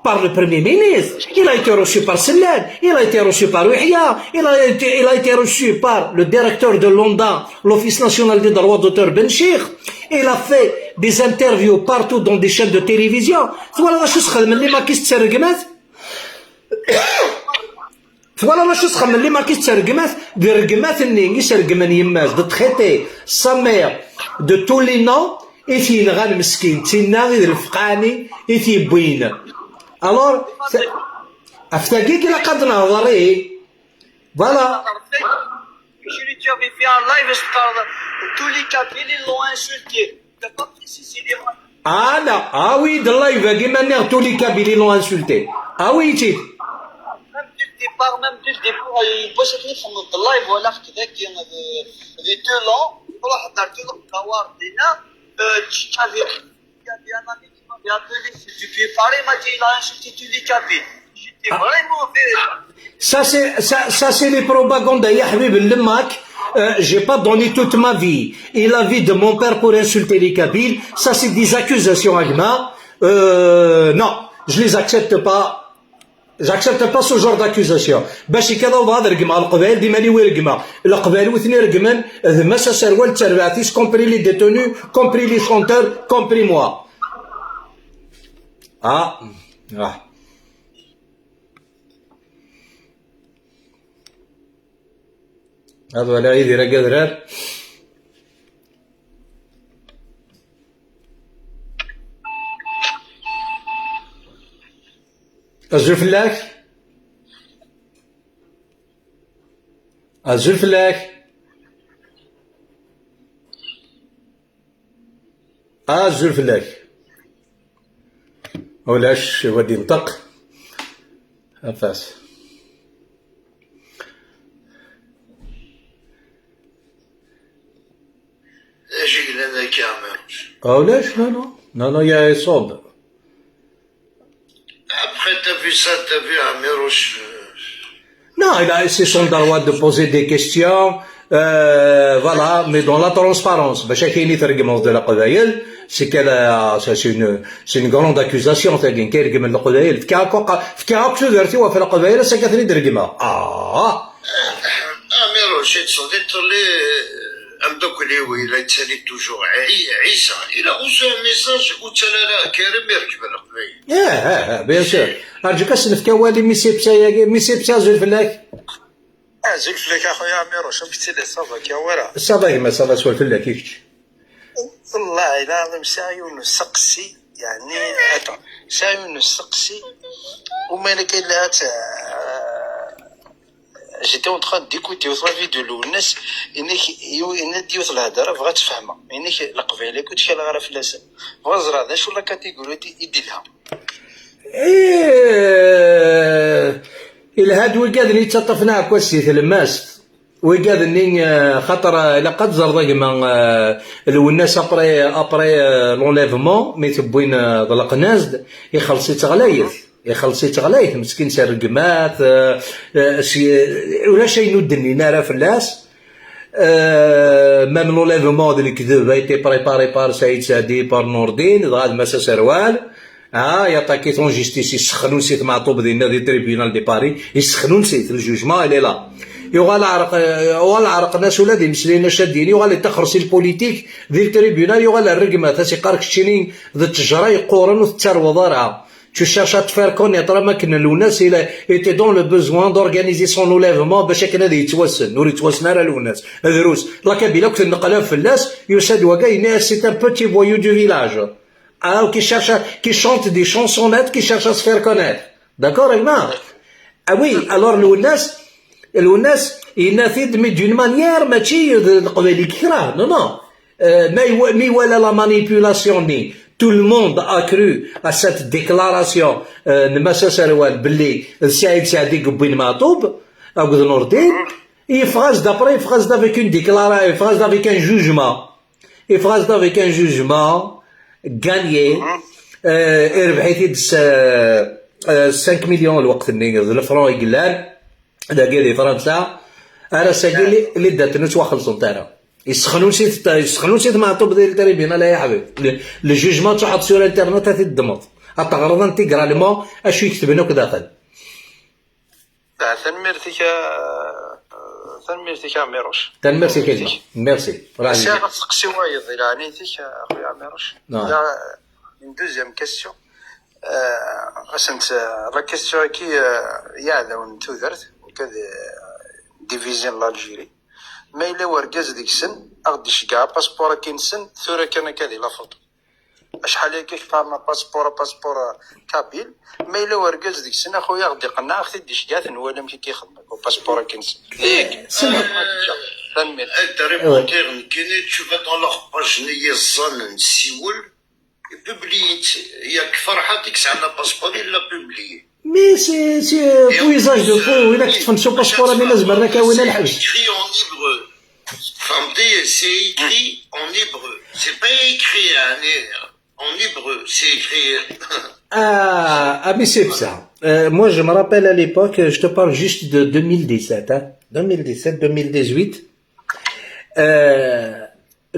par le Premier ministre, il a été reçu par Sellal, il a été reçu par Ouihia, il a été, il a été reçu par le directeur de l'ONDA, l'Office national des droits d'auteur, Ben Cheikh. Il a fait des interviews partout dans des chaînes de télévision. Twalaḍ acu sxedmen les maquistes s rregmat? Twalaḍ acu sxedmen les maquistes s rregmat? D rregmat-nni i s-reggmen yemma-s, de traiter sa mère de tous les noms, i t-yenɣan meskin, d tinna i d lefqeɛ-nni i t-yewwin. Alors, ɣef tagi ilaq ad nehḍer, ihi. Voilà. Je lui avais fait un live, je parle, tous les Kabyles, ils l'ont insulté. T'as pas précisé les Ah non, ah oui, de live, agi ma nniɣ tous les Kabyles l'ont insulté. Ah oui, même dès le départ, même dès le départ, il bosse avec nous, de live, voilà, avec des deux langues, voilà, dans deux langues, d'avoir des nains, euh, tu avais Il y avait un ami qui m'avait appelé depuis Paris, il m'a dit il a insulté tous les Kabyles. J'étais vraiment vénère. Ça, c'est, ça, ça, c'est les propagandes, يا حبيبي, le Mac. Euh, j'ai pas donné toute ma vie et la vie de mon père pour insulter les Kabyles. Ça, c'est des accusations, Agma. Euh, non, je les accepte pas. J'accepte pas ce genre d'accusation. Bac ikad awḍeɣ ad regmeɣ Leqbayel d iman-iw i regmeɣ. Leqbayel wi ten-iregmen d Massa Serwal d terbaɛt-is, compris les détenus, compris les chanteurs, compris moi. Ah, ah. Ad waliɣ Yidir Agadrar. Azul fell-ak. Azul fell-ak. Azul fell-ak. Ulac, iwa d-inṭeq. Afas. D acu yellan akka, Ɛmiruc? Ah, ulac, non, non. Non, non, il y a un solde. Après, t'as vu ça, t'as vu, Amirouche, euh, Non, il a, c'est son droit de poser des questions, euh, voilà, mais dans la transparence. Bac akken i tregmeḍ d Leqbayel, c'est qu'elle a, ça, c'est une, c'est une grande accusation, tagi, nekk i iregmen Leqbayel. Fkiɣ akk, fkiɣ akk tudert-iw ɣef Leqbayel, ass-agi ad ten-id-regmeɣ. Ah! Amirouche, i tesɛiḍ iḍelli, euh, ameddakel-iw, il a toujours, Ɛi-, Ɛisa, il a reçu un message, ur ttala ara, Karim, iregmen Leqbayel. Eh, eh, eh, bien sûr. Arǧu-k ad s-nefk awal i Missy Psa-agi. Missy Psa, azul fell-ak. Azul fell-ak a xuya Ɛmiruc, amek tettiliḍ? Ça va, kya wara? Ça va gma, ça va, swal fell-ak i kečč. Wallahi lɛaḍim sɛiɣ yiwen n usteqsi, yeɛni, attends, sɛiɣ yiwen n usteqsi, uma yella kan la, euh, j'étais en train d'écouter yiwet la vidéo n Lwennas, inek, yenna-d yiwet lhedra, bɣiɣ ad tt-fehmeɣ, inek Leqbayel akk ur ttkaleɣ ara fell-asen. Bɣiɣ ad ẓreɣ d acu la catégorie i d-, i d-ilha. Eh, ilha-d wigad-nni yettaṭṭafen aɛekkaz si tlemmast. Wigad-nni, eh, xaṭer, eh, ilaq ad teẓreḍ a gma, eh, Lwennas après, après, eh, l'enlèvement, mi t-wwin, eh, ḍelqen-as-d, ixelleṣ-itt ɣlayet. Ixelleṣ-itt ɣlayet, meskin s rregmat, eh, eh, si, eh, ulac ayen ur d-nnin ara fell-as. Euh, même l'enlèvement de lekdeb a été préparé par Saïd Sadi, par Nourdine, dɣa d Massa Serwal. Ah, yaṭaki-t en justice, issexnunes-it Meɛṭub dinna di tribunal de Paris, issexnunes-it, le jugement, il est là. Yuɣal ɛerq-, euh, yuɣal ɛerqen-as ula d imeslayen acaddiyen, yuɣal yettaxer si lpolitik di tribunal, yuɣal rregmat-as, iqqar keččini d ttejra yeqquren ur tettarweḍ ara. Tu cherches à te faire connaître, am akken Lwennas, il a été dans le besoin d'organiser son enlèvement, bac akken ad yettwassen, ur yettwassen ara Lwennas. Drus. La Kabylie akk tenneqlab fell-as, yusa-d waga, yenna-as, c'est un petit voyou du village. Ah, qui cherche à, qui chante des chansonnettes, qui cherche à se faire connaître. D'accord, a gma? Ah oui, alors Lwennas, Lwennas, yenna-t-id, mais d'une manière, mačči d Leqbayel i yekreh, non, non. Euh, ma iwa-, mi iwala la manipulation-nni, tout le monde a cru à cette déclaration, euh, n Massa Serwal belli d Saïd Saɛdi i yewwin Meɛṭub akked Nourdine, yeffeɣ-as-d après, yeffeɣ-as-d avec une déclaration, yeffeɣ-as-d avec un jugement. Yeffeɣ-as-d avec un jugement gagné. Euh, irbeḥ-it-id s, euh, cinq millions lweqt-nni, d lefran i yellan. Dagi di Fransa, ar ass-agi li, li ddatn ur ttwaxellṣent ara. Yessexnunes-it, yessexnunes-it Meɛṭub di tribunal, ay aḥbib. Le, le jugement ad truḥeḍ sur internet ad t-id-ddmeḍ. Ad teɣreḍ intégralement acu i ketben akk daxel. Ah, tanemmirt-ik a, tanemmirt-ik a Ɛmiruc. Tanemmirt-ik a gma. Merci. Sɛiɣ asteqsi wayeḍ, di leɛnayt-ik a xuya Ɛmiruc. Non. La, une deuxième question. Euh, asent, euh, la question-agi, euh, i yiɛdawen n tudert, akka d, euh, division n l'Algérie. Ma yella wergaz deg-sen, a ɣ-d-iceggeɛ apaspur-agi-nsen, tura kan akka di la photo. Acḥal akka i qqaren apaspur, apaspur, euh, kabyle. Ma yella wergaz deg-sen, a xuya, a ɣ-d-iqenneɛ, a ɣ-t-id-iceggeɛ, ad t-nwali amek i k-ixdem, apaspur-agi-nsen. Dik, eh, tanemmirt. Ad d-répondre, nekkini, tu vas dans leur page-nni yeẓẓan n Siwel, publié-tt, yak Ferḥat i yesɛan la passeport, il l'a publié. Mais c'est, c'est, euh, faux usage de faux, win ak teṭṭfen s upaspur, a min zemren ad k-awin ɣer lḥebs. C'est écrit en hébreu. Fhemti, c'est écrit en hébreu. C'est pas écrit en, En hébreu, c'est écrit. Ah, ah, mais c'est ça. Euh, moi, je me rappelle à l'époque, je te parle juste de deux mille dix-sept, hein. deux mille dix-sept, deux mille dix-huit. Euh,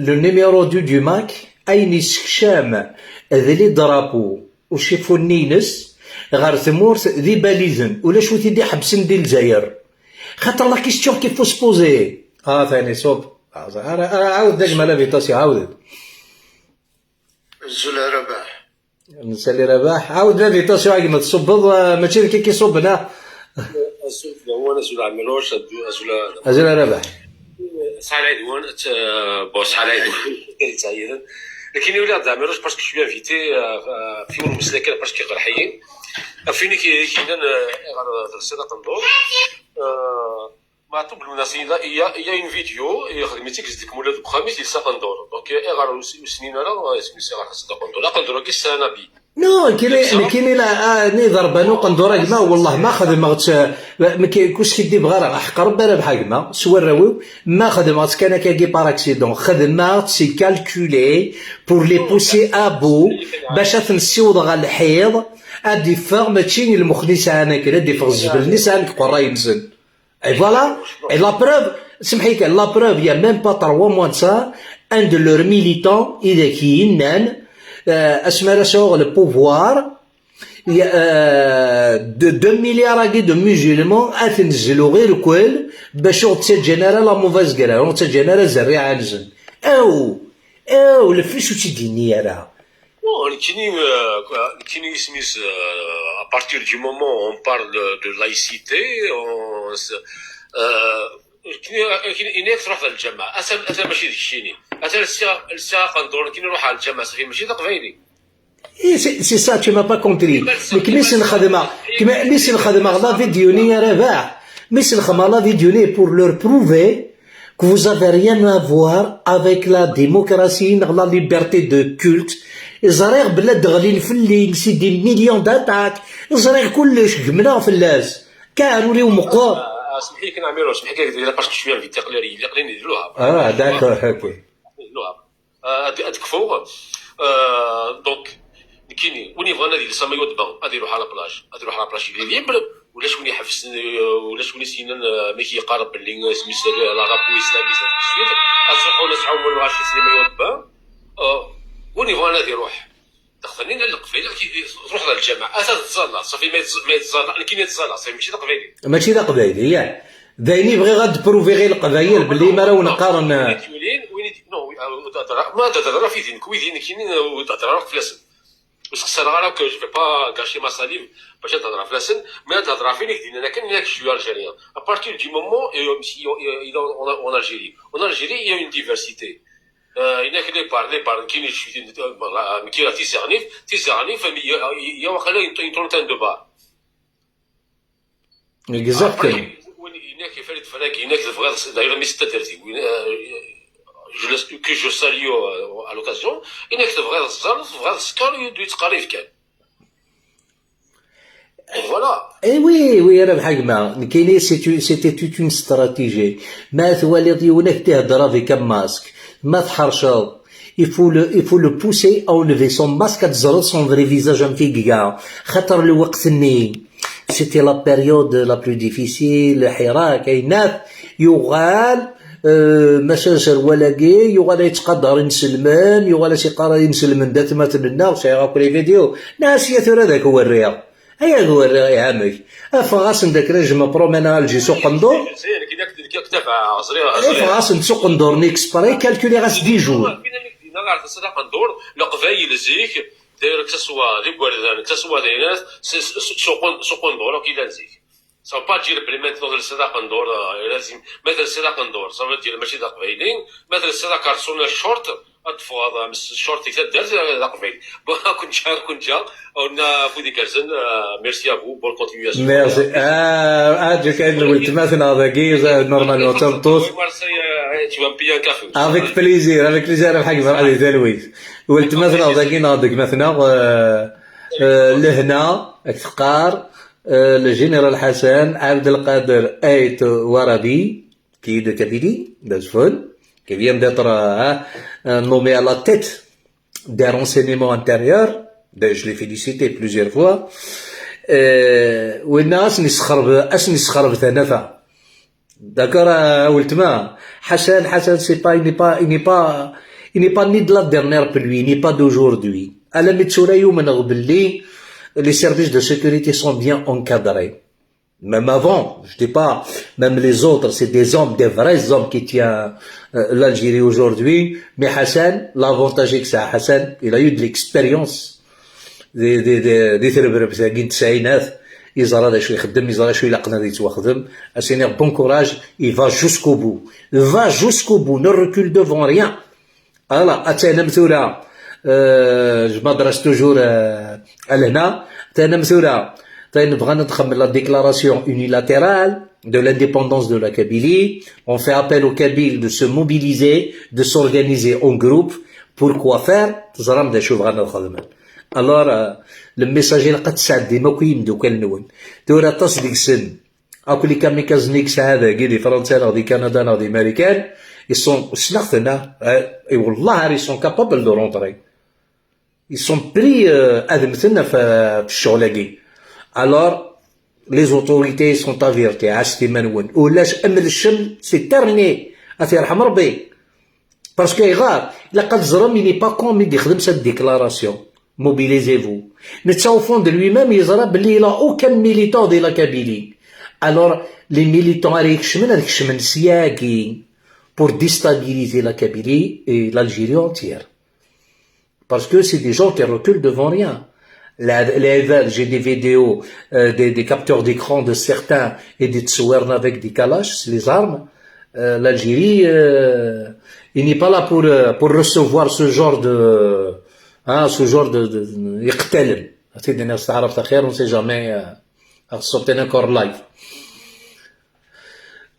le numéro deux du mac, ayen yessekcam d les drapeaux ucifunni-ines ɣer tmurt d ibalizen, ulac wi t-id-iḥebsen di Lezzayer. Xaṭer la question qu'il faut se poser. Ah, tani, صب. Ah, ah, ah, عاود داك ما l'invitation, عاود. Azul a Rabaḥ. Nessali Rabaḥ. عاود l'invitation, a gma تصبض, آه، ماشي كي كيصبنا. Azul Dawan, azul Ɛmiruc, azul Azul a Rabaḥ. Sɛal Ɛidwan, bon, Sɛal Ɛidwan. Nekkini ula d Ɛmiruc parce que je suis invité في ورمسلكن parce que يقرحيين. Afini كينان غير درسنا قندور. Maɛṭub Lwennas, il y a, il y a une vidéo, يخدم تيكس ديك مولاد بخامس يلسا قندور. Donc غير وسنين راه اسمي سي غير حسن قندور. قندور كي سانا بي. Non, nekkini, nekkini la, ah, ni ḍerban uqendur a gma, والله ما خدمغ-tt, ma كي-, كوش كي دي بغا راه حق ربي راه بحال gma, s warraw-iw, ما خدمغ-tt كان كاكي par accident, خدمغ-tt c'est calculé pour les pousser à bout, باش تنسيوض غا الحيض, ad iffeɣ ماشي المخني ساعة كده, ad iffeɣ الزبل ني ساعة قراي مسن. Et voilà. Et la preuve, سمحي كان, la preuve, il y a même pas trois mois de ça, un de leurs militants, إذا كي ينان, euh, اسمها راه سوغ le pouvoir, il y a, euh, de deux milliards de musulmans, ad t-nzelu غير كل, باش ur ttaǧǧan ara la mauvaise graine, ur ttaǧǧan ara zerriɛa-nsen. Aw, aw, lefris ur tt-id-yenni ara. Non, nekkini, euh, quoi, nekkini isem-is, euh, à partir du moment où on parle de, de laïcité, on se, euh, nekkini, nekkini, ini-ak truḥ ɣer lǧameɛ. Ata, ata mačči d keččini. Ata lsiɣ, lsiɣ aqendur, nekkini ruḥ ɣer lǧameɛ, safi mačči d aqbayli. Eh, c'est, c'est ça, tu m'as pas compris. Mais mi sen-xedmeɣ, mi sen-xedmeɣ la vidéo-ni a Rabaḥ, mi sen-xedmeɣ la vidéo-ni pour leur prouver que vous avez rien à voir avec la démocratie, neɣ la liberté de culte. Ẓriɣ belli ad d-ɣlin fell-i, c'est des millions d'attaques. Ẓriɣ kullec, gemleɣ fell-as. Kan ul-iw meqqer. Semḥ-iyi kan Ɛmiruc, semḥ-iyi kan, parce que je suis invité, aql-i, aql-i di Lwehab. Ah, d'accord, ok. Di Lwehab. Euh, ad, ad kfuɣ. Euh, donc, nekkini, win yebɣan ad yels amayu d bain, ad iruḥ à la plage. Ad iruḥ à la plage, il est libre. Ulac win iḥebsen, euh, ulac win is-yennan, euh, mi k-yeqqar belli, euh, isem-is, euh, l'arabe islam, ainsi de suite. Ad truḥun ad tɛumun lɣaci s amayu d bain. Euh, win yebɣan ad iruḥ. Daxel-nni n Leqbayel, ad k-, truḥ ɣer lǧameɛ. Ata tettẓalla, safi ma yettẓ-, ma yettẓalla, nekkini ad ttẓalla, safi mačči d aqbayli. Mačči d aqbayli, ya. D ayen i bɣiɣ ad d-pruviɣ i Leqbayel, belli mi ara wen-qqaren, eh, Win i d-yulin, win i d-, non, wi-, ah, ur d-hedreɣ, ma d-hedreɣ ɣef idin, wid-in, nekkini, ur d-hedreɣ akk fell-asen. Ur sxeṣreɣ ara, que je vais pas gâcher ma salive, bac ad hedreɣ fell-asen, mais ad hedreɣ ɣef win i k-d-yennan akken, nniɣ-ak, je suis algérien. À partir du moment, et, euh, si, euh, il est en, en Algérie. En Algérie, il y a une diversité. Euh, il n'y a que les bars, les bars, nekkini, je suis, euh, nekkini, Tizi Ɣnif, Tizi Ɣnif, il y a, il y a, il y a une, une trentaine de bars. Exactement. Après, win yenna-k Farid Faragi, yenna-k tebɣiḍ, d'ailleurs, mi s-taddart-iw, euh, je le, que je salue, euh, à l'occasion, yenna-k tebɣiḍ ẓẓal, tebɣiḍ sskeṛ, ur d-yettqerrib kan. Voilà. Eh oui, oui, a Rabaḥ a gma. Nekkini, c'est une, c'était toute une stratégie. Ma twaliḍ yiwen ak-d-ihedder avec un masque, ma tḥerceḍ, il faut le, il faut le pousser à enlever son masque, ad teẓreḍ son vrai visage amek i iga. Xaṭer lweqt-nni, c'était la période la plus difficile, lḥirak, ayennat, yuɣal, euh, maca aserwal-agi, yuɣal ad yettqadar inselmen, yuɣal ad s-yeqqar ay inselmen d atmaten-nneɣ, sɛiɣ akk les vidéos. Nas ya tura ad ak-werriɣ. Ay ad werriɣ, ay amek? Afeɣ-asen-d akken ad jmeɣ promena Alger s uqendur. Zik, nekk, nekk, nekk, tabaɛeɣ, ẓriɣ, ẓriɣ. Afeɣ-asen-d s uqendur-nni exprès, calculiɣ-as dix jours. Win amek d-yenna ɣer tasada qendur, Leqbayel zik, d'ailleurs, que ce soit d igerdan, que ce soit d ayennat, s, s, s, s uqen-, s uqendur akk i llan zik. Ça veut pas dire belli ma telsiḍ aqendur, euh, lazim, ma telsiḍ aqendur, ça veut dire mačči d aqbayli, ma telsiḍ akerṣun, short, ad teffɣeḍ, euh, s short i taddart, euh, d aqbayli. Bon, kunja, kunja, on a afud igerrzen, euh, merci à vous, bonne continuation. Merci. Ah, ah, ǧǧu kan weltma-tneɣ dagi, normalement, d tameṭṭut. Merci, euh, tu vas me payer un café. Avec plaisir, avec plaisir, a Rabaḥ a gma, ad talwit. Weltma-tneɣ dagi neɣ d gma-tneɣ, euh, euh, lehna, ad k-teqqar, euh, le général Hassan Abdelkader Ait Warabi, qui est de Kabylie, d'Azeffun, qui vient d'être, euh, euh, nommé à la tête des renseignements intérieurs, d'ailleurs, je l'ai félicité plusieurs fois. Euh, winna ad sen-yesxerb ad sen-yesxerb tanafa. D'accord, euh, weltma? Hassan, Hassan, c'est pas, il n'est pas, il n'est pas, il n'est pas né de la dernière pluie, il n'est pas d'aujourd'hui. Alammi d tura yumen belli les services de sécurité sont bien encadrés. Même avant, je dis pas, même les autres, c'est des hommes, des vrais hommes qui tiennent euh, l'Algérie aujourd'hui. Mais Hassan, l'avantage que ça, Hassan, il a eu de l'expérience. Di, di, di, di trebrebt-agi n tesɛinat, yeẓra d acu ixeddem, yeẓra d acu ilaqen ad yettwaxdem. As-iniɣ bon courage, il va jusqu'au bout. Va jusqu'au bout, ne recule devant rien. Voilà, atan am tura, euh, je m'adresse toujours euh, à l'Hna. Atan am tura, atan bɣan ad xedmen la déclaration unilatérale de l'indépendance de la Kabylie. On fait appel aux Kabyles de se mobiliser, de s'organiser en groupe. Pourquoi faire? Teẓram d acu bɣan ad xedmen. Alors, euh, le message ilaq ad tesɛeddim akk i yimeddukal-nwen. Tura aṭas deg-sen, akk les kamikazes-nni i yesɛa dagi di Fransa neɣ di Kanada neɣ di Marikan, ils sont, ssneɣ-ten, ah, eh, et wallah, ils sont capables de rentrer. Ils sont prêts, euh, ad mmten ɣef, ɣef ccɣel-agi. Alors, les autorités sont averties, ɛasset iman-nwen. Ulac am lecem, c'est terminé. Ad t-yerḥem Rebbi. Parce que ayɣer? Ilaq ad teẓrem, il n'est pas con mi d-yexdem cette déclaration. Mobilisez-vous. Netta au fond de lui-même yeẓra belli il a aucun militant de la Kabylie. Alors, les militants ara ikecmen, ad kecmen syagi pour déstabiliser la Kabylie et l'Algérie entière. Parce que c'est des gens qui reculent devant rien. La, la, j'ai des vidéos, euh, des, des capteurs d'écran de certains et des tsouernes avec des kalash, c'est les armes. Euh, L'Algérie, euh, il n'est pas là pour, euh, pour recevoir ce genre de, hein, ce genre de, de, يقتلن. هتدي الناس تعرف خير, on sait jamais, euh, صوتنا encore live.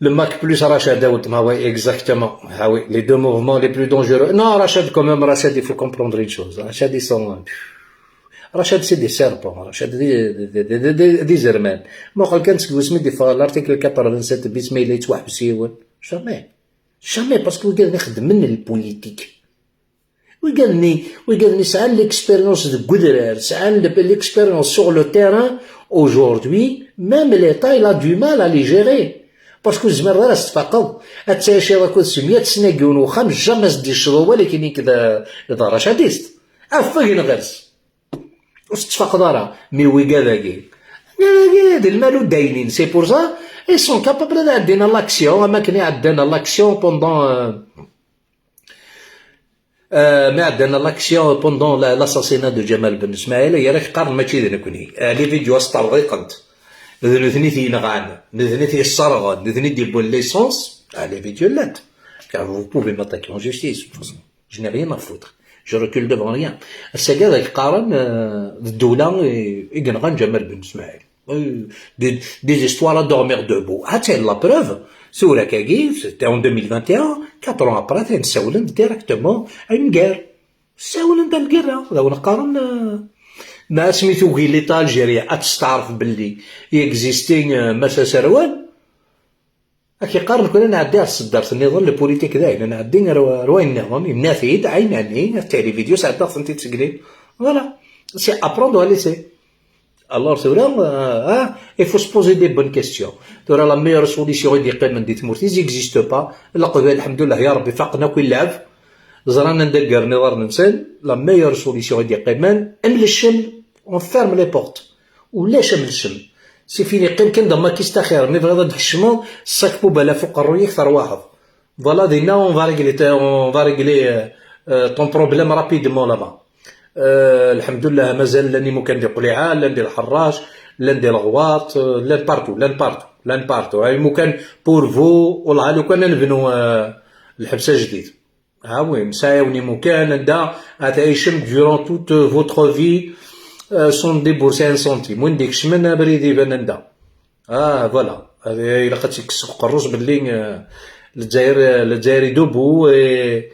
Le Mac plus Rachad, ah oui, exactement. Ah oui, les deux mouvements les plus dangereux. Non, Rachad, quand même, Rachad, il faut comprendre une chose. Rachad, ils sont, Rachad, c'est des serpents. Rachad, des, des, des, des, des, des Zerman. Moi, quand je me dis, l'article quatre-vingt-sept, bismillah, tu vois, jamais. Jamais, parce que vous avez de politique. Wigaden-nni, wigaden-nni sɛan l'expérience deg udrar, sɛan l'expérience sur le terrain. Aujourd'hui, même l'État, il a du mal à les gérer. Parce que tzemreḍ ara s-tfaqeḍ, ad tɛiceḍ akked s meyya sna deg yiwen uxxam, jamais s-d-yecceḍ wawal akken nekk d, d racadist. Afeg neɣ ers. Ur s-tfaqeḍ ara, mi wigad-agi. Wigad-agi, d lmal ur daynin. C'est pour ça, ils sont capables ad ɛeddin à l'action, am akken i ɛeddan à l'action pendant, euh, Euh, mi ɛeddan à l'action pendant la- l'assassinat de Jamal Ben Smaïl, yerra-k qqaren mačči d nekni. Ah, les vidéos sṭerḍiqent. D nutni i t-yenɣan, nutni i t-yesserɣen, nutni i d-yewwin l'essence. Ah, les vidéos llant. Car vous pouvez m'attaquer en justice, de toute façon. Je n'ai rien à foutre. Je recule devant rien. Ass-agi ad ak-qqaren, euh, d ddewla i i yenɣan Jamal Ben Smaïl. Euh, des, des histoires à dormir debout. Ah, tiens, la preuve, tura-agi, c'était en deux mille vingt et un, quatre ans après, atan ssawlen-d directement à une guerre. Ssawlen-d à une guerre, d awen qqaren, euh, ma asmi tugi l'État algérien ad testeɛref belli i existing, euh, Mass Aserwal, Ad k-yeqqar nekkni ad nɛeddi ar tseddart nniḍen, le politique d ayen, ad nɛeddi ar, ar wayen nniḍen, yenna-t-id, ɛinani, at les vidéos sɛeddaɣ-tent-id seg lin. Voilà. C'est à prendre ou à laisser. Alors tura, euh, ah, il faut se poser des bonnes questions. Tura la meilleure solution i d-yeqqimen di tmurt, ils n'existent pas. Leqbayel, lḥemdullah, ya Rebbi, faqen akk i llɛeb. Ẓran anda ggaren iḍarren-nsen. La meilleure solution i d-yeqqimen, am lecem, on ferme les portes. Ulac am lecem. Sifin yeqqim kan d amakist axir. Mi bɣiḍ ad d-tkecmeḍ, ssak pubal ɣef uqerruy-ik, terwaḥeḍ. Voilà, dinna, on va régler, on va régler, euh, euh, ton problème rapidement là-bas. Euh, lḥemdullah, mazal llan imukan di Qliɛa, llan di Lḥerrac, llan di Leɣwaṭ, euh, llan partout, llan partout, llan partout. Ay imukan pour vous, wellah, lukan ad nebnu, euh, lḥebs ajdid. Ah oui, msaɛiwen imukan anda ad tɛicem durant toute votre vie, euh, sans débourser un centime. Win d-ikecmen abrid iban anda. Ah, voilà. Ad ilaq ad tt-yekkes seg uqerru-s belli, euh, Lezzayer, euh, Lezzayer est debout et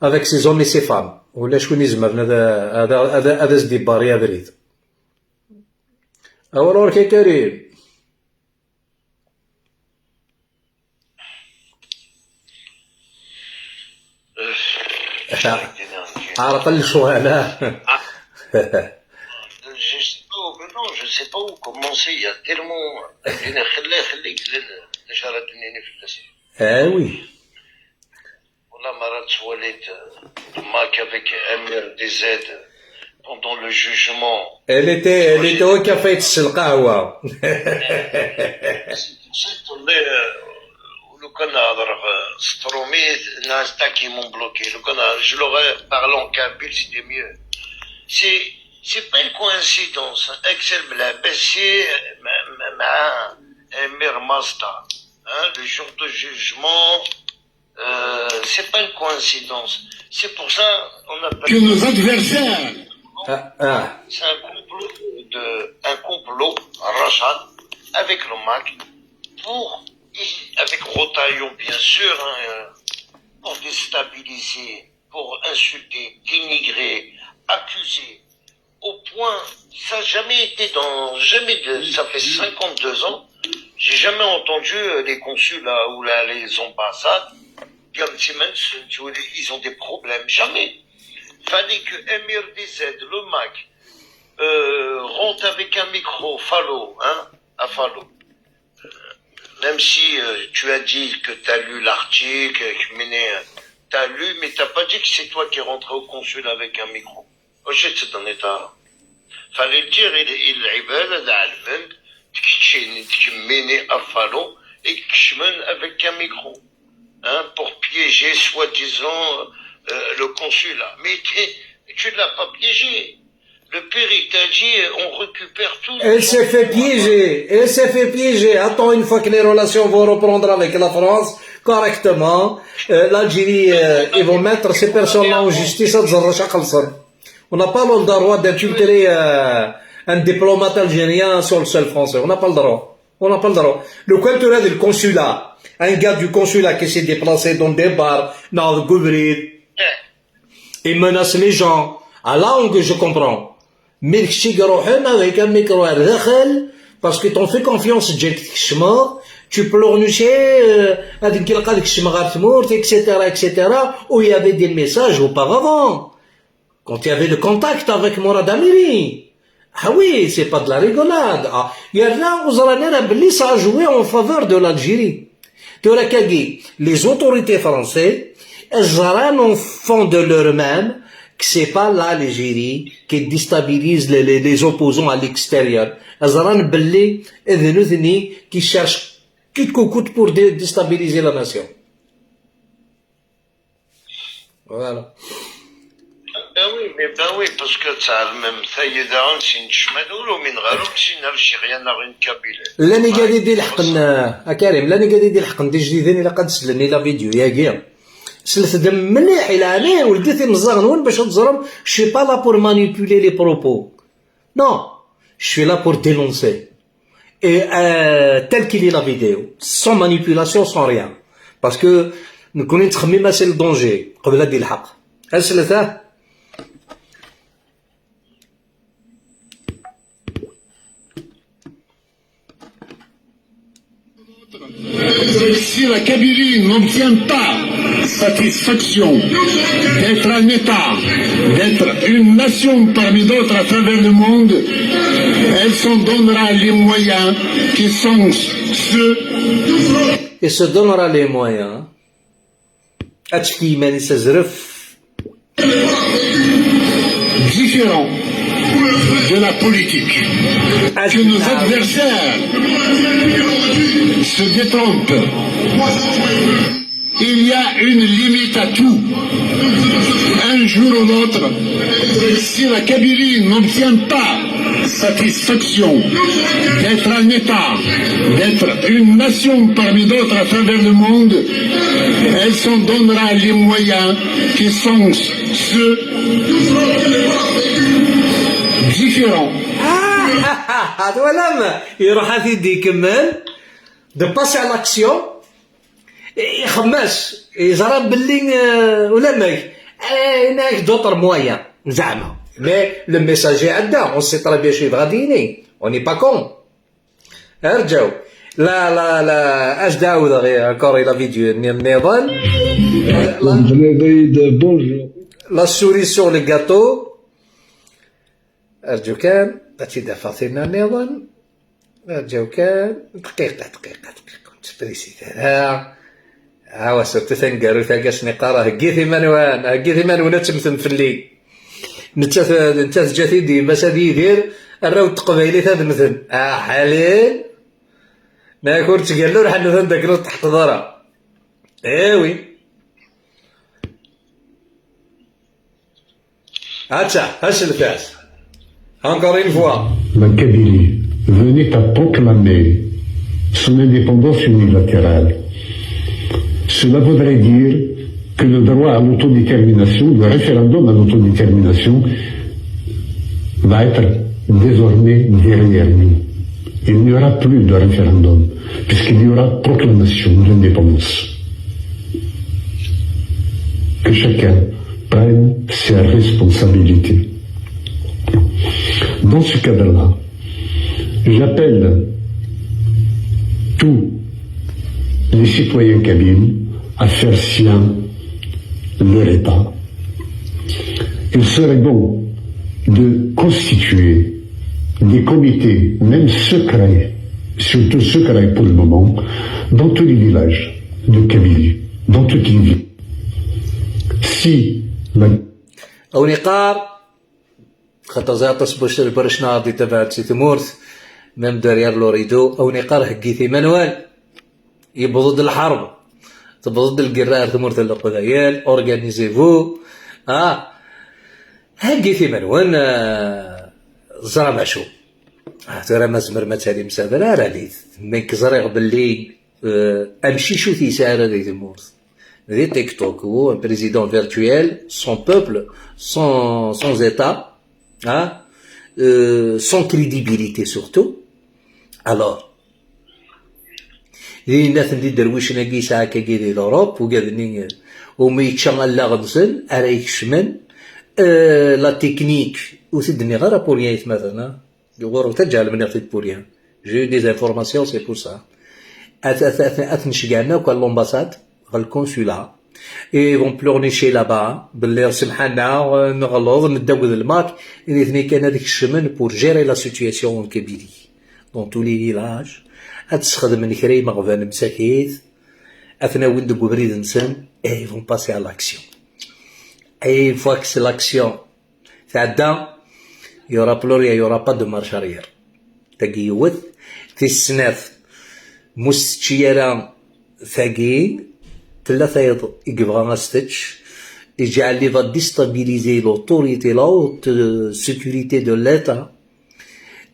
avec ses hommes et ses femmes. Ulac win izemren ad, ad, ad, ad as-d-ibarri abrid. Awal ɣur-k a Karim. Aha. Ɛreq lecɣal, ah. Je sais pas où, non, je sais pas où commencer, il y a tellement. Xellih, xellih, d acu ara d-nini fell-as. Ah oui. Wala mi ara twaliḍ, euh, Mac avec Amir D Z pendant le jugement. Elle était, elle était au café, tess lqahwa. C'est, c'est, euh, لو كان نهضر، آه، سترومي، الناس تاع كي m'ont bloqué. لو كان je leur parle en kabyle, c'était mieux. C'est, c'est pas une coïncidence, hein. Axel Blabassi, مع، مع، مع أمير مصطفى, hein, le jour de jugement, euh, c'est pas une coïncidence. C'est pour ça on appelle que nos adversaires. Ah, ah. C'est un complot de, un complot, Rachad, avec le Mac, pour, avec Rotaillon, bien sûr, hein, euh, pour déstabiliser, pour insulter, dénigrer, accuser, au point, ça n'a jamais été dans, jamais de, ça fait cinquante-deux ans, j'ai jamais entendu, euh, les consuls là, ou là, les ambassades, dire, ils ont des problèmes. Jamais. Fallait que Amir D Z, le Mac, euh, rentre avec un micro, Fallot, hein, à Fallot. Même si, euh, tu as dit que tu as lu l'article, que, mais, euh, tu as lu, mais tu pas dit que c'est toi qui es rentré au consul avec un micro. واش تدنيطا؟ Fallait dire, il, il, العباد هذا علمن تكتشين، تكميني أفالو، يكشمن avec un micro. Hein, pour piéger soi-disant, euh, le consulat. Mais tu, tu l'as pas piégé. Le pire, il t'a dit, on récupère tout. Elle s'est fait piéger. Elle s'est fait piéger. Attends, une fois que les relations vont reprendre avec la France, correctement, euh, l'Algérie, euh, ils vont mettre ces personnes-là en justice. On n'a pas le droit d'insulter, euh, un diplomate algérien sur le sol français. On n'a pas le droit. On n'a pas le droit. لو كان ترى هذا le consulat, un gars du consulat qui s'est déplacé dans des bars, dans le gouvernement, il menace les gens. À la langue, je comprends. Mais kečč i iruḥen avec un micro ar daxel, parce que t'ont fait confiance, ǧǧan-k tkecmeḍ, tu pleurnichais, euh, ad nkelq ad kecmeɣ ɣer tmurt, et cetera, et cetera, où il y avait des messages auparavant, quand il y avait le contact avec Mourad Amiri. Ah oui, c'est pas de la rigolade. Ah, yerna ur ẓran ara belli ça a joué en faveur de l'Algérie. Tura kagi, les autorités françaises, elles ẓran au fond de leur même que c'est pas l'Algérie qui déstabilise les, les, les opposants à l'extérieur. Elles ẓran belli d nutni qui cherchent coûte que coûte pour dé-, déstabiliser la nation. Voilà. Ben oui, mais ben oui, parce que ça a le même taille d'armes, c'est une chemin de l'eau, mais une rallonge, c'est une Algérie, une Kabyle. Llan igad i d-ileḥqen, a Karim, llan igad i d-ileḥqen d ijdiden, ilaq ad slen i la vidéo-yagi. Slet-d mliḥ, i leɛnaya, ldit imeẓẓaɣ-nwen bac ad teẓrem, je suis pas là pour manipuler les propos. Non, je suis là pour dénoncer. Et, euh, telle qu'il est la vidéo, sans manipulation, sans rien. Parce que nekkni nettxemmim-as i le danger, qbel ad d-ilḥeq. Aslet, ah. Si la Kabylie n'obtient pas satisfaction d'être un État, d'être une nation parmi d'autres à travers le monde, elle s'en donnera les moyens qui sont ceux. Et se donnera les moyens. Ad tefk i yiman-is azref. Différent de la politique. Que nos adversaires se détrompent. Il y a une limite à tout. Un jour ou l'autre, si la Kabylie n'obtient pas satisfaction d'être un État, d'être une nation parmi d'autres à travers le monde, elle s'en donnera les moyens qui sont ceux différents. Ah, twalam, iruḥ ad t-id-ikemmel, de passer à l'action. Ixemmes, yeẓra belli, euh, ulamek, eh, yenna-ak d'autres moyens, zeɛma. Mais le message iɛedda, on sait très bien acu yebɣa ad yini. On n'est pas con. Rǧaw. La, la, la, ad d-ɛawdeɣ encore i la vidéo-nni nniḍen. Tenniḍ-iyi-d bonjour. La cerise sur le gâteau. Rǧu kan, ad tt-id-afeɣ tinna nniḍen. Rǧu kan, dqiqa, dqiqa, dqiqa, ur ttprisit ara. Awa, surtout taneggarut-agi asen iqqar, heggit iman-wen, heggit iman-wen ad temmtem fell-i. Nettat, nettat teǧǧa-t-id yemma-s ad yidir, arraw n teqbaylit ad mmten. Ah, ḥalil! Nek ur ttgallu ur ḥennet anda akken ur teḥqeḍ ara. Eh oui. Attends, attends. Encore une fois. La Kabylie venait à proclamer son indépendance unilatérale. Cela voudrait dire que le droit à l'autodétermination, le référendum à l'autodétermination, va être désormais derrière nous. Il n'y aura plus de référendum, puisqu'il y aura proclamation d'indépendance. Que chacun prenne ses responsabilités. Dans ce cadre-là, j'appelle tous les citoyens kabyles à faire sien leur État. Il serait bon de constituer des comités, même secrets, surtout secrets pour le moment, dans tous les villages de Kabylie, dans toutes les villes. Si la Awen iqqar, xaṭer ẓriɣ aṭas n wacu lbaracna ɣer d-itabaɛen si tmurt, même derrière le rideau, awen iqqar heggit iman-wen, yewweḍ-d lḥerb, tewweḍ-d lgirra ar tmurt n Leqbayel, organisez-vous, ah, heggit iman-wen, ah, ẓram acu. Ah, tura ma tzemrem ad talim s adrar, alit. Nekk ẓriɣ belli, eh, amcic ur t-yesɛi ara di tmurt. Di TikTok, ou un président virtuel, sans peuple, sans, sans État, hein, euh, sans crédibilité surtout. Alors, din aten-d iderwicen-agi yesɛa akkagi di l'Europe, ugaden-nni, umi yečča allaɣ-nsen, ara ikecmen, euh, la technique, ur t-id-nniɣ ara pour rien aytmaten, hein. Ɣur-wen taǧǧal mniɣ-t-id pour rien. J'ai eu des informations, c'est pour ça. Ad, ad, ad, ad ten-ceggɛen akk ar l'ambassade, ɣer le consulat. Et ils vont pleurnicher là-bas, belli semḥ-aneɣ, neɣleḍ, nedda akked lmak, nitni kan ad kecmen pour gérer la situation en Kabylie. Dans tous les villages, ad sxedmen kra imeɣban msakit, ad ten-awin deg ubrid-nsen, et ils vont passer à l'action. Et une fois que c'est l'action, tɛedda, il y aura plus rien, il y aura pas de marche arrière. Tagi yiwet. Tis snat, mu s-tečči ara tagi, tella tayeḍ i yebɣa ad s-tečč, iǧɛel li va déstabiliser l'autorité, la haute, euh, sécurité de l'État,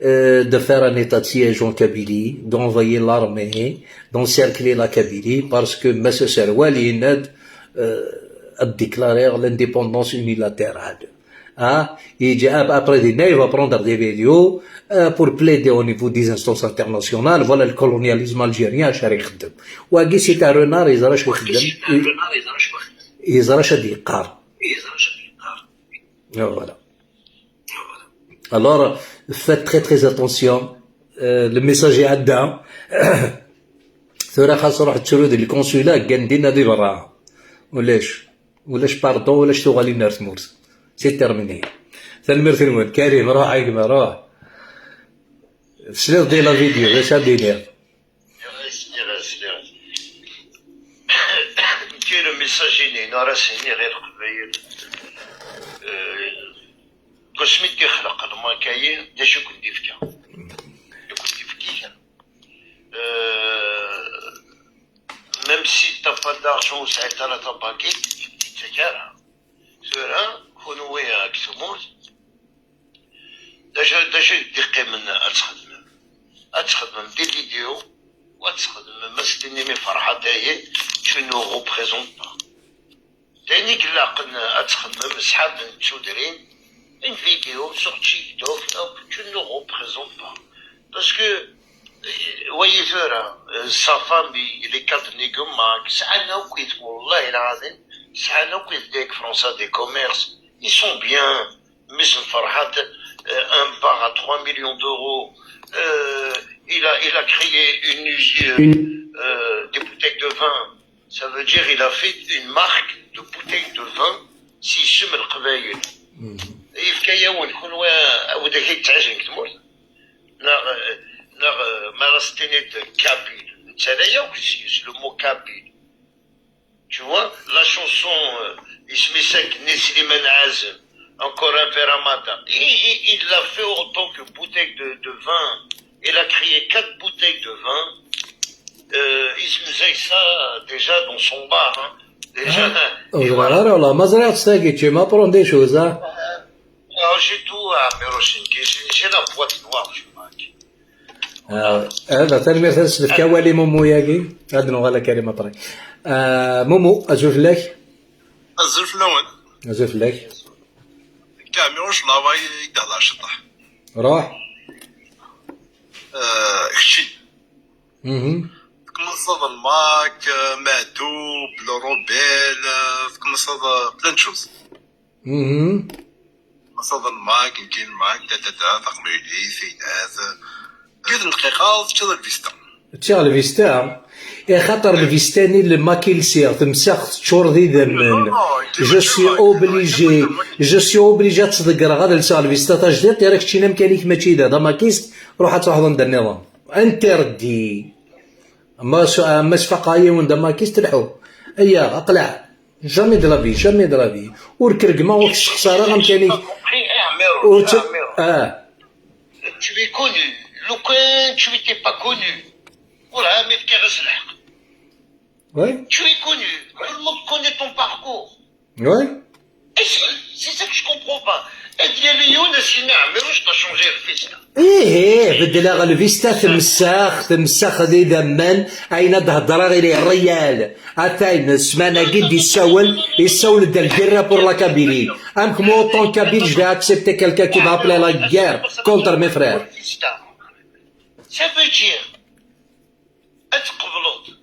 euh, de faire un état de siège en Kabylie, d'envoyer l'armée, d'encercler la Kabylie, parce que Mass Serwal, il, euh, a déclaré l'indépendance unilatérale. Hein? Et ap-, après, il va prendre des vidéos, euh, pour plaider au niveau des instances internationales. Voilà le colonialisme algérien, acu ara ixeddem. Wagi, c'est un renard, yeẓra acu ixeddem. Yeẓra acu ad yeqqar. Voilà. Alors, faites très, très attention. Euh, le message iɛedda. Tura xas ruḥ ttru di le consulat, ggan dinna di berra. Ulac. Ulac pardon, ulac tuɣalin ar tmurt. C'est terminé. Tanemmirt-nwen. Karim, ruḥ a gma, ruḥ. Tesliḍ di la vidéo, d acu ad d-iniɣ? Sliɣ, sliɣ. Nekki le message-inu ara s-iniɣ i Leqbayel. Euh, deg wasmi i d-ixleq lmankayi, d acu i kent-d-ifka? I kent-ifki kra? Euh, même si t'as pas d'argent, ur sɛiḍ ara tabagit, ur k-t-ittak ara. Tura, kunwi deg tmurt, d acu, d acu i d-iqqimen ad txedmem? Ad txedmem des vidéos, u ad txedmem, ad s-tinim i Ferḥat Ayel, tu ne représentes pas. D ayen i ilaqen ad txedmem, sḥab n tudrin, une vidéo sur TikTok, tu ne représentes pas. Parce que, euh, wayi tura, euh, sa femme, les quatre nigumag, sɛan akk, wallahi lɛadim, sɛan akk deg Fransa des commerces, ils sont bien, Miss Farhat, euh, un bar à trois millions d'euros, euh, il a, il a créé une usine, euh, des bouteilles de vin, ça veut dire il a fait une marque de bouteilles de vin s yisem n Leqbayel. Yefka-yawen kunwi, widak i yettɛicen deg tmurt, neɣ, neɣ, ma ara s-tiniḍ kabyle, netta ala yakk s-, s le mot kabyle. Tu vois, la chanson, euh, isem-is akken, Slimane Azem, encore un verre à madame. Il, il, il l'a fait autant que bouteille de, de vin. Il a créé quatre bouteilles de vin. Euh, il se faisait ça déjà dans son bar, hein. Déjà, ur ẓriɣ ara, والله ما ẓriɣ-tt tagi, tu m'apprends des choses, hein. Ah, j'ai tout, ah, mais j'ai, j'ai la boîte noire, je manque. Ah, ah, tanemmirt ad s-nefk awal i Mumu-yagi. Ad nuɣal a Karim après. Ah, Mumu, azul fell-ak. Azul fell-awen. Azul fell-ak. Karim, ur clawa i d-hḍer ciṭṭaḥ. Ruḥ. Ah, kečči. Mhm. Txellṣeḍ lmak, ah, Maɛtub, le Robel, ah, txellṣeḍ, ah, plein de choses. Mhm. Txellṣeḍ lmak, nekkini lmak, da, da, da, taqbaylit, aynas. Yiwet n dqiqa, teččiḍ lvista. Ččiɣ lvista. Ixaṭer lvista-nni, lmak i lsiɣ, temsax teččur d idammen. Non, non, je suis obligé, je suis obligé ad tt-ḍeggreɣ, ad lseɣ lvista tajdiṭ, yerra keččini amkan-ik mačči da, d amakist, ruḥ ad truḥeḍ anda nniḍen. Interdit. Ma s-, ma sfaqeɣ yiwen d amakist, lḥu. Ayya, aqlaɛ. Jamais de la vie, jamais de la vie. Ur k-reggmeɣ, ur k-ssexṣareɣ amkan-ik. Ur t-, ah. Tu es connu. Lukan tu n'étais pas connu. Ur ɛam ifkiɣ-as lḥeqq. Ouais. Tu es connu. Tout le monde connaît ton parcours. Ouais. Et c'est, c'est ça que je comprends pas. Ad yali yiwen ad s-yini Ɛmiruc t'as changé lvista. Ih, ih, beddleɣ lvista, temsax, temsax d idammen, ayen ad d-heddreɣ i les réels. Atan ssmana-agi d-yessawel, yessawel-d lgirra pour la Kabylie. Amek moi, autant kabyle, je vais accepter quelqu'un qui va appeler la guerre contre mes frères. Ça veut dire, ad tqebleḍ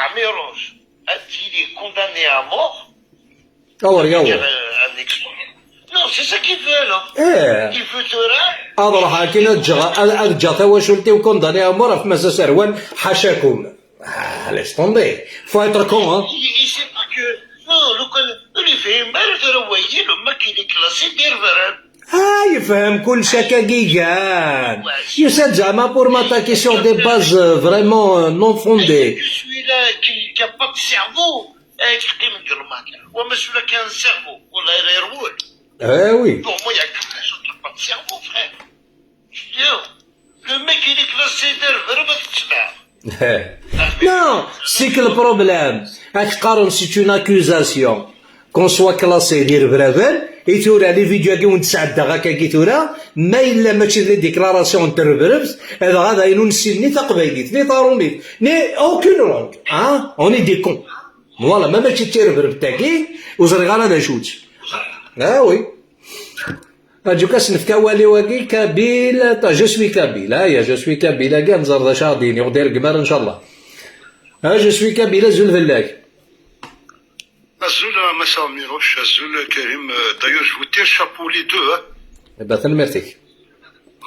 Ɛmiruc ad yili condamné à mort. Awer yaweḍ. Dire, euh, un exemple. Non, c'est ça qu'il veut, là. Eh. Il veut te rendre. Ad ruḥeɣ akin ad ǧǧeɣ, ad, ad ǧǧeɣ tawacult-iw condamné à mort ɣef Massa Serwan, ḥacakum. Ah, laisse tomber. Faut être con, hein. Il, il sait pas que, non, le con-, ur yefhim ara tura wayi, le mec il est classé d irevran. Ah, yefhem kullec akka gigan. Yusa-d zeɛma pour m'attaquer sur des bases, euh, vraiment, euh, non fondées. Celui-là qui, qui a pas de cerveau, eh, qui qim deg lmak. Wa ma celui-là qui a un cerveau, والله يرول. Eh oui. Pour moi, il y a que les gens qui n'ont pas de cerveau, frère. Je te dis, le mec, il est classé d irevran, ma tessmaɛ. Non, c'est que le problème, ad k-qqaren c'est une accusation. Qu'on soit classé d irebraben, i tura, les vidéos-agi wen-d-sɛeddaɣ akkagi tura, ma yella mačči d les déclarations n trebrebt, dɣa d ayen ur nessin ni taqbaylit, ni taṛumit, ni aucune langue, hein? On est des cons. Voilà, ma mačči d tirebrebt-agi, ur ẓriɣ ara d acu-tt. Ah oui. Aǧuk, ad s-nefk awal i wagi, kabyle, ta, je suis kabyle, aya, je suis kabyle, agi, ad nẓer d acu ara d-yini, ur d-ireggem ara, ncallah. Ah, je suis kabyle, azul fell-ak. Azul a Mass Ɛmiruc, azul a Karim. Euh, d'ailleurs, je vous tire chapeau les deux, hein. Eh ben, tanemmirt-ik.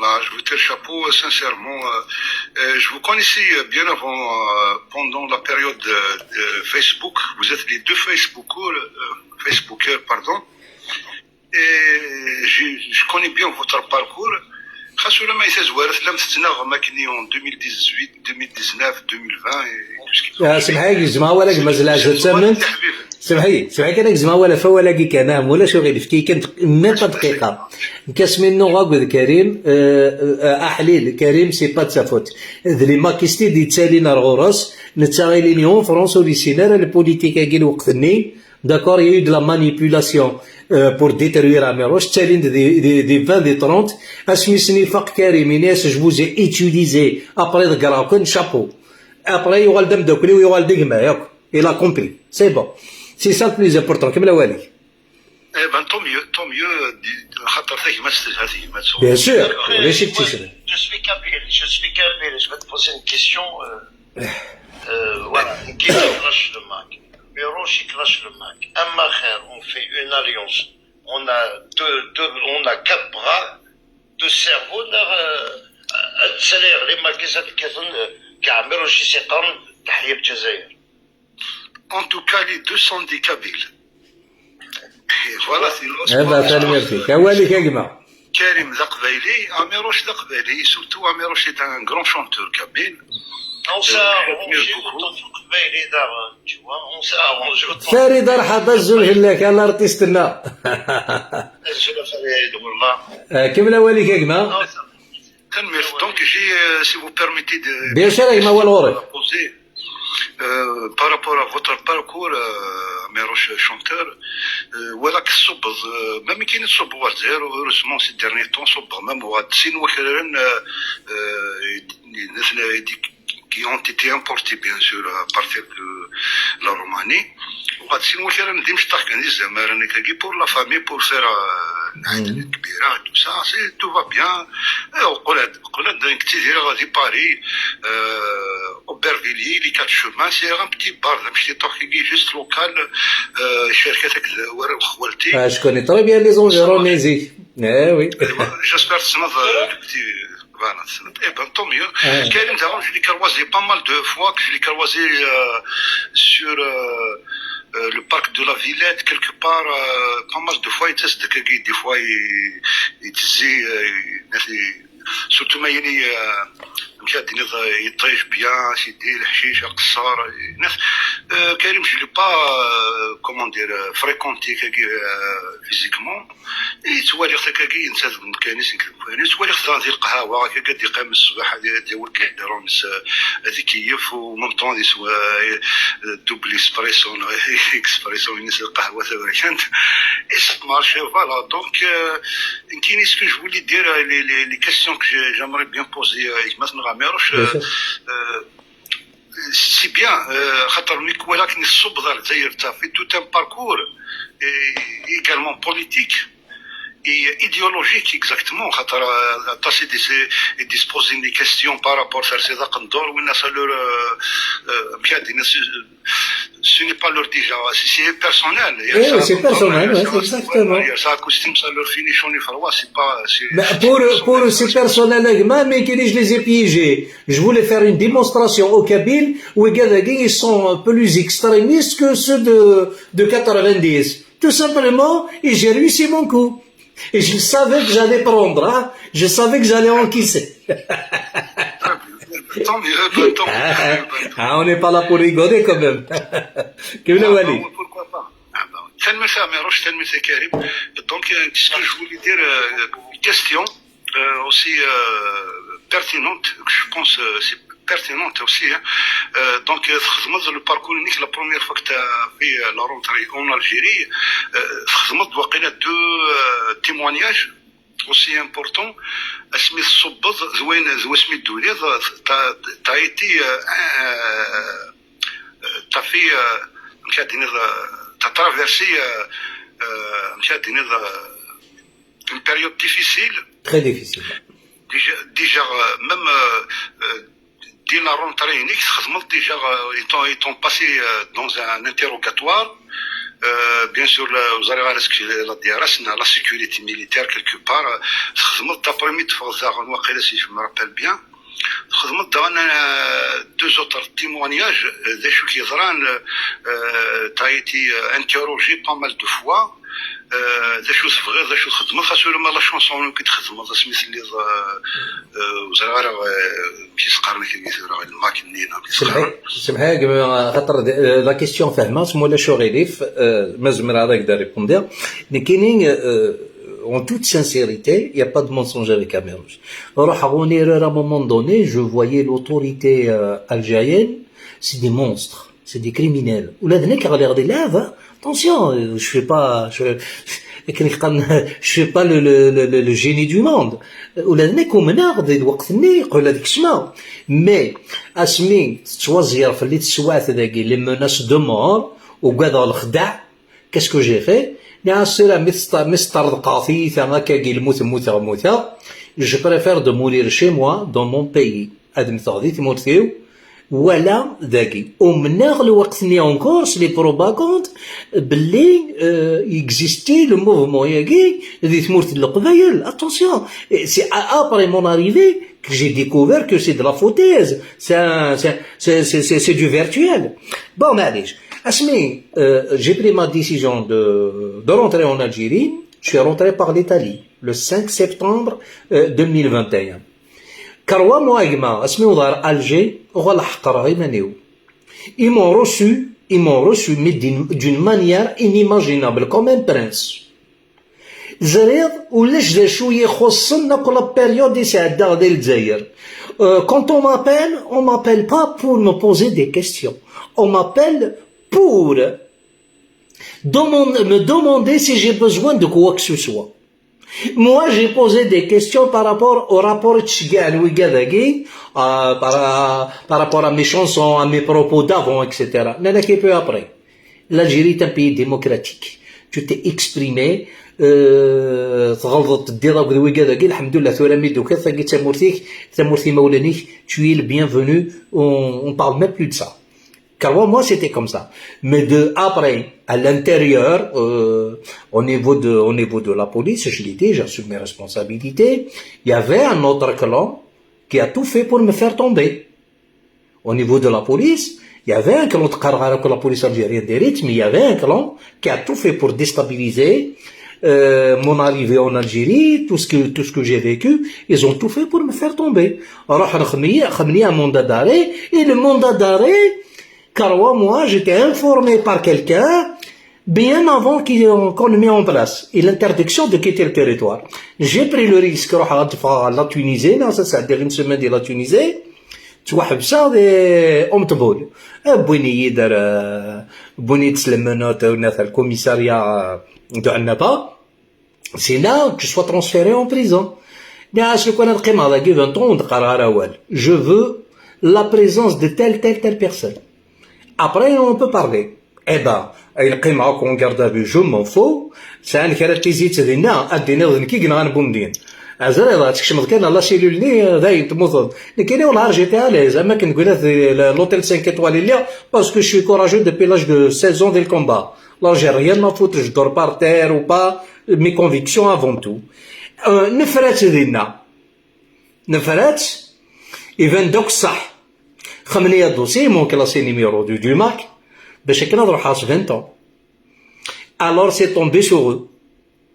Là, je vous tire chapeau, euh, sincèrement. Euh, euh, je vous connaissais, euh, bien avant, euh, pendant la période de, de Facebook. Vous êtes les deux Facebookers, euh, Facebookers, pardon. Et je, je connais bien votre parcours. Xas ula ma yesɛa zwara, tellam tettnaɣem akken en deux mille dix-huit, deux mille dix-neuf, deux mille vingt et tout ce qui... Ah, semḥ-iyi, gezmeɣ awal-agi, mazal ɛezza d tamen. Semḥ-iyi, semḥ-iyi kan, gezmeɣ awal ɣef wawal-agi kan, ah, ma ulac uɣilif, efk-iyi kan même pas dqiqa. Nekk asmi nnuɣ akked Karim, euh, euh, aḥlil, Karim, c'est pas de sa faute. D les makistes i d-yettalin ar ɣur-s, netta ilin en France, ur yessin ara la politique-agi lweqt-nni. D'accord, il y a eu de la manipulation, euh, pour détruire Amirouche. Ttalin-d des, des, des vingt, des trente. Asmi sen-ifaq Karim, ini-as, je vous ai utilisé. Après, ḍeggreɣ-ken, chapeau. Après, yuɣal d ameddakel-iw, yuɣal d gma, yakk. Il a compris. C'est bon. C'est ça le plus important. Kemmel awal-ik. Eh ben, tant mieux, tant mieux, euh, di-, xaṭer tagmat telha, tagmat. Bien sûr, ulac i k-tt-yeslen. Je suis kabyle, je suis kabyle, je vais te poser une question, euh, euh, voilà, qui clash le Mac. Amirouche, il clash le Mac. Ama xir, on fait une alliance. On a deux, deux, on a quatre bras, deux cerveaux, neɣ, euh, ad ttaliɣ les Makis ad kkaten, euh, kra Amirouche i s-iqqaren, teḥya Lezzayer. En tout cas, les deux sont des Kabyles. Voilà, c'est une Eh ben, tanemmirt-ik. Awal-ik a gma. Karim d aqbayli, Amirouche d aqbayli, surtout Amirouche est un grand chanteur kabyle. On sait arranger autant في القبايلي داغ, tu vois, on sait arranger autant. Farid, arḥab, azul fell-ak, a l'artiste-nneɣ. Azul a Farid, wallah. Eh, kemmel awal-ik a gma. Tanemmirt. Donc, j'ai, euh, si vous permettez de... Bien sûr, a gma, awal ɣur-k. Poser, euh, par rapport à votre parcours, euh, Amirouche chanteur, euh, walaɣ-k tṣubbeḍ, euh, même kien tṣubbeḍ ar Lezzayer, heureusement, ces derniers temps, tṣubbeḍ même ɣer sin wakraren, euh, euh, qui ont été importés, bien sûr, à partir de la Roumanie. Ɣer sin wakraren d imecṭaḥ kan di zzamaren akkagi, pour la famille, pour faire, euh, lɛatlin kbira, tout ça, c'est, tout va bien. Eh, qqel-d, qqel-d, nekk ttidireɣ di Paris, euh, Aubervilliers, les Quatre Chemins, c'est un petit bar, d amecṭaḥ akkagi, juste local, euh, cerket akked warraw n xwalti. Ah, je connais très bien les environs, mais... Eh oui. J'espère que c'est notre, euh, le petit Voilà, c'est notre... Eh ben, tant mieux. Ah. Karim, d'abord, je l'ai croisé pas mal de fois, que je l'ai croisé, euh, sur, euh, euh, le parc de la Villette, quelque part, euh, pas mal de fois, il était, des fois, il, il disait, euh, il, il, surtout, mais il, euh, il, il, il, il, bien, c'est des, le hashish, le qessar, euh, Karim, je l'ai pas, euh, comment dire, euh, fréquenté, euh, physiquement. I ttwaliɣ-t akkagi, netta deg umkan-is, nekk deg umkan-is. Ttwaliɣ-t daɣen di lqahwa, akkagi ad yeqqim ṣṣbeḥ, ad, ad yawi lkayḍirun-is, ad ikeyyef, u même temps ad yeswa, euh, double espresso, neɣ espresso-ines, lqahwa taberkant. Et ça marche, voilà. Donc, euh, nekkini, ce que je voulais dire, euh, les, les, les questions que j'ai, j'aimerais bien poser, euh, à Igmat Ngamir, euh, euh, C'est bien, euh, خاطر mi k-walaɣ akken tṣubbeḍ ar Lezzayer, t'as fait tout un parcours, et également politique et idéologique, exactement. خاطر, euh, aṭas i d-, i d-, i d-poser des questions par rapport à ces aqendur, winna ça leur, euh, euh, amek ad d-iniɣ, ce, ce n'est pas leur déjà, c'est, c'est personnel. Oui, c'est personnel, ouais, exactement. Ça, costume, ça leur finition, c'est pas, c'est, pour, pour, c'est personnel, mais que je les ai piégés. Je voulais faire une démonstration aux Kabyles, wigad-agi, ils sont plus extrémistes que ceux de, de quatre-vingt-dix. Tout simplement, et j'ai réussi mon coup. Et je savais que j'allais prendre, hein. Je savais que j'allais encaisser. Tant mieux, tant mieux. Ah, on n'est pas là pour rigoler quand même. Kif, ah, Wali? Pourquoi pas? Ah, bah, tanemmirt a Amirouche, tanemmirt a Karim. Donc, euh, ce que je voulais dire, euh, question, euh, aussi, euh, pertinente, que je pense, euh, c'est pertinente aussi, hein. Euh, donc, euh, تخدمت le parcours, la première fois que tu as fait, euh, la rentrée en Algérie, euh, تخدمت واقيلا deux, euh, témoignages aussi importants. Asmi tṣubbeḍ, d wayen, d wasmi d-tuliḍ, t'as, t'as été, euh, euh, t'as fait, euh, amek ad d-iniɣ, euh, t'as traversé, euh, euh, amek ad d-iniɣ, euh, une période difficile. Très difficile. Déjà, déjà, euh, même, euh, euh, dès la rentrée, déjà, euh, ils t'ont, ils t'ont passé, euh, dans un interrogatoire. Euh, bien sûr, la, vous avez la, la D R S, la sécurité militaire quelque part. Euh, d'après moi, si je me rappelle bien, تخدمت داغن, euh, deux autres témoignages, euh, d acu k-yeḍran, euh, t'as été, euh, interrogé pas mal de fois, euh, d acu tebɣiḍ, d acu txedmeḍ, xas ula ma la chanson i txedmeḍ asmi telliḍ, euh, euh, ur ẓriɣ ara, euh, amek i s-qqaren akka tura, lmak-nni, neɣ amek i s-qqaren. Semḥ-, semḥ-, xaṭer d-, euh, la question fehmeɣ-tt, ma ulac aɣilif, euh, ma zemreɣ ad ak-d-répondiɣ. Nekkini, euh, en toute sincérité, il y a pas de mensonge avec Amirouche. Ruḥeɣ Unirur, à un moment donné, je voyais l'autorité, euh, algérienne, c'est des monstres, c'est des criminels. Ula d nekk ɣliɣ di lɛaba, attention, euh, je fais pas, je, akken i qqaren, je fais pas le, le, le, le, le génie du monde. Ula d nekk umneɣ di lweqt-nni, qbel ad kecmeɣ. Mais, asmi tettwaẓyer fell-i teswiɛt dagi, les menaces de mort, ugadeɣ lexdeɛ, Qu'est-ce que j'ai fait? Nniɣ-as tura mi testa-, mi teṭṭerḍqeɣ tiyita akkagi, lmut mmuteɣ, mmuteɣ, je préfère de mourir chez moi, dans mon pays. Ad mmteɣ di tmurt-iw, wala dagi. Umneɣ lweqt-nni encore s les propagandes belli, euh, existait le mouvement-agi di tmurt n Leqbayel. Attention, c'est a-, après mon arrivée que j'ai découvert que c'est de la foutaise, c'est un- c'est- c'est- c'est- c'est- c'est du virtuel. Bon, معليش. Asmi, euh, j'ai pris ma décision de, de rentrer en Algérie. Je suis rentré par l'Italie le cinq septembre, euh, deux mille vingt et un. Crois-moi, gma, asmi uḍar Alger, uɣal ḥeqreɣ iman-iw. Ils m'ont reçu, ils m'ont reçu, mais d'une d'une manière inimaginable, comme un prince. Ẓriɣ ulac d acu i ixuṣṣen akk la période i sɛeddaɣ di Lezzayer. Euh, quand on m'appelle, on m'appelle pas pour me poser des questions. On m'appelle pour demande- me demander si j'ai besoin de quoi que ce soit. Moi, j'ai posé des questions par rapport au rapport de Shgan Wigadagi, euh, par, par rapport à mes chansons, à mes propos d'avant, et cetera. Nana qui peut après. L'Algérie est un pays démocratique. Tu t'es exprimé, euh, tɣelḍeḍ, teddiḍ akked wigad-agi, lḥemdullah, tura mi d-tukiḍ, tagi d tamurt-ik, tamurt imawlan-ik, tu es le bienvenu, on, on parle même plus de ça. Crois-moi, c'était comme ça. Mais de, après, à l'intérieur, euh, au niveau de, au niveau de la police, je l'ai dit, j'assume mes responsabilités, il y avait un autre clan qui a tout fait pour me faire tomber. Au niveau de la police, il y avait un clan, تقرر que la police algérienne des rythmes, mais il y avait un clan qui a tout fait pour déstabiliser, euh, mon arrivée en Algérie, tout ce que, tout ce que j'ai vécu, ils ont tout fait pour me faire tomber. Alors, خمني un mandat d'arrêt, et le mandat d'arrêt, crois-moi, j'étais informé par quelqu'un, bien avant qu'on qu'on le met en place, et l'interdiction de quitter le territoire. J'ai pris le risque, رحت la Tunisie, là, ça, ça a duré une semaine de la Tunisie, ttwaḥebseɣ di Umeṭbul. Wwin-iyi-d ar, wwin-iyi-d s lmenot, ar le commissariat, euh, de Annaba. C'est là que je sois transféré en prison. Nniɣ-as, lukan ad qqimeɣ dagi vingt ans, ur d-qqareɣ ara awal. Je veux la présence de telle, telle, telle personne. Après, on peut parler. Eh ben, ay qqimeɣ akk en garde à vue, je m'en fous. Sɛan kra n tizit dinna, ad d-tiniḍ d nekk i yenɣan Bumdin. Azriḍ, ad tkecmeḍ kan la cellule-nni, dayen temmuteḍ. Nekkini, wellah, j'étais à l'aise, am akken deg l'hôtel cinq étoiles i lliɣ, parce que je suis courageux depuis l'âge de seize ans dans le combat. Alors, j'ai rien à foutre, je dors par terre ou pas, mes convictions avant tout. Euh, nefra-tt dinna. Nefra-tt, iban-d akk ṣṣeḥ. Xemni adossier, ils m'ont classé numéro deux du MAK, bac akken ad ruḥeɣ s vingt ans. Alors, c'est tombé sur eux.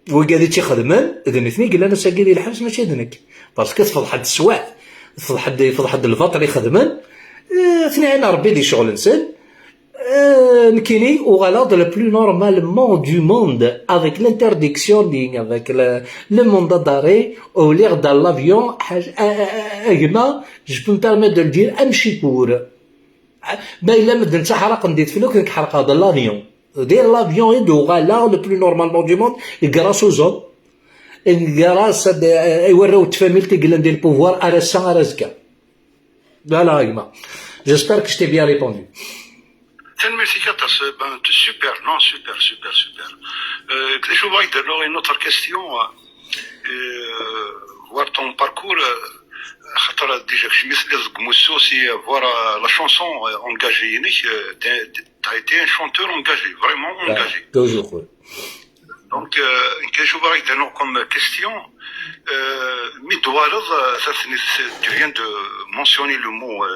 Wigad i tt-ixedmen, d nitni i yellan ass-agi di lḥebs, mačči d nekk. Parce que tefḍeḥ-d teswiɛt, tefḍeḥ-d, tefḍeḥ-d lbaṭel i xedmen, eh, ad ten-iɛin Rebbi di ccɣel-nsen. Euh, nekkini, uɣaleɣ-d le plus normalement du monde, avec l'interdiction, avec le, le mandat d'arrêt, uliɣ-d à l'avion, ḥaǧ-, a, a, a, a gma, je peux me permettre de le dire, am Cikur. Ma yella medden ttaḥraqen di teflukt, nekk ḥerqeɣ-d l'avion. Di l'avion i d-uɣaleɣ le plus normalement du monde, grâce aux hommes, grâce à des, i warraw n tfamilt i yellan di le pouvoir, ar ass-a, ar azekka. Voilà, a gma. J'espère que je t'ai bien répondu. Tanemmirt-ik aṭas, ben, super, non, super, super, super. Euh, d acu bɣiɣ ad d-rnuɣ une autre question, euh, voir ton parcours, euh, xaṭer déjà kecmi telliḍ deg umussu, si voir, euh, la chanson, euh, engagée-inek, euh, t'es, t'as été un chanteur engagé, vraiment engagé. Toujours, oui. Donc, euh, d acu bɣiɣ ad d-rnuɣ comme question, euh, mi d-tuɣaleḍ, euh, ça, c'est, c'est, tu viens de mentionner le mot, euh,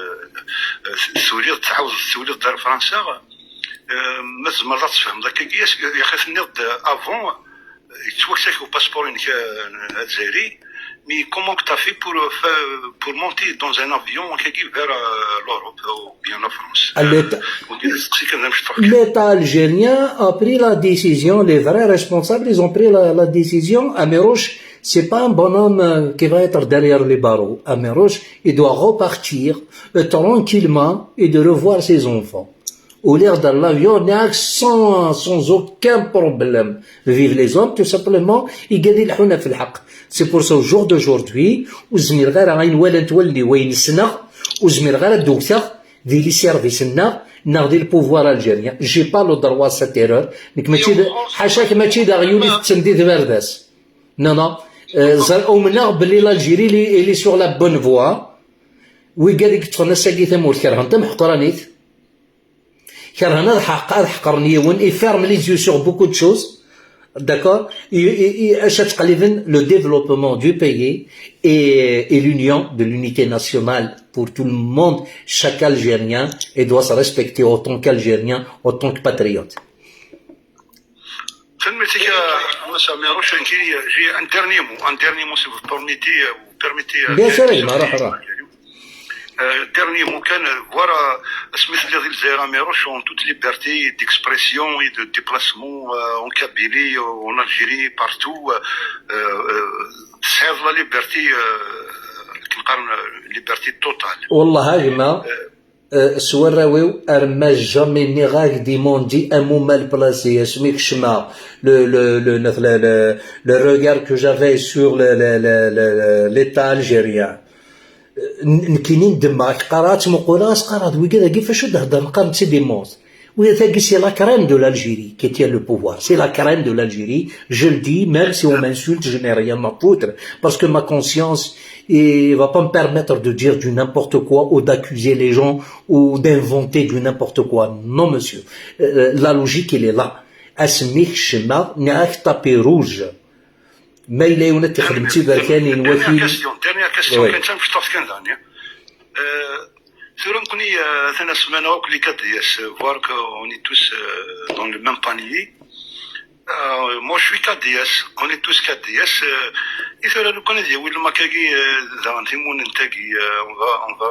euh, tewliḍ, tɛawdeḍ tewliḍ ar Fransa, euh, ma tzemreḍ ad tfehmeḍ akkagi, est-ce que, yaxi tenniḍ-d avant, euh, yettwakkes-ak upaspur-inek, euh, azzayri, mais comment que t'as fait pour, euh, fa-, pour monter dans un avion akkagi vers, euh, l'Europe ou bien la France? Ah, l'État, euh, ou bien, c'est quand même, je crois que l'État algérien a pris la décision, les vrais responsables, ils ont pris la, la décision. Amirouche, c'est pas un bonhomme, euh, qui va être derrière les barreaux. Amirouche, il doit repartir, euh, tranquillement et de revoir ses enfants. Uliɣ-d ar l'avion, nniɣ-ak, sans, sans aucun problème. Vive les hommes, tout simplement, igad ileḥḥun ɣef lḥeqq. C'est pour ça, au jour d'aujourd'hui, ur zmireɣ ara ayen walant wallen-iw, ayen ssneɣ, ur zmireɣ ara ad d-wteɣ di les services-nneɣ, neɣ di le pouvoir algérien. J'ai pas le droit à cette erreur. Nekk mačči d, ḥaca-k, mačči d aɣyul i tetten di tbardas. Non, non. Euh, ẓer-, umneɣ belli l'Algérie, elle est, elle est sur la bonne voie. Wigad i yeṭṭfen ass-agi tamurt, kerhen tameḥqranit. Kerhen ad ḥeq-, ad ḥeqren yiwen, ils ferment les yeux sur beaucoup de choses. D'accord? Et, et, et, euh, chaque le développement du pays et, et l'union de l'unité nationale pour tout le monde, chaque Algérien, il doit se respecter autant qu'Algérien, autant que patriote. J'ai un dernier mot, un dernier mot si vous permettez, vous permettez. Bien sûr, il m'a Dernier mot, كان voilà, اسمي تلي غير زيرا ميروش, en toute liberté d'expression et de déplacement, euh, en Kabylie, en Algérie, partout, euh, euh, c'est la liberté, euh, كنقارن, liberté totale. والله هاجمة. S warraw-iw, ar ma jamais nniɣ-ak-d, ils m'ont dit amumal placé, asmi kecmeɣ, le, le, le, le, le, le regard que j'avais sur le, le, le, le, l'État algérien. N- Nekkini ndemmeɣ, ak qqareɣ, ad tmuquleɣ, as qqareɣ d wigad-agi facu d-heddren, qqaren-tt-id immut. Wi tagi, c'est la crème de l'Algérie qui tient le pouvoir. C'est la crème de l'Algérie. Je le dis, même si on m'insulte, je n'ai rien à foutre. Parce que ma conscience ne va pas me permettre de dire du n'importe quoi ou d'accuser les gens ou d'inventer du n'importe quoi. Non, monsieur. Euh, la logique, elle est là. Asmi kecmeɣ, nniɣ-ak tapis rouge. Ma yella yiwen ad t-ixdem d tiberkanin, waki. Dernière question, dernière question, Oui. كان تنفطر كان ثانية. Euh, tura nekkni, euh, atan asmana akk les K D S, euh, voir qu'on est tous, euh, dans le même panier. Euh, moi, je suis K D S, on est tous K D S. Euh, et tura lukan ad yawi le MAK-agi, euh, daɣen timunent-agi, euh, on va, on va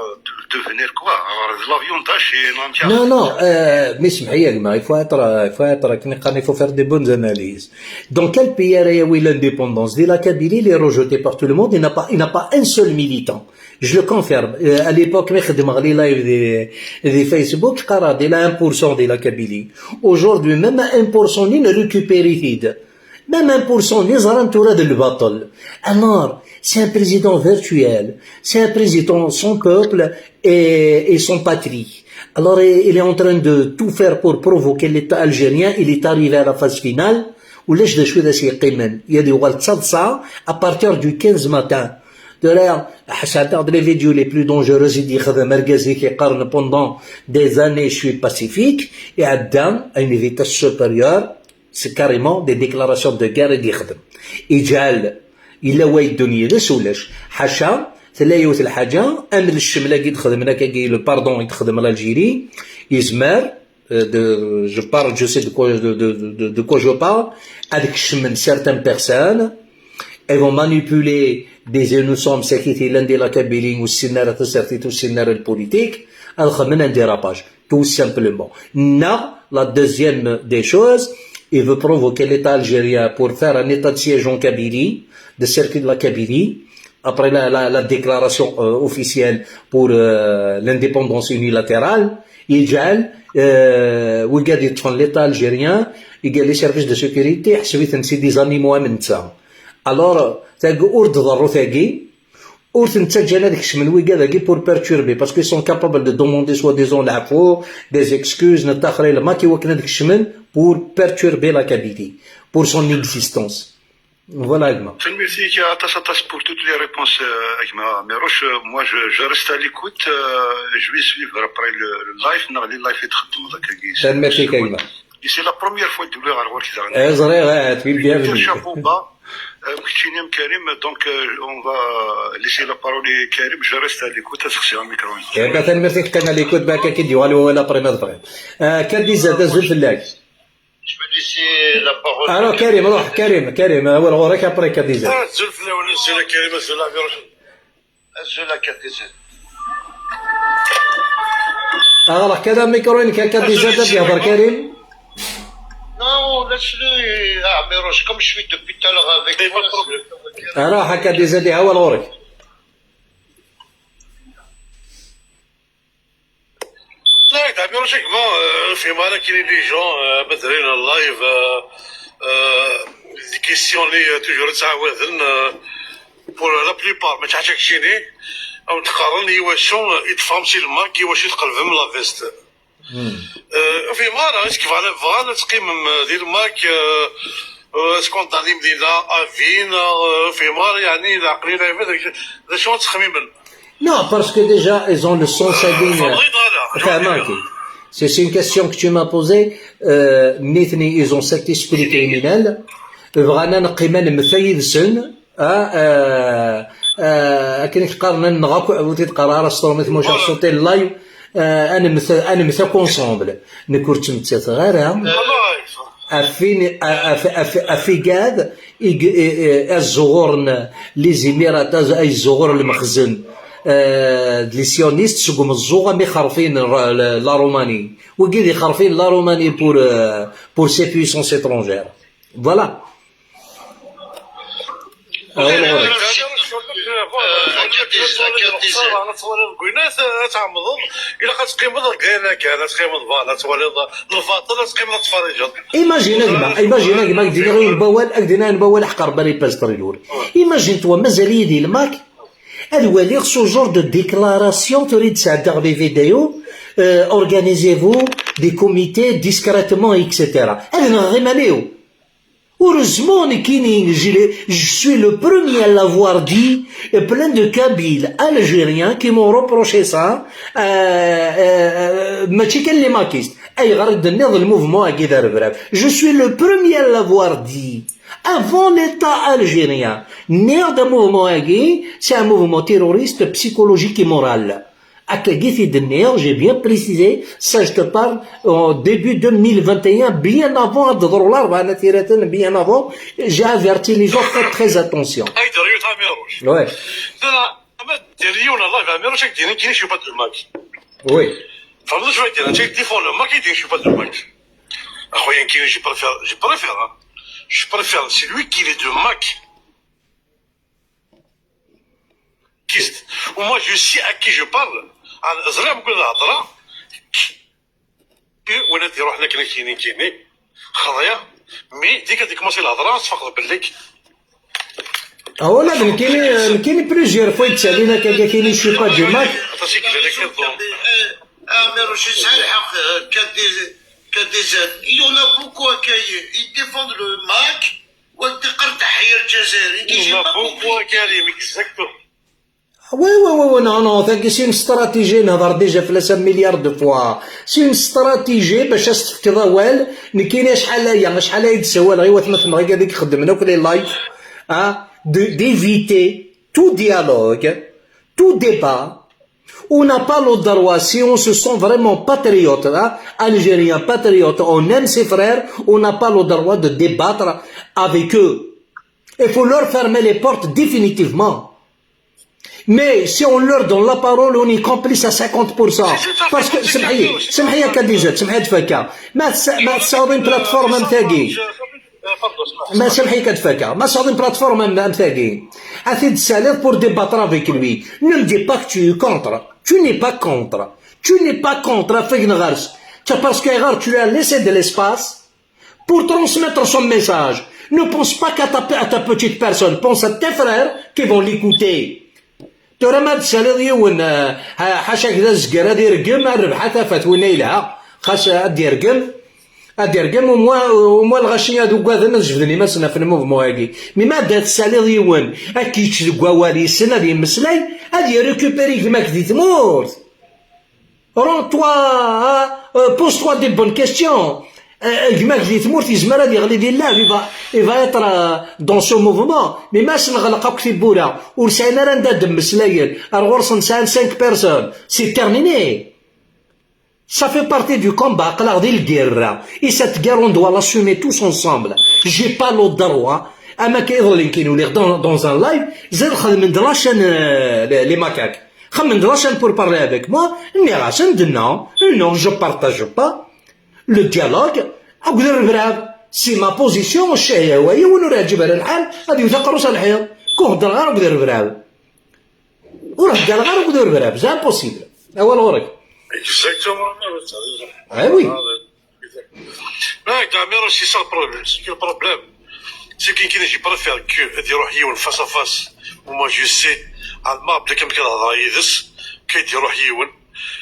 devenir quoi? Alors, de la viande hachée, non, Non, non, euh, mais اسمح لي, il faut être, euh, il faut être, كما يقال, il faut faire des bonnes analyses. Dans quel pays ara yawi l'indépendance? Di la Kabylie, il est rejeté par tout le monde, il n'a pas, il n'a pas un seul militant. Je le confirme. Euh, à l'époque, mi xedmeɣ les lives di, di Facebook, qqareɣ-d, il a un pour cent de la Kabylie. Aujourd'hui, même un pour cent, il récupère. Même un pour cent, il ẓran tura d lbaṭel. Alors, c'est un président virtuel. C'est un président sans peuple et, et sans patrie. Alors, il est en train de tout faire pour provoquer l'État algérien. Il est arrivé à la phase finale. Ulac d acu d as-yeqqimen. Ad yuɣal d taḍsa à partir du quinze matin. Tura, ḥaca les vidéos les plus dangereuses i d-yexdem argaz-ik, yeqqaren pendant des années je suis pacifique, iɛedda à une vitesse supérieure, c'est carrément des déclarations de guerre i d-yexdem. Iǧɛel, yella wa yeddun yid-s ulac. Ḥaca, tella yiwet lḥaǧa, am le cceml-agi i d-xedmen akkagi, le pardon i d-texdem l'Algérie, yezmer, euh, de, je parle, je sais de quoi, de, de, de, de quoi je parle, ad kecmen certaines personnes, elles vont manipuler des innocents, مساكين, llan di la Kabylie, ur ssinen ara tasertit, ur ssinen ara le politique, ad xedmen un dérapage, tout simplement. Neɣ, la deuxième des choses, il veut provoquer l'État algérien pour faire un état de siège en Kabylie, de circuit de la Kabylie, après la, la, la déclaration, euh, officielle pour, euh, l'indépendance unilatérale, yeǧɛel, euh, wigad yeṭṭfen l'État algérien, yeǧɛel les services de sécurité, ḥseb-iten c'est des animaux am netta. Alors, tagi ur d-ḍerru tagi, ur ten-ttaǧǧan ad kecmen wigad-agi pour perturber, parce qu'ils sont capables de demander soi-disant leɛfu, des excuses, nettaxer i le MAK i wakken ad kecmen pour perturber la Kabylie, pour son existence. Voilà, a gma. Tanemmirt-ik aṭas aṭas pour toutes les réponses, euh, a gma Miroche. Euh, moi, je, je reste à l'écoute. Euh, je vais suivre après le, le live, neɣ les lives i txeddmeḍ akkagi. Tanemmirt-ik, a gma. Et c'est la première fois d-uriɣ ɣer ɣur-k daɣen. Eh, ẓriɣ, eh, tu es le bienvenu. Chapeau bas. Euh, keččini am Karim, donc, euh, on va laisser la parole à Karim. Je reste à l'écoute, ad sexsiɣ amikru. Eh ben, tanemmirt-ik, qqim à l'écoute, bac ad k-id-yuɣal wawal après ma tebɣiḍ. Euh, Kadizat, azul fell-ak. Je vais laisser la parole. Alors, Karim, روح, Karim, Karim, awal ɣur-k, après Kadizat. Ah, azul fell-awen, azul a Karim, azul a Miroche. Azul a Kadizat. Alors, كذا micro-inek a Kadizat, ad yehder Karim. Non, laisse-le, ah, Miroche, comme je suis depuis tout à l'heure avec Mais toi. pas de problème. Alors, a Kadizat, awal ɣur-k. لا، يا عمي، راه شي كما، آه، فهمها، راه كاينين les gens، آه، مثلا اللايف، آه، آه، les questions اللي toujours تعاودن، آه، pour la plupart ما تعجبكشيني، او تقارن ايوا شو يتفهم شي المارك، ايوا شو يتقلب من la veste. آه، فهمها، راه اش كيفاه بغا تقيم ديال المارك، آه، آه، سكون داني مدينة افين، آه، فهمها، يعني العقلية دائما ذاك شنو تخميم. Non, parce que déjà, ils ont le sens à dire. فهمت هذا. فهمك. C'est une question que tu m'as posée. Euh, nitni, ils ont cet esprit criminel. Bɣan ad neqqim ad nemmta yid-sen, ah, ah, ah, akken i k-qqaren, ad nneɣ akk, ur t-id-qqar ara s tṛumit, ma ulac aṣuti n live, ah, ad nemmta, ad nemmta akk ensemble. Nekk ur ttmettateɣ ara. Ɣef win, ɣef, ɣef, ɣef igad i, i, i, azuɣur n les Émirats, az-, ay zuɣur lmexzen, eh, d les sionistes seg umeẓẓuɣ am ixerfiyen n Ra-, la, la Roumanie. Wigi d ixerfiyen n la Roumanie pour, eh, pour ces puissances étrangères. Voilà. Voilà. Ad twaliḍ deg winat, ad tɛemmdeḍ, ilaq ad teqqimeḍ deg ayen akka, ad teqqimeḍ, voilà, ad twaliḍ lbaṭel, ad teqqimeḍ ad tfariǧeḍ. Imagine a gma, imagine a gma, ad k-d-iniɣ yiwen n wawal, ad k-d-iniɣ yiwen n wawal, ḥqer bari pas trilur. Imagine-toi, mazal-iyi di lmak, ad waliɣ ce genre de déclaration, tura i d-sɛeddaɣ les vidéos, euh, organisez-vous des comités discrètement, et cetera. Ad nɣeɣ iman-iw. Heureusement, nekkini, je l'ai, je suis le premier à l'avoir dit, euh, plein de Kabyles, Algériens qui m'ont reproché ça, euh, euh, euh, mačči kan les makistes. Ayɣer i d-tenniḍ le mouvement-agi d arebrab? Je suis le premier à l'avoir dit. Avant l'État algérien, nniɣ-d mouvement-agi, c'est un mouvement terroriste, psychologique et moral. Akkagi i t-id-nniɣ, j'ai bien précisé, ça je te parle au début deux mille vingt et un, bien avant ad d-teḍru Larebɛa n At Yiraten, bien avant, j'ai averti les gens, faites très attention. Ay d-ryu Amiruc. Ouais. Tala, ama d-ryu na live Amiruc, ak d-ini kini je suis pas de Mac. Oui. Tfehmeḍ acu ay d-ini, c'est défend le Mac, ay d-ini je suis pas de Mac. Axoya, kini je préfère, je préfère, hein. Je préfère celui qui est de Mac. Kist. Au moins, je sais à qui je parle. Ẓriɣ mkul lhedra. Win ad iruḥen akken ad k-yini kini. Xḍiɣ. Mi dik ad ikmusi lhedra, ad tfaqeḍ belli. Awal ad nekkini, nekkini plusieurs fois yettsalin akka, kini je suis pas du Mac. Aṭas i yellan akka. Amiruc yesɛa lḥeqq, euh, Kadizet. Il y en a beaucoup à Kayi. Ils défendent le Mac. Wa d-iqqar taḥya Lezzayer, il dit, j'ai pas compris. Exactement. Oui, oui, oui, oui, non, non, tagi c'est une stratégie, nehḍer déjà fell-as un milliard de fois. C'est une stratégie bac ad s-tefkeḍ awal, nekkini acḥal aya, acḥal aya d-ssawaleɣ i watmaten-nneɣ i ixeddmen akk les lives, hein, de, d'éviter tout dialogue, tout débat. On n'a pas le droit, si on se sent vraiment patriote, hein, algérien patriote, on aime ses frères, on n'a pas le droit de débattre avec eux. Il faut leur fermer les portes définitivement. Mais si on leur donne la parole, on est complice à cinquante pour cent. Parce que, سمحي، سمحي يا كاديزات، سمحي تفكر. ما تس-، ما تساوي une plateforme am tagi. Ma samḥi-k ad fakaɣ. Ma tesɛiḍ une plateforme am, am tagi, ad t-id-tessaliḍ pour débattre avec lui. Ne me dis pas que tu es contre. Tu n'es pas contre. Tu n'es pas contre. Afeg n ɣers. C'est parce que tu lui as laissé de l'espace pour transmettre son message. Ne pense pas qu'à ta, à ta petite personne. Pense à tes frères qui vont l'écouter. Tura ma d-tsaliḍ yiwen, eh, ḥa-, ḥaca-k d azeggar ad ireggem, a rrbeḥ a tafat, winna yelha, xas ad d-ireggem, ad d-ireggem, umwa, umwa lɣaci ad ugaden ad jebden imasen ɣef lmuvmu-agi. Mi ma d-tsaliḍ yiwen, ad k-yečč deg wawal, yessen ad yemmeslay, ad yerrécupéri gma-k di tmurt. Rends-toi, hein, euh, pose-toi des bonnes questions. Euh, gma-k di tmurt yezmer ad yeɣli di llɛeb, il va, il va être, euh, dans ce mouvement. Mais ma s-nɣelq akk tiwwura, ur sɛin ara anda ad mmeslayen, ar ɣur-sen sɛan cinq personnes, c'est terminé. Ça fait partie du combat, aql-aɣ di lgirra. Et cette guerre, on doit l'assumer tous ensemble. J'ai pas le droit. Am akka iḍelli nekkini uliɣ dans, dans un live, zad xedmen de la chaîne, euh, les, les macaques. Xedmen de la chaîne pour parler avec moi, nniɣ-asen-d non, non, je partage pas le dialogue akked rrebrab. C'est ma position, ccah, wa yiwen ur iɛǧib ara lḥal, ad yewwet aqerru-s ar lḥiḍ. Ku heddreɣ ara akked rrebrab. Ur heddreɣ ara akked rrebrab, c'est impossible. Awal ɣur-k. Exactement. Ah oui. Là, Damir aussi, c'est le problème. C'est quel problème? C'est que, que je préfère que ad iruḥ yiwen face à face, où moi je sais, Alma, bla kam kan hḍra yid-s, que ad iruḥ yiwen.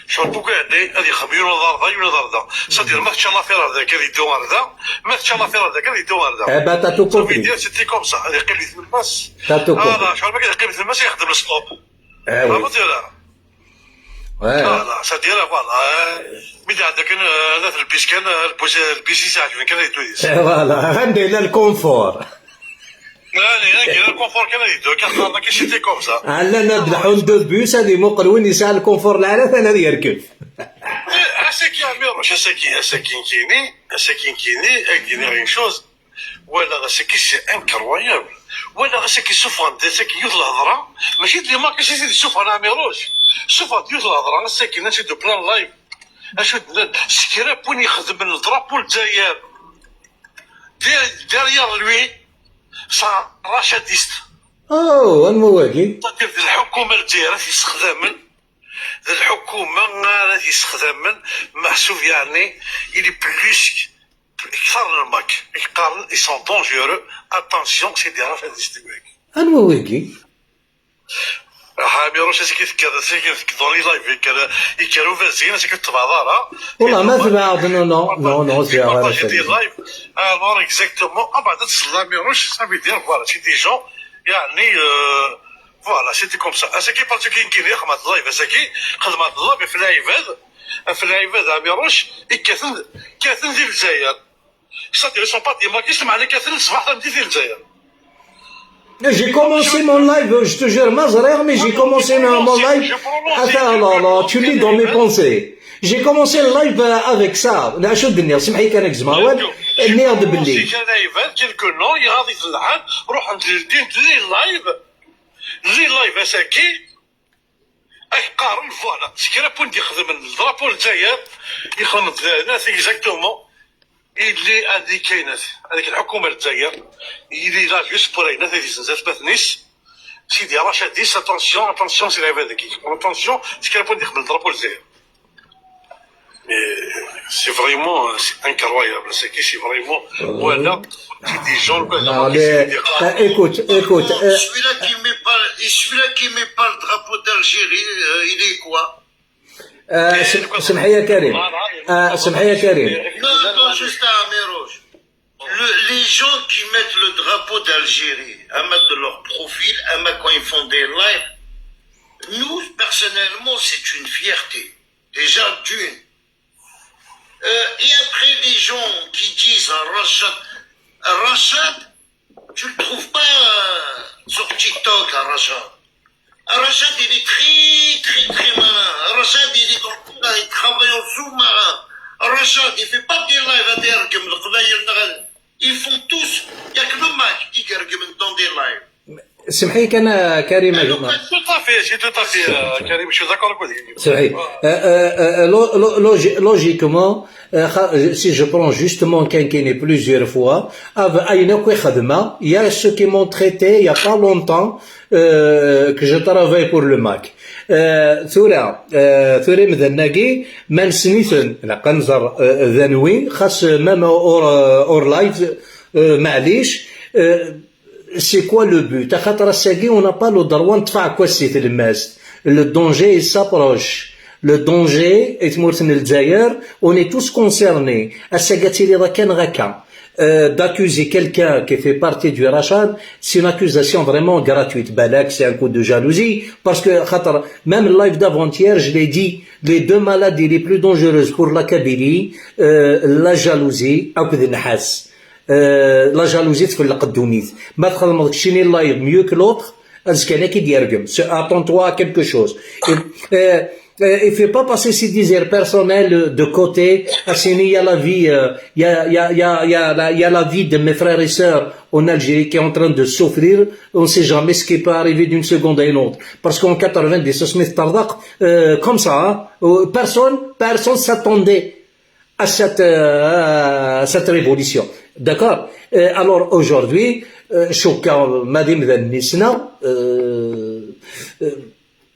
Je ne peux pas aller, ad ixdem yiwen aḍar da, yiwen aḍar da. C'est-à-dire, ma tečča l'affaire ar da, ad iddu ar da, ma tečča l'affaire ar da, ad iddu ar da. Eh ben, t'as tout compris. Ça veut dire, c'était comme ça. Ad iqqim di tlemmast. T'as tout compris. Voilà, je ne peux pas ad iqqim di tlemmast, ad ixdem le stop. Eh oui. Voilà, c'est-à-dire, voilà, hein. Mi d-iɛedda kan, euh, la telbis kan, euh, lbus, lbis-is iɛeǧben kan, yeddu yid-s. Eh, voilà, anda yella le confort. Allez, allez, le confort kan ad yeddu, kan qqaren akka, c'était comme ça. Ɛellan ad lḥun deux bus, ad imuqel win yesɛa lkunfur lɛala tala ad yerkeb. Asaki Ɛmiruc, asaki, asaki nekkini, asaki nekkini, ad k-d-iniɣ une chose. Walaɣ asaki, c'est incroyable. Walaɣ asaki, suffɣen-d asaki yiwet lhedra, mačči d les marques i t-id-suffɣen Ɛmiruc. Suffɣen-d yiwet lhedra asaki, acu d-nnan, acu d-nnan, s kra n win ixedmen le drapeau n Lezzayer. Der-, derrière lui, c'est un rachadiste. Oh, anwa wagi? C'est-à-dire, d lḥukuma n Lezzayer ara t-yessexdamen, d lḥukuma ara t-yessexdamen, meḥsub, yeɛni, il est plus, kter n lmak. Qqaren, ils sont dangereux, attention, c'est des rachadistes, wagi. Anwa wagi? Ah, Ɛmiruc, asaki tekker, asaki tekker dans les lives, yekker, yekker ubazin, asaki ur tebɛeḍ ara. Wallah, ma tebɛeḍ, non, non, non, non, ur tebɛeḍ ara. Partager des lives. Alors, exactement. Ah, bah, ça veut dire, voilà, c'est des gens, yeɛni, euh, voilà, c'était comme ça. Asaki, parce que nekkini xedmeɣ live, asaki, xedmeɣ live ɣef lɛibad, ɣef lɛibad, Ɛmiruc, kkaten, kkaten di Lezzayer. C'est-à-dire, ils sont pas des marques, c'est-à-dire, kkaten ṣṣbeḥ tameddit di Lezzayer. J'ai commencé mon live, je te jure, ma ẓriɣ, mais j'ai commencé mon, mon live. Attends, là, là, tu lis dans mes pensées. J'ai commencé le live, euh, avec ça. D acu d-nniɣ, semḥ-iyi kan ad gezmeɣ awal. Nniɣ-d belli. Quelques noms, iɣaḍ-iten lḥal, ruḥen-d ldin-d les lives, les lives asaki, ad qqaren, voilà, s kra n win d-ixedmen drapeau n Lezzayer, ixedmen-d nat exactement, il est indiqué nat, avec lḥukuma n Lezzayer, il est là juste pour ayen ad yezzenz atmaten-is, sidi rachadis, attention, attention, c'est la vie de qui. Attention, s kra n win d-ixedmen drapeau n Lezzayer. Mais c'est vraiment, c'est incroyable, c'est que c'est vraiment, voilà, c'est des gens, quoi, là-bas qui se mettent des... Ah, écoute, écoute, euh, celui-là qui met pas, et celui-là qui met pas le drapeau d'Algérie, euh, il est quoi? Euh, c'est, c'est Mhia Karim. Euh, c'est Mhia Karim. Non, non, juste à Amirouche. Le, les gens qui mettent le drapeau d'Algérie, à mettre de leur profil, à mettre quand ils font des lives, nous, personnellement, c'est une fierté. Déjà, d'une. Euh, et après, les gens qui disent à Rachad, Rachad, tu le trouves pas, euh, sur TikTok, à Rachad. Rachad, il est très, très, très malin. Rachad, il est dans le, il travaille en sous-marin. Rachad, il fait pas des lives à des arguments. Ils font tous, il y a que le Mac qui argumente dans des lives. Semḥ-iyi kan, a Karim, a gma. Tout à fait, c'est tout à fait, euh, Karim, je suis d'accord avec vous. Semḥ-iyi. Euh, euh, euh, lo-, lo-, logi-, logiquement, euh, xa-, si je prends justement quelqu'un qui est plusieurs fois, av-, ayen akk i xedmeɣ, il y a ceux qui m'ont traité il y a pas longtemps, euh, que je travaille pour le Mac. Euh, tura, euh, tura imdanen-agi, ma nessen-iten, ilaq ad nẓer, euh, d anwi, xas, euh, même hors, euh, hors live, euh, maɛlic, euh, C'est quoi le but? Axaṭer ass-agi, on n'a pas le droit ad neṭṭef aɛekkaz si tlemmast. Le danger, il s'approche. Le danger, i tmurt n Lezzayer, on est tous concernés. Ass-agi ad tiliḍ akka neɣ akka. Euh, d'accuser quelqu'un qui fait partie du Rachad, c'est une accusation vraiment gratuite. Balak, c'est un coup de jalousie, parce que, xaṭer, même le live d'avant-hier, je l'ai dit, les deux maladies les plus dangereuses pour la Kabylie, euh, la jalousie, akked nnḥas. Euh, la jalousie tfelleq ddunit. Ma txedmeḍ keččini live mieux que l'autre, azekka-nni ad k-id-yergem. C'est, attends-toi à quelque chose. Et, euh, euh, il fait pas passer ses désirs personnels de côté. Asini, il y a la vie, euh, il y a, il y a, il y a, il y a la, il y a la vie de mes frères et sœurs en Algérie qui est en train de souffrir. On sait jamais ce qui peut arriver d'une seconde à une autre. Parce qu'en quatre-vingt-dix, Smith Tardak, euh, comme ça, hein, euh, personne, personne s'attendait à cette, euh, à cette révolution. D'accord? Euh, alors aujourd'hui, euh, cukkeɣ ma d imdanen i ssneɣ, euh, euh,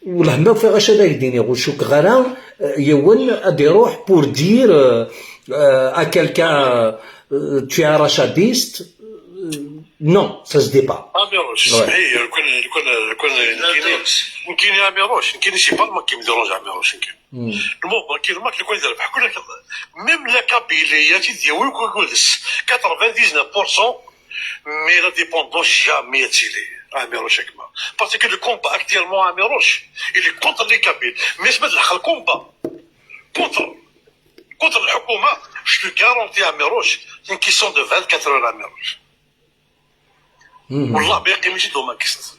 wellah ma ufiɣ acu ad ak-d-iniɣ, ur cukkeɣ ara, euh, yiwen ad iruḥ pour dire, euh, euh, à quelqu'un, euh, tu es un rachadiste. Euh, non, ça se dit pas. Amirouche, ouais. Semḥ-iyi, lukan, lukan, lukan, nekkini, nekkini Amirouche, nekkini c'est pas moi qui me dérange, Amirouche, nekkini. Hmm. Le mouvement qui, le mouvement qui, le mouvement qui, même la Kabylie, il y a dit, oui, oui, oui, quatre-vingt-dix-neuf pour cent, mais l'indépendance jamais attirée à Amirouche. Parce que le combat actuellement à Amirouche, il est contre les Kabyles. Mais c'est le combat contre, contre le Hukuma, je te garantis à Amirouche, c'est une question de vingt-quatre heures à Amirouche. Wallah, ma yeqqim mačči d umakist.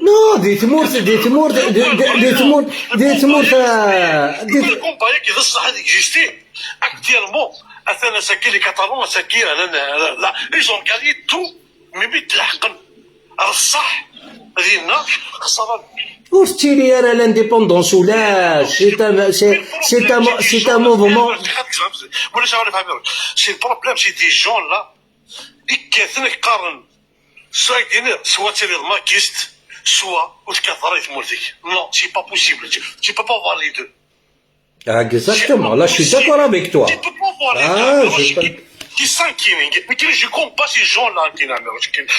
Non, di tmurt, di tmurt, di, di, di tmurt, di tmurt, euh, di... Le combat-agi d ṣṣeḥ ad exister. Actuellement, atan ass-agi, les Catalans, ass-agi, la, la, la, ils ont gagné tout, mais mi d-leḥqen ar ṣṣeḥ, dinna, xesren. Ur tettili ara l'indépendance, ulac, c'est un, c'est, c'est un, c'est un mouvement. C'est le problème, c'est des gens là, i kkaten, i qqaren, soit i d-iniɣ, soit ad tiliḍ makist, soit ur tekkateḍ ara di tmurt-ik. Non, c'est pas possible. Tu, tu peux pas avoir les deux. Ah, exactement. Là, je suis d'accord avec toi. Tu peux pas avoir les deux. Ah, je peux. Qui sont qui, qui, qui, je compte pas ces gens-là, qui n'ont...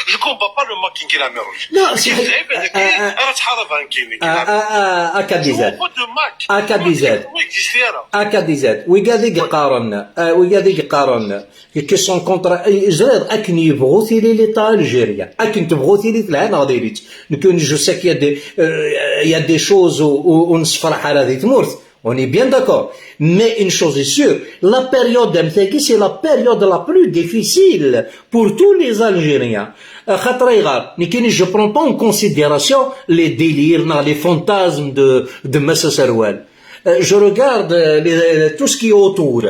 Je compte pas le mec qui n'a... Non, c'est... Ah, ah, ah, ah, ah, ah, K B Z. Je compte pas de mec. Ah, K B Z. Comment exister là ? Ah, K B Z. Wigad i yeqqaren, ah, wigad i yeqqaren, qui sont contre, eh, ẓriɣ akken yebɣu tili l'État algérien, akken tebɣu tili telha neɣ diri-tt. Nekk, je sais qu'il y a des, euh, il y a des choses où, où, où nessefraḥ ara di tmurt. On est bien d'accord. Mais une chose est sûre, la période am tagi, c'est la période la plus difficile pour tous les Algériens. Euh, xaṭer ayɣer, nekkini, je prends pas en considération les délires, non, les fantasmes de, de Massa Serwal. Euh, je regarde, euh, les, tout ce qui est autour,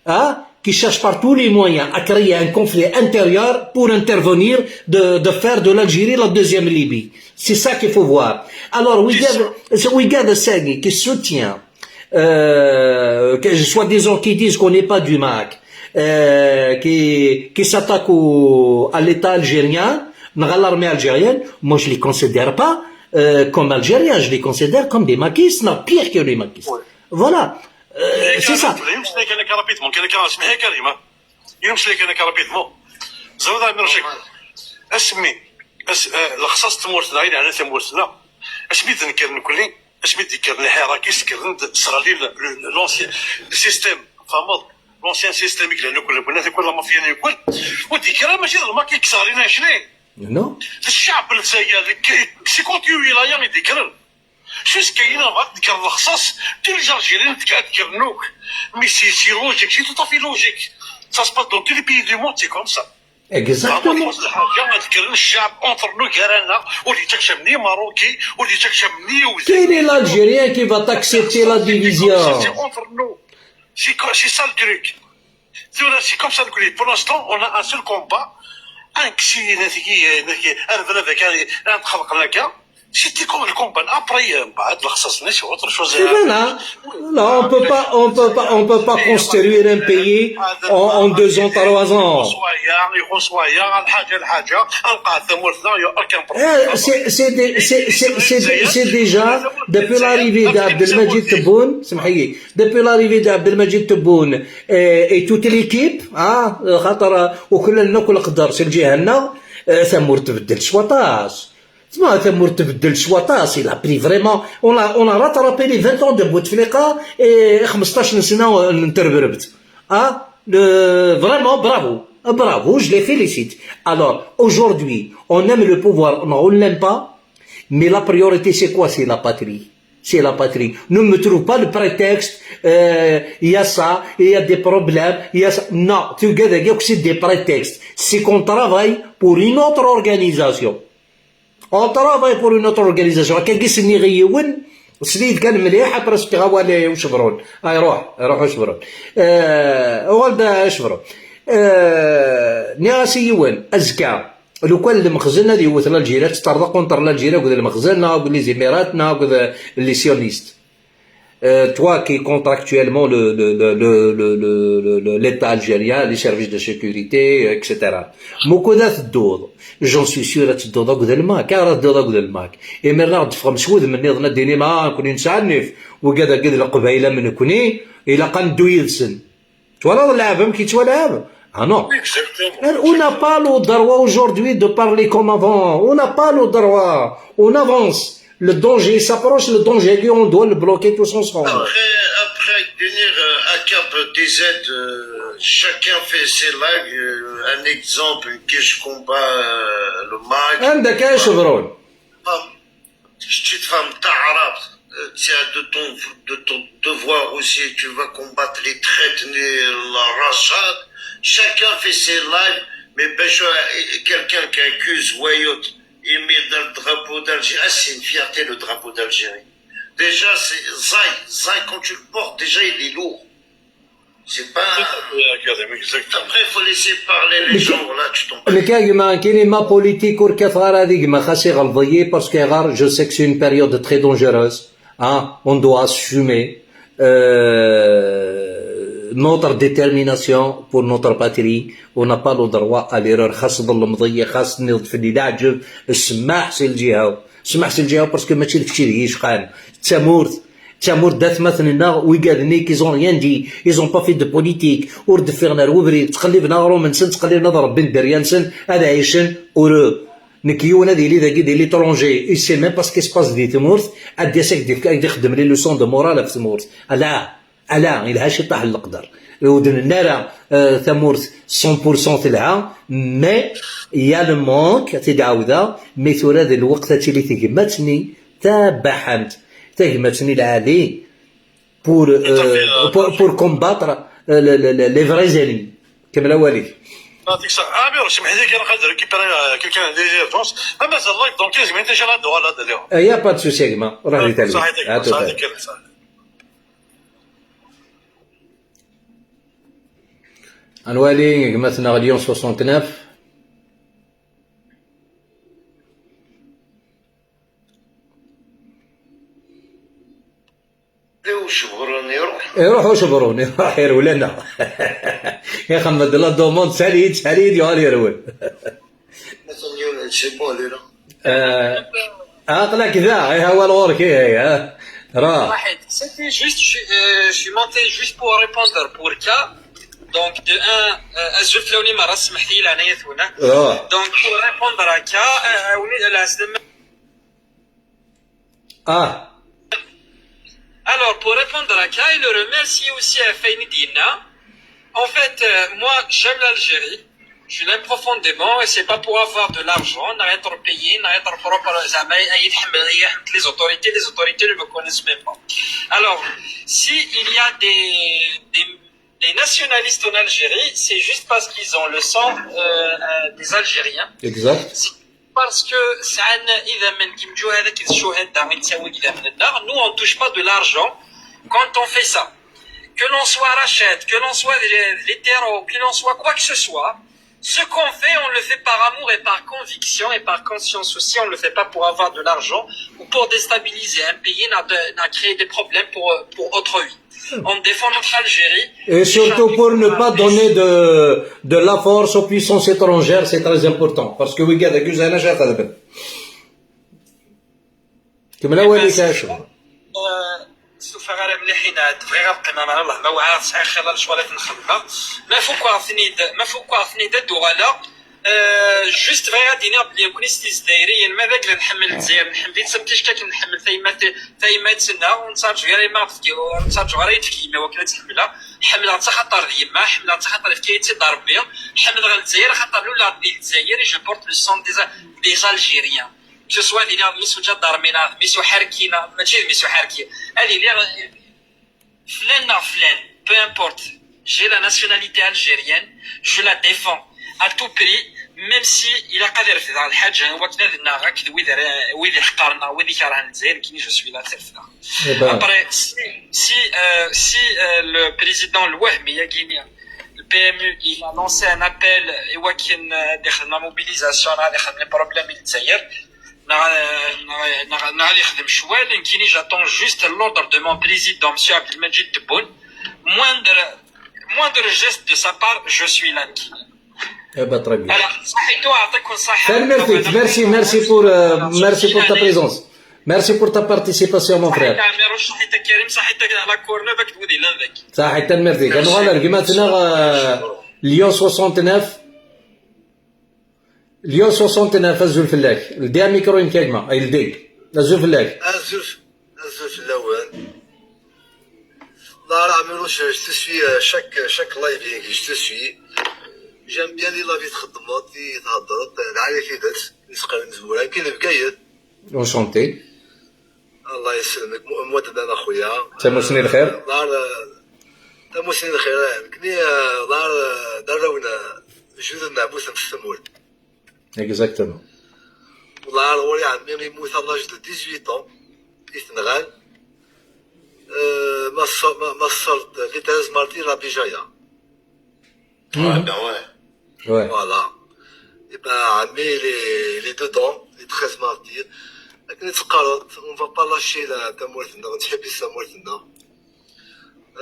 hein, qui cherche par tous les moyens à créer un conflit intérieur pour intervenir de, de faire de l'Algérie la deuxième Libye. C'est ça qu'il faut voir. Alors, wigad, c'est wigad ass-agi qui soutient, euh, que, soi-disant, qui disent qu'on n'est pas du MAK, euh, qui, qui s'attaquent au, à l'État algérien, à l'armée algérienne, moi je les considère pas, euh, comme Algériens, je les considère comme des makistes, non, pire que les makistes. Ouais. Voilà. Euh, c'est ça. Yemmeslay kan akka rapidement, kan akka, اسمح لي كريم, ها. Yemmeslay kan akka rapidement. Ẓriɣ a Ɛmiruc, asmi, as-, eh, lexṣaṣ n tmurt-nneɣ, i leɛna tamurt-nneɣ, asmi d-nekker nekkni, asmi d-yekker lḥirak, i s-kkren-d, sseɣlin le, le, l'ancien système, tfehmeḍ? L'ancien système i yellan akk, la, la, la mafia-nni akk, ur d-yekker ara, mačči d lmak i yesseɣlin acni. Non. D ccɛeb n Lezzayer, deg, deg cinquante-huit wilaya i d-yekkren. Jusqu'à une heure, ad d-tekker lexṣaṣ, tous les Algériens ad d-kkren akk. Mais c'est, c'est logique, c'est tout à fait logique. Ça se passe dans tous les pays du monde, c'est comme ça. Exactement. Lḥaǧa ad d-kkren ccɛeb entre nous, gar-aneɣ, ur d-yettakcam ni Maroki, ur d-yettakcam ni Iwzan. Quel est l'Algérien qui va accepter la division? C'est entre nous. C'est co-, c'est ça le truc. Tura, c'est comme ça, pour l'instant, on a un seul combat. Amek si, nati, nati, ar bnadem kan, ad xelqen akka. C'était comme le combat. Après, euh, mbeɛd lexṣaṣ-nni, c'est autre chose. C'est vrai, hein? Là, on peut pas, on peut pas, on peut pas construire un pays en, en deux ans, trois ans. Ixuṣṣ waya, ixuṣṣ waya, lḥaǧa, lḥaǧa, ad nqeɛɛed tamurt-nneɣ, y a aucun problème. Eh, c'est, c'est des, c'est, c'est, c'est, c'est déjà, depuis l'arrivée d'Abdelmadjid Tebboune, سمحي لي, depuis l'arrivée d'Abdelmadjid Tebboune, euh, et toute l'équipe, ah, xaṭer, euh, uklalen akk leqder si lǧiha-nneɣ, euh, tamurt tbeddel s waṭas. Tma, tamurt tbeddel s waṭas, il a pris vraiment, on a, on a rattrapé les vingt ans de Bouteflika et xmesṭac n sna n terberbt. Ah, le, vraiment, bravo, bravo, je les félicite. Alors, aujourd'hui, on aime le pouvoir, non, on ne l'aime pas, mais la priorité, c'est quoi? C'est la patrie. C'est la patrie. Ne me trouve pas le prétexte, euh, il y a ça, il y a des problèmes, il y a ça. Non, tu gagnes, c'est des prétextes. C'est qu'on travaille pour une autre organisation. On travaille pour une autre organisation. Akka i s-nniɣ i yiwen, sel-iyi-d kan mliḥ, après s-fkiɣ awal i Ucebron. Ay, ruḥ, ruḥ Ucebron. Euh, uɣal-d a Ucebron. Euh, nniɣ-as i yiwen, azekka, lukan Lemxzen ad yewwet l'Algérie, ad teṭṭerḍeq contre l'Algérie akked Lemxzen, neɣ akked les Émirats, neɣ akked, euh, les sionistes. Euh, toi qui contractuellement le, le, le, le, le, le, le, l'État algérien, les services de sécurité, et cetera. Mukud ad tedduḍ, j'en suis sûr ad tedduḍ akked lmak, ara tedduḍ akked lmak. Imir ad d-teffɣem s wudem nniḍen ad d-tinim, ah, nekni nesɛa nnif, wigad-agi d Leqbayel am nekni, ilaq ad neddu yid-sen. Twalaḍ lɛeb amek yettwalɛeb? Ah non. Exactement. On n'a pas le droit aujourd'hui de parler comme avant. On n'a pas le droit. On avance. Le danger s'approche, le danger, on doit le bloquer tous ensemble. Après, après, tenir, euh, à cap des aides, euh, chacun fait ses lives, euh, un exemple, كيفاش combat, euh, le MAK. عندك ايش برون؟ Femme, tu te femme تعرف, euh, tu as de ton, de ton devoir aussi, tu vas combattre les traîtres, les, la rachat. Chacun fait ses lives, Mais bac, euh, quelqu'un qui accuse Wayot, il met dans le drapeau d'Algérie. Ah, c'est une fierté, le drapeau d'Algérie. Déjà, c'est Zay. Zay, quand tu le portes, déjà, il est lourd. C'est pas. Après, il faut laisser parler les gens. Là, tu t'en. Nekk a gma, kini ma politique ur kkateɣ ara ad gma xas iɣelḍ-iyi, parce que ɣer, je sais que c'est une période très dangereuse. Hein, on doit assumer, euh, notre détermination pour notre patrie. On n'a pas le droit à l'erreur. Xas ḍelmeḍ-iyi, xas tenniḍ-d fell-i d aɛǧeb, smaḥ si lǧiha-w. Smaḥ si lǧiha-w, parce que mačči d kečč i d yicqan. D tamurt, d tamurt d atmaten-nneɣ, wigad-nni, ils ont rien dit, ils ont pas fait de politique, ur d-ffiɣen ar webrid, ttqelliben aɣrum-nsen, ttqelliben ad ṛebbin dderya-nsen, ad ɛicen, ur. Nekk yiwen ad yili dagi di l'étranger, il sait même pas ce qui se passe di tmurt, ad d-yas ad d-yefk, ad d-ixeddem les leçons de morale ɣef tmurt. Ala, ala, yelha ciṭṭaḥ n leqder. Ur d-nenni ara, euh, tamurt cent pour cent telha, mais il y a le manque, ad t-id-ɛawdeɣ, mi tura d lweqt ad tili tegmat-nni tabaḥant, tagmat-nni lɛali, pour, euh, pour, pour combattre, euh, le, le, le, les vrais ennemis. Kemmel awal-ik. Ah, mais je me dis qu'il y a quelqu'un des urgences. Ah, mais ça, donc, quinze minutes, déjà là, d'ailleurs. Il n'y a pas de souci, gma. Roḥ di talwit. À tout à l'heure. Ad nwali gma-tneɣ Lyon soixante-neuf. Ucebɣen iruḥ. Iruḥ ucebɣen, iruḥ irwel-aneɣ. Ixemmed la demande, sali-yi-d, sali-yi-d, yuɣal irwel. C'est bon, elle est là. Euh, aql-ak da, eh, awal ɣur-k, eh, eh, ah. Ra. واحد. C'était juste, je, euh, je suis monté juste pour répondre pour K. Donc, de un, euh, azul fell-awen i merra, semmḥet-iyi leɛnaya-twen, ah. Ah. Donc, pour répondre à K, euh, oui, la semaine. Ah. Alors, pour répondre à K, il remercie aussi à Faini Dina. En fait, euh, moi, j'aime l'Algérie. Je l'aime profondément et c'est pas pour avoir de l'argent, ni être payé, ni être propre, زعما يتحمل، يحمل les autorités, les autorités ne me connaissent même pas. Alors, si il y a des, des, des nationalistes en Algérie, c'est juste parce qu'ils ont le sang, euh, euh, des Algériens. Exact. Parce que سعان إذا من كيمجو هذاك الشهداء يتساوي إذا من الدار, nous on touche pas de l'argent quand on fait ça. Que l'on soit Rachid, que l'on soit les, les terreaux, que l'on soit quoi que ce soit, ce qu'on fait, on le fait par amour et par conviction et par conscience aussi. On le fait pas pour avoir de l'argent ou pour déstabiliser un pays, ni de, ni créer des problèmes pour, pour autrui. On défend notre Algérie. Et surtout pour ne pas donner de, de la force aux puissances étrangères, c'est très important. Parce que ويقعد يجوز أنا شاف هذا بن. كمل أولي كاشو. Stufaɣ ara mliḥ inad, bɣiɣ ad qqimeɣ, ma Allah ma wɛaɣ sɛiɣ xilla lecɣal ad ten-xedmeɣ. Ma fukkeɣ-ten-id, ma fukkeɣ-ten-id ad d-uɣaleɣ. Euh, juste bɣiɣ ad d-iniɣ belli nekkni s tizdayriyin, ma d agla nḥemmel Lezzayer, nḥemmel-itt am ticki akken nḥemmel tayemmat, tayemmat-nneɣ, ur nettraǧu ara yemma ɣef tefki, ur nettraǧu ara ad tefk yemma wakken ad tt-ḥemmleɣ. Ḥemmleɣ-tt axaṭer d yemma, ḥemmleɣ-tt axaṭer yefka-yi-tt-id Ṛebbi, ḥemmleɣ Lezzayer axaṭer luleɣ di Lezzayer, et je porte le sang des, des Algériens. Que ce soit ad iliɣ d mmi-s uǧadarmi neɣ d mmi-s uḥerki neɣ mačči d mmi-s uḥerki, ad iliɣ flan neɣ flan, peu importe. J'ai la nationalité algérienne, je la défends à tout prix, même si ilaq ad refdeɣ lḥaǧa wakken ad nnaɣ akked wid ara, wid iḥeqqaren neɣ wid ikerhen Lezzayer, nekkini je suis là ad t-refdeɣ. Eh ben. Après, si, si, euh, si, euh, le président Lwahmi, yagini, le P M U, il a lancé un appel i wakken, euh, ad ixdem la mobilisation, ad ixdem les problèmes i Lezzayer, neɣ, neɣ, neɣ, neɣ ad ixdem ccwal, nekkini j'attends juste l'ordre de mon président, monsieur Abdelmadjid Tebboune. Moindre, moindre geste de sa part, je suis là, nekkini. Eh ben, très bien. Voilà, صحيتو، يعطيكم الصحة. Tanemmirt-ik, merci, merci pour, euh, merci pour ta présence. Merci pour ta participation, mon frère. صحيت عمير، صحيت كريم، صحيت la Courneuve, أكيد ودي لان ذاك. صحيت، tanemmirt-ik. Ad nuɣal ar gma-tneɣ, euh, Lyon soixante-neuf. Lyon soixante-neuf, azul fell-ak. Ldi amikru-inek a gma, ay ldi. Azul fell-ak. Azul, azul fell-awen. Lara Amirouche, je te suis, euh, chaque, chaque live, je te suis. J'aime bien les lives i txeddmeḍ, i theddreḍ, d ɛali tidet, nesqal nezwura, akken Bgayet. Enchanté. Allah yesselmek, mu-, mwet dana xuya. Tamussni lxir. Lara, tamussni lxir, eh, nekni, eh, lara, d arraw n, eh, Judem Meɛbut n Tsemult. Exactement. Wellah ar ɣur-i ɛemmi yemmut à l'âge de dix-huit ans, i t-nɣan. Euh, ma tṣ- ma- ma tṣalt les treize martyrs à Béjaïa. Ah ben ouais. Ouais. Voilà. Et ben, Amé, il est, il est dedans, les treize martyrs. لكن تقرض، on va pas lâcher la تمورتنا، نتحبس تمورتنا.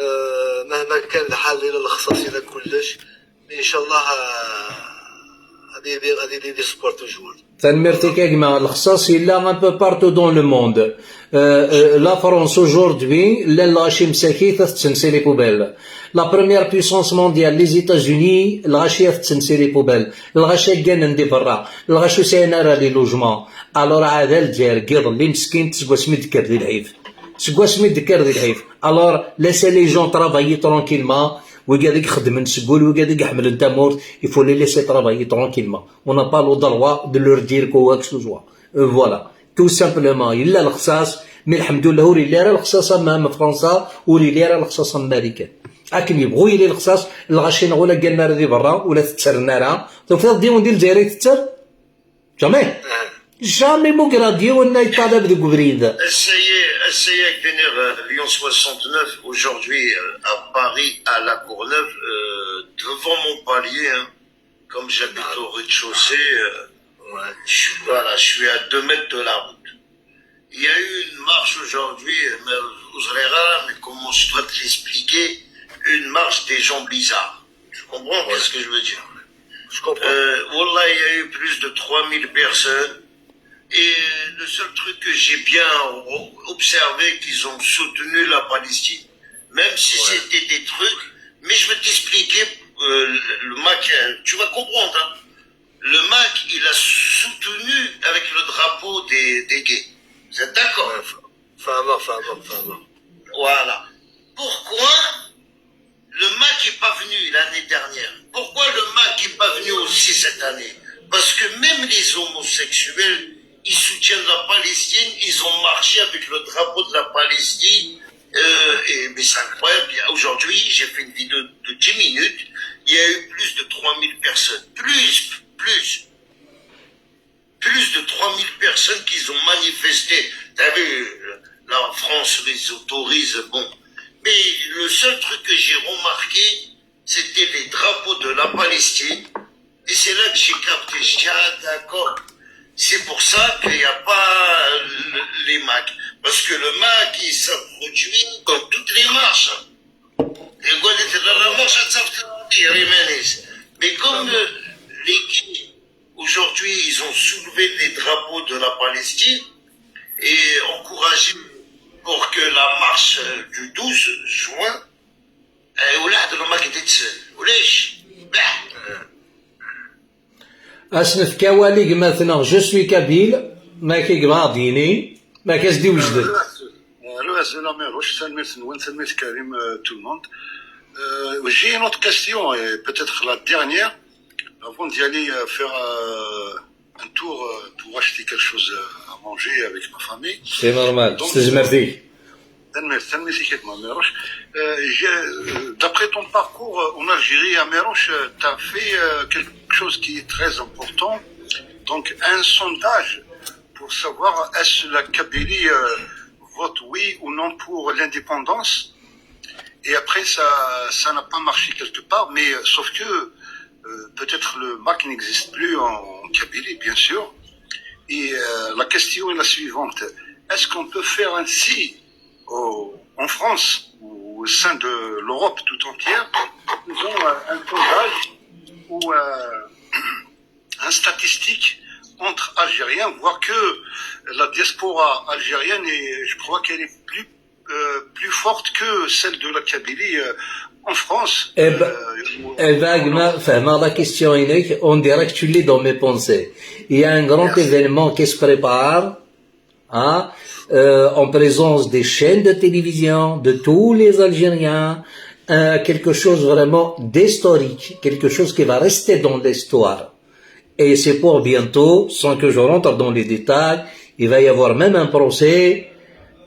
Euh, مهما كان الحال، إلى الخصاص، إلى كلش، mais إن شاء الله آه، غادي يدير غادي يدير des sports toujours. Tanemmirt-ik a gma. Lexṣaṣ yella un peu partout dans le monde. Euh, euh, la France aujourd'hui, llan lɣaci msakit ad tetten si les poubelles. La première puissance mondiale, les États-Unis, lɣaci ad tetten si les poubelles. Lɣaci gganen di berra. Lɣaci ur sɛin ara les logements. Alors ɛad Lezzayer n yiḍelli meskint seg wasmi d-tekker di lḥif. Seg wasmi d-tekker di lḥif. Alors, laissez les gens travailler tranquillement. Wigad i ixeddmen seg wul, wigad i iḥemmlen tamurt, il faut les laisser travailler tranquillement. On n'a pas le droit de leur dire quoi que ce soit. Euh, voilà. Tout simplement, yella lexṣaṣ, mais lḥemdullah ur yelli ara lexṣaṣ am am Fransa, ur yelli ara lexṣaṣ am Marikan. Akken yebɣu yili lexṣaṣ, lɣaci-nneɣ ur la gganen ara di berra, ur la tettren ara. Tufiḍ-d yiwen di Lezzayer i tetter? Jamais. Jamais muggreɣ-d yiwen la yeṭṭalab deg ubrid. Essayez, essayez avec des nerfs, euh, Lyon soixante-neuf, aujourd'hui euh, à Paris, à La Courneuve, euh, devant mon palier, hein, comme j'habite au rez-de-chaussée, euh, Ouais. je suis, voilà, je suis à deux mètres de la route. Il y a eu une marche aujourd'hui, mais, mais comment je dois te l'expliquer, une marche des gens bizarres. Tu comprends qu'est-ce que je veux dire? Je comprends. Euh, Wallah, il y a eu plus de trois mille personnes. Et le seul truc que j'ai bien observé, qu'ils ont soutenu la Palestine. Même si c'était des trucs, mais je vais t'expliquer euh, le, le MAK, euh, tu vas comprendre. Hein. Le MAK, il a soutenu avec le drapeau des, des gays. Vous êtes d'accord? فاهمة، فاهمة، فاهمة. Voilà. Pourquoi le MAK n'est pas venu l'année dernière? Pourquoi le MAK n'est pas venu aussi cette année? Parce que même les homosexuels, ils soutiennent la Palestine, ils ont marché avec le drapeau de la Palestine. Euh, et, mais c'est incroyable. Aujourd'hui, j'ai fait une vidéo de dix minutes. Il y a eu plus de trois mille personnes. Plus, plus. Plus de trois mille personnes qui ont manifesté. T'as vu, euh, la France les autorise, bon. Mais le seul truc que j'ai remarqué, c'était les drapeaux de la Palestine. Et c'est là que j'ai capté. Je dis, ah, d'accord. C'est pour ça qu'il n'y a pas euh, le- les MAK. Parce que le MAK, il s'est produit dans toutes les marches. Et quand il était dans la marche, ça se fait rire, Imanis. Mais comme euh, les gays, aujourd'hui, ils ont soulevé les drapeaux de la Palestine et encouragé pour que la marche euh, du douze juin, euh, ولاد le MAK était seul. وليش؟ Bah, Ad s-nefk awal i gma-tneɣ, je suis kabyle, ma akka yebɣa ad d-yini, ma akka as-d-iwejden. Rue Azul Amirouche, tanemmirt-nwen, tanemmirt Karim, euh, tout le monde. Euh, j'ai une autre question, et peut-être la dernière, avant d'y aller euh, faire euh, un tour euh, pour acheter quelque chose euh, à manger avec ma famille. C'est normal, s tezmert-ik. Tanemmirt, tanemmirt-ik a gma Amirouche. Euh, j'ai- euh, D'après ton parcours euh, en Algérie, Amirouche, tu as fait euh, quelque chose qui est très important. Donc, un sondage pour savoir est-ce la Kabylie euh, vote oui ou non pour l'indépendance. Et après, ça ça n'a pas marché quelque part, mais euh, sauf que euh, peut-être le MAK n'existe plus en, en Kabylie, bien sûr. Et euh, la question est la suivante. Est-ce qu'on peut faire ainsi au- en France ou au sein de l'Europe tout entière, faisons euh, un sondage ou euh, un statistique entre Algériens, voir que la diaspora algérienne, est, je crois qu'elle est plus, euh, plus forte que celle de la Kabylie euh, en France. Eh ben, euh, ou- Eh ben, gma, fehmeɣ la question-inek, on dirait que tu lis dans mes pensées. Il y a un grand événement qui se prépare, hein, euh, en présence des chaînes de télévision, de tous les Algériens, euh, quelque chose vraiment d'historique, quelque chose qui va rester dans l'histoire. Et c'est pour bientôt, sans que je rentre dans les détails, il va y avoir même un procès,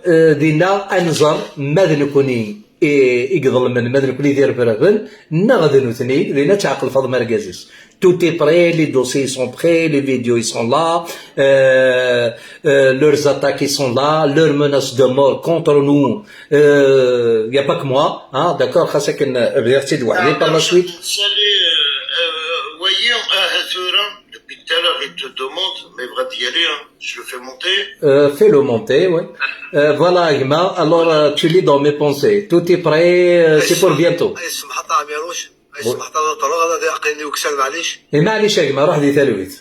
euh, dinna ad nẓer ma d nekkni. i, i iḍelmen, ma d nekkni d irebraben, neɣ d nutni, dinna ad tɛeqel Faḍma argaz-is. Tout est prêt, les dossiers sont prêts, les vidéos ils sont là, euh, euh, leurs attaques ils sont là, leurs menaces de mort contre nous, euh, y a pas que moi, hein, d'accord, xas akken, euh, bdiɣ-tt-id weḥd-i par la suite. Salut, euh, euh, voyons, euh, tura, depuis tout à l'heure, il te demande, mais va d'y aller, hein. Je le fais monter. Euh, fais-le monter, oui. Euh, voilà, Agma. Alors, euh, tu lis dans mes pensées. Tout est prêt, euh, c'est pour bientôt. Ay, semḥ a Ṭa Ɛmiruc. Ay, semḥ a Ṭa Ɛmiruc. Ad aql-ini uksan, maɛlic. Eh, maɛlic, Agma, ruḥ di talwit.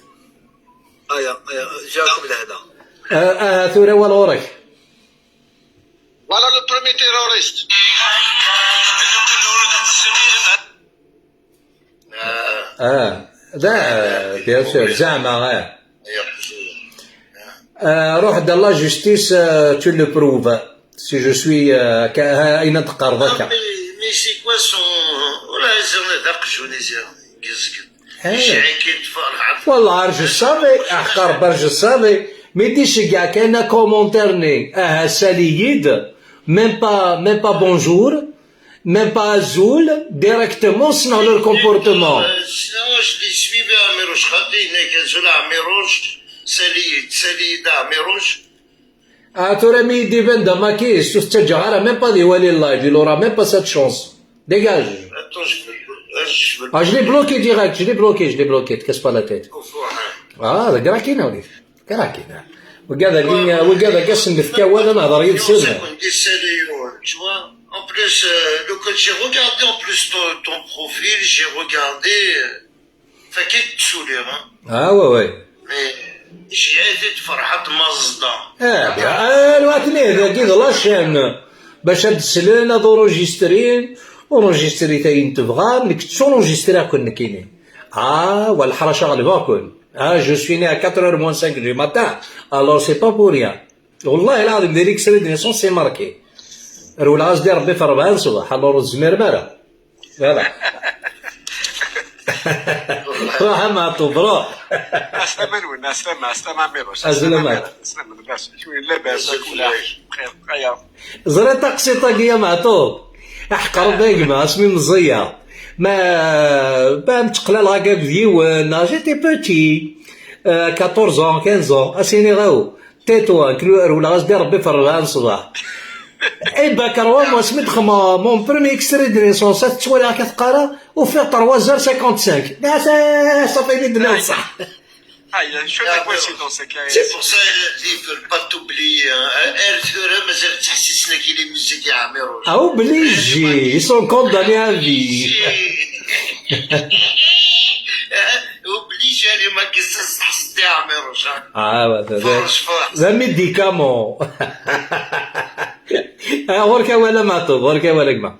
Aya, aya, جاكم الهنا. Euh, ah, tura wal ɣur-k. Voilà le premier terroriste. Ah, da, bien sûr, zeɛma, ah. Ah, ruḥ-d à la justice, euh, tu le prouves. Si je suis, euh, ka-, ha, ayen ad d-teqqareḍ akka. Mais, mais c'est quoi son, ولا يزن ذاق جونيزيا. Eh. Wallah, ar je savais, ah, car bar je savais. Mais dis, gars, كاين commentaire ني. Ah, sali-yi-d. Même pas, même pas bonjour. Même pas azul, directement, sinon leur comportement. Euh, sinon, je les suivais à Amirouche. Khatri, nek azul à Amirouche, sali-yi-d, sali-yi-d à Amirouche. Ah, tura mi d-iban d amakis, ur t-ttaǧǧaɣ ara, même pas ad iwali live, il aura même pas cette chance. Dégage. Attends, je vais, je vais... Ah, je l'ai bloqué direct, je l'ai bloqué, je l'ai bloqué, te casse pas la tête. Ah, d agrakina, wi. Kra kina. Wigad-agi, wigad-agi asen-nefk awal ad nehder yid-sen. Tu vois, en plus, euh, le code, j'ai regardé en plus ton, ton profil, j'ai regardé, euh, fakit tsuliɣ, hein. Ah, ouais, ouais. Mais j'ai été de Farhat Mazda. Ah, bien. Ah, lwaqt-nni, dagi d la chaîne. Bac ad d-slen, ad enregistrin, enregistrit ayen tebɣam, nekk ttunregistriɣ-ken nekkini. Ah, wa leḥraca ɣelbeɣ-ken. Ah, je suis né à quatre heures moins cinq du matin, alors c'est pas pour rien. Wallahi lɛadim, di l'extrait de naissance c'est marqué. Rewleɣ-as-d i Rebbi f rebɛa n ṣṣbeḥ, alors ur tezmirem ara. Voilà. Ruḥ a Meɛṭub, ruḥ. Aslama-nwen, aslama, aslama Amiruc. Aslama. Aslama, aslama, labas, labas, bxir, aya. Ẓriḍ taqsiṭ-agi a Meɛṭub? Aḥeqq Rebbi a gma, asmi meẓẓiyeɣ. Ma, ma mteqlaleɣ akka akked yiwen, j'étais petit, euh, quatorze ans, quinze ans, as-iniɣ aw, tais-toi, nekk rewleɣ-as-d i Rebbi f rebɛa n ṣṣbeḥ. Eh ben, trois mois, asmi d-xedmeɣ mon premier extrait de naissance, ad t-ttwaliɣ akka teqqara, ufiɣ trois heures cinquante-cinq. Ah, ça, ça fait une de... Ah, il y a une chouette coïncidence, c'est pour ça, euh, ils veulent pas t'oublier, hein. Euh, euh, tura, mazal ttḥessisen-ak-id les musiques à Amirouche. Ah, obligé, ils sont condamnés à vie. Obligé. Obligé, les maquis, ça, ça, c'était à Amirouche, hein. Ah, ouais, c'est vrai. Force, force. Un médicament. Ah, ɣur-k awal a Meɛṭub, ɣur-k awal a gma.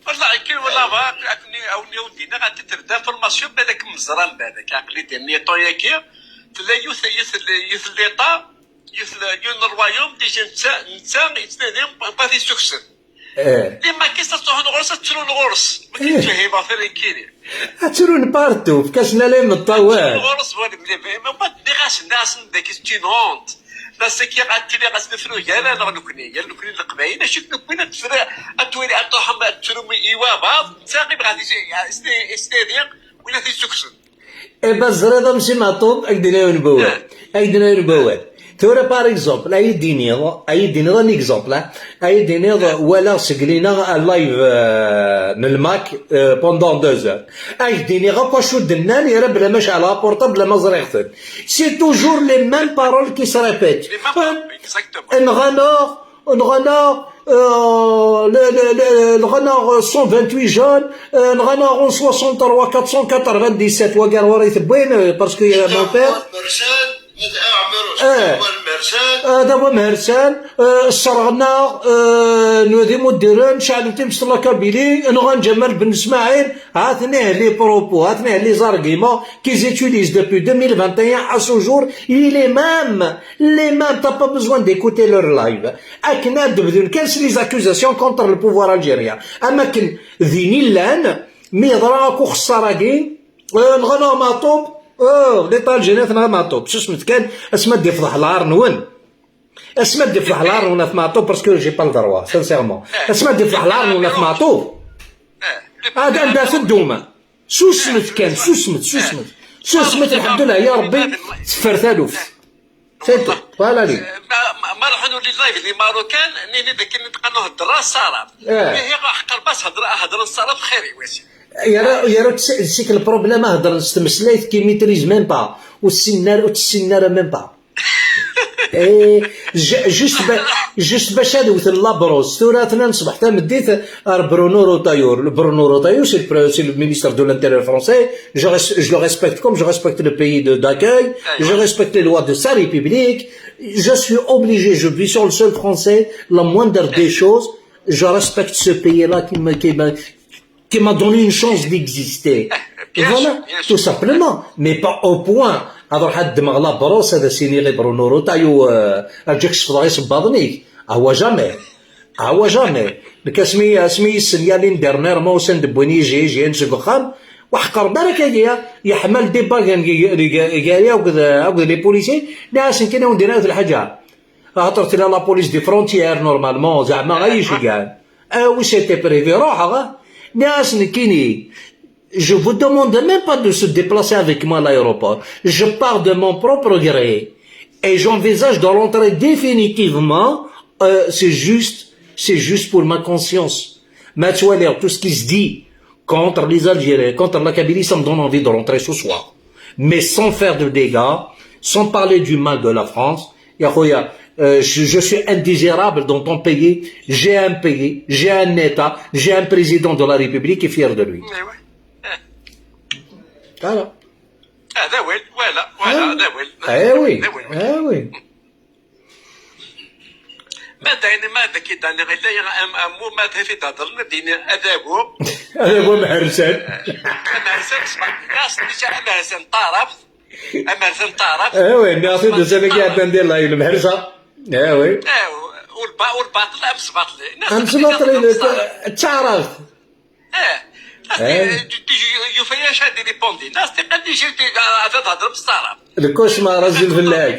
Wallah, akken, wallah, bɣa akken, awen, awen d-iniɣ, à titre d'information, balak mẓran, balak, aql-i di Newton-agi, tella yiwet, yiwet, yiwet l'état, yiwet, yiwen n rwayum, déjà netta, netta yettnadi, bɣa t-isukksen. Eh. Les maquis ad ttruḥun ɣur-s, ad ttrun ɣur-s. Ma, eh, tfehmeḍ tura nekkini. Ad ttrun partout, fk-asen ala imeṭṭawen. Ad ttrun ɣur-s, voilà, mliḥ, mais ma nniɣ-asen, nniɣ-asen dagi c'est une honte. Parce que ad tili ɣas nefru gar-aneɣ nekkni, gar nekkni d Leqbayel, acu nekkni ad tefru, ad twali, ad truḥem, ad trum i wabaḍ, netta i bɣa ad is-, is-, is-, win ad t-issukksen. Eh ben, ẓriḍ a Msi Meɛṭub, ad k-d-iniɣ yiwen n wawal. Ad k-d-iniɣ yiwen n wawal. Tura, par exemple, ad yi-d-tiniḍ, ad yi-d-tiniḍ un exemple, hein. Ad yi-d-tiniḍ, walaɣ seg lina un live, euh, n lmak, euh, pendant deux heures. Ad k-d-iniɣ akk acu d-nnan, ira bla ma ceɛleɣ aportable, bla ma ẓriɣ-ten. C'est toujours les mêmes paroles qui se répètent. Les mêmes paroles, exactement. Nɣan-aɣ, nɣan-aɣ, euh, le, le, le, nɣan-aɣ cent vingt-huit jeunes, euh, nɣan-aɣ en soixante-trois quatre cent quatre-vingt-dix-sept, wagi ar ɣur-i tewwin, euh, parce que, euh, mon père. Eh. Ad awam hersan, eh, sserɣen-aɣ, eh, nwa d imuddiren, ceɛlen times n la Kabylie, nɣan Ǧamal Ben Smaɛil, ha-ten-ih les propos, ha-ten-ih les arguments qu'ils utilisent depuis deux mille vingt et un à ce jour, et les mêmes, les mêmes, t'as pas besoin d'écouter leur live. Akken ad d-bdun kan s les accusations contre le pouvoir algérien. Am akken din i llan, mi yeḍra akk uxeṣṣar-agi, eh, nɣan-aɣ Meɛṭub, eh, les Algériens nɣan Meɛṭub. Susmet kan, asmi ad d-ifḍeḥ lɛar-nwen. Asma d-ifeḥ lar n At Maɛṭub, parce que j'ai pas le droit, sincèrement. Asma d-ifeḥ lar n At Maɛṭub. Ad anda teddum. Susmet kan, susmet, susmet. Susmet, lḥemdullah, ya Ṛebbi, teffer taluft. C'est tout. Voilà, li. Ma, ma, ma ruḥen ur live les Marocains, nini dakken nitqan uhedra sara. Eh. Ihi ḥqer bas hedra, hedra sara xir i wasi. Yara, yara, c'est que le problème, hedren s tmeslayt qui maîtrise même pas. Ur ssinen ara, ur tt-ssinen ara même pas. Eh, ju-, juste ba-, juste bac ad wten la brosse. Tura atnan ṣbeḥ tameddit ar Bruno Retailleau. Le Bruno Retailleau, c'est le pre-, c'est le ministre de l'Intérieur français. Je res-, je le respecte comme je respecte le pays de, d'accueil. Je respecte les lois de sa République. Je suis obligé, je suis sur le sol français. La moindre des choses, je respecte ce pays-là qui me, qui me, qui m'a donné une chance d'exister. Bien sûr, voilà, bien sûr, tout simplement. Mais pas au point. Alors, ad ddmeɣ la brosse, ad as-iniɣ i Bruno Retailleau, euh, ad k-sefḍeɣ isebbaḍen-ik. Awa jamais. Awa jamais. Nekk asmi, asmi yessen yalin dernièrement, usan-d wwin-iyi G I G N seg uxxam, waḥqer barak agi, yeḥma le débat gar, gar, gar, akked, akked les policiers, nniɣ-asen kan ad wen-d-iniɣ lḥaǧa. Axaṭer tella la police des frontières, normalement, zeɛma ay iceggɛen. Ah oui, c'était prévu, ruḥeɣ, ah. Nniɣ-as nekkini, je vous demande même pas de se déplacer avec moi à l'aéroport. Je pars de mon propre gré. Et j'envisage de rentrer définitivement, euh, c'est juste, c'est juste pour ma conscience. Ma twaliḍ, tout ce qui se dit contre les Algériens, contre la Kabylie, ça me donne envie de rentrer ce soir. Mais sans faire de dégâts, sans parler du mal de la France. يا خويا, euh, je, je suis indésirable dans ton pays. J'ai un pays, j'ai un État, j'ai un président de la République qui est fier de lui. Eh ouais. Voilà. Ah, d awal, voilà, voilà, d awal. Eh oui, eh oui. Ma d ayen ma d-, ki d-, am, am, ma d-, fi d-, d-, d-, din, adabu. Adabu amhersan. Amhersan, ṣṣbeḥ, nas, amhersan, taɛrabt. Amhersan, taɛrabt. Eh oui, nniɣ-t-id ussan-agi iɛeddan di live, lemhersa. Eh oui. Eh, ul ba-, ul baṭel, am sbaṭel. Am sbaṭel, taɛrabt. Eh, eh. Yufa-yac ad iripondi. Nas tiqan di jir ad tehder bsara. Le cauchemar, azul fell-ak.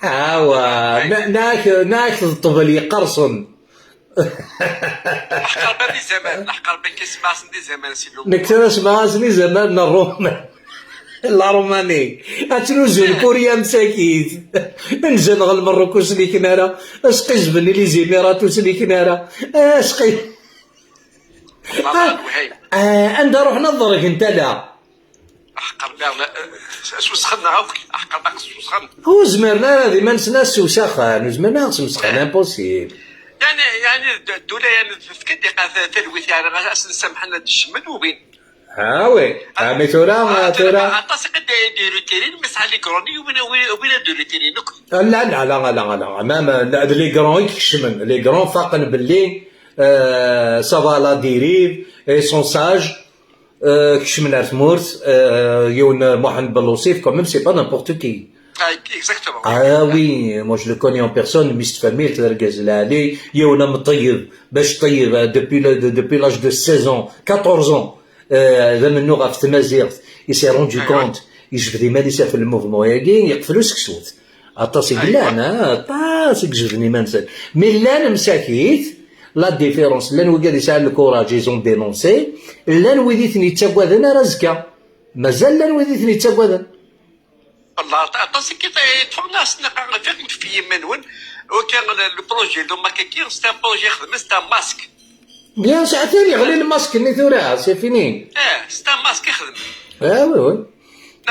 Awa, na-, nak, nak d ṭṭbel yeqqerṣen. Ḥqer ben di zaman, ḥqer ben ki smaɣ-asen di zaman, si lu. Nekk tura smaɣ-asen di zaman n Ṛṛuman. La Roumanie. Ad ttnuzun Purya msakit. Nzan ɣer Lmerruk ur sliken ara. Asqizben i les Émirats ur sliken ara. Asqi-, Ah, anda ruḥen ad ḍergen tala. Aḥqer, la, la, s usxen neɣ akk, aḥqer, aḥqer s usxen. Ur zmiren ara d iman-nsen ad ssewsaxen, ur zmiren ara ad smesxen, impossible. Yani, yani, d-, ddula, yani, tefka-d iqa-, ta-, talwit, yani, ad sen-samḥen ad d-ccmen, ubin. Ah oui, ah, mais tura, ah, tura. Aṭas i qed d-irutirin, mais sɛa les grands, win, win, win ad d-irutirin akk. Ah, la, la, la, la, la, la. Même, euh, d les grands i ikecmen, les grands faqen belli, euh, ça va à la dérive, et sont sages, euh, kecmen ar tmurt, euh, yiwen Mohamed Bellousif, quand même, c'est pas n'importe qui. Ah, exactement. Ah oui, moi je le connais en personne, mmi-s n tfamilt, d argaz lɛali, yiwen am Ṭeyyeb, bac Ṭeyyeb, euh, depuis le, de-, depuis l'âge de seize ans, quatorze ans, euh, d amennuɣ ɣef tmaziɣt, il s'est rendu compte, yejbed iman-is ɣef le mouvement-agi, yeqfel useksut. Aṭas i yellan, ah, aṭas i yejbden iman-nsen. Mi llan msakit, la différence, llan wigad yesɛan le courage, ils ont dénoncé, llan wid i ten-yettagaden ar azekka. Mazal llan wid i ten-yettagaden. Wallah, aṭas i k-, yeṭṭfen, as-nniɣ, fiqemt f yiman-nwen. Ok, le, le projet de Makaki, c'est un projet ixedmen, c'est un masque. Bien sûr, atan yeɣli lmask-nni tura, c'est fini. Eh, c'est un masque ixedmen. Ah, oui, oui.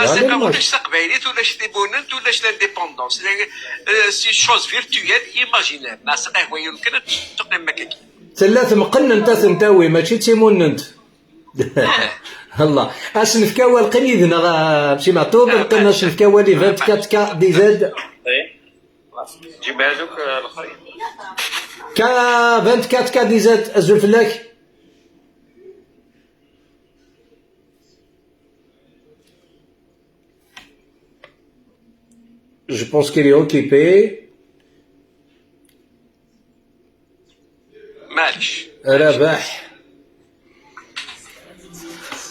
Yeɣli lmask. Ulac taqbaylit, ulac timunent, ulac l'indépendance. Euh, c'est une chose virtuelle, imaginaire. Nasiqa ihwa yumken ad teqqim Makaki. Tella temqennent ad ten-tawi, mačči d timunent. Allah. Ad s-nefk awal, qqim yid-neɣ, a Msi Meɛtub, qqim, ad s-nefk awal i vingt-quatre K D Z. K vingt-quatre K D Z, azul fell-ak. Je pense qu'il est occupé. Maɛlic. Rabaḥ.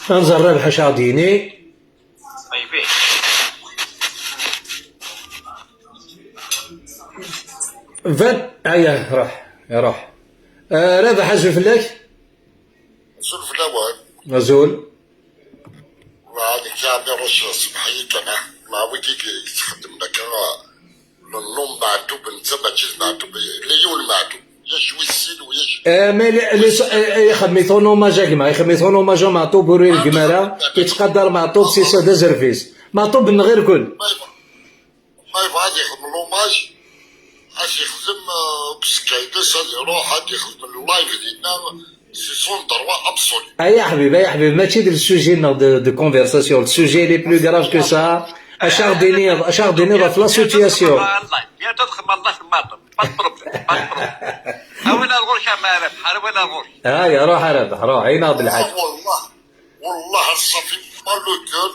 Anẓar Rabaḥ acu aɣ-d-yini. Aybi. Van, aya, ruḥ, ruḥ. Ah, Rabaḥ, azul fell-ak. Azul fell-awen. Azul. Wa, nekk Ɛmiruc, semmeḥ-iyi kan, ah. Ma wigi i yettxeddmen akka, le nom Meɛtub, netta mačči d Meɛtub, yella yiwen Meɛtub. Yac wis sin u yac. Eh, mais les, les, eh, eh, ixdem-it en hommage a gma, ixdem-it en hommage a Meɛtub, ur irgem ara, yettqadar Meɛtub, c'est ça, d azerfis. Meɛtub-nneɣ irkel. Ma yebɣa ad yexdem l'hommage, ad yexdem, euh, deg Skydes, ad iruḥ ad yexdem live dinna, c'est son droit absolu. Ay aḥbib, ay aḥbib, mačči d le sujet-nneɣ de, de conversation. Le sujet, il est plus grave que ça. Acu aɣ-d-tiniḍ, acu aɣ-d-tiniḍ ɣef la situation? Bientôt txedmeḍ live, bientôt txedmeḍ live, pas de problème, pas de problème. Awal ar ɣur-k a Rabaḥ, awal ar ɣur-k. Aya, ruḥ a Rabaḥ, ruḥ, ɛyin-aɣ-d lḥaǧ. Ah, wallah, wallah, ça fait mal au cœur.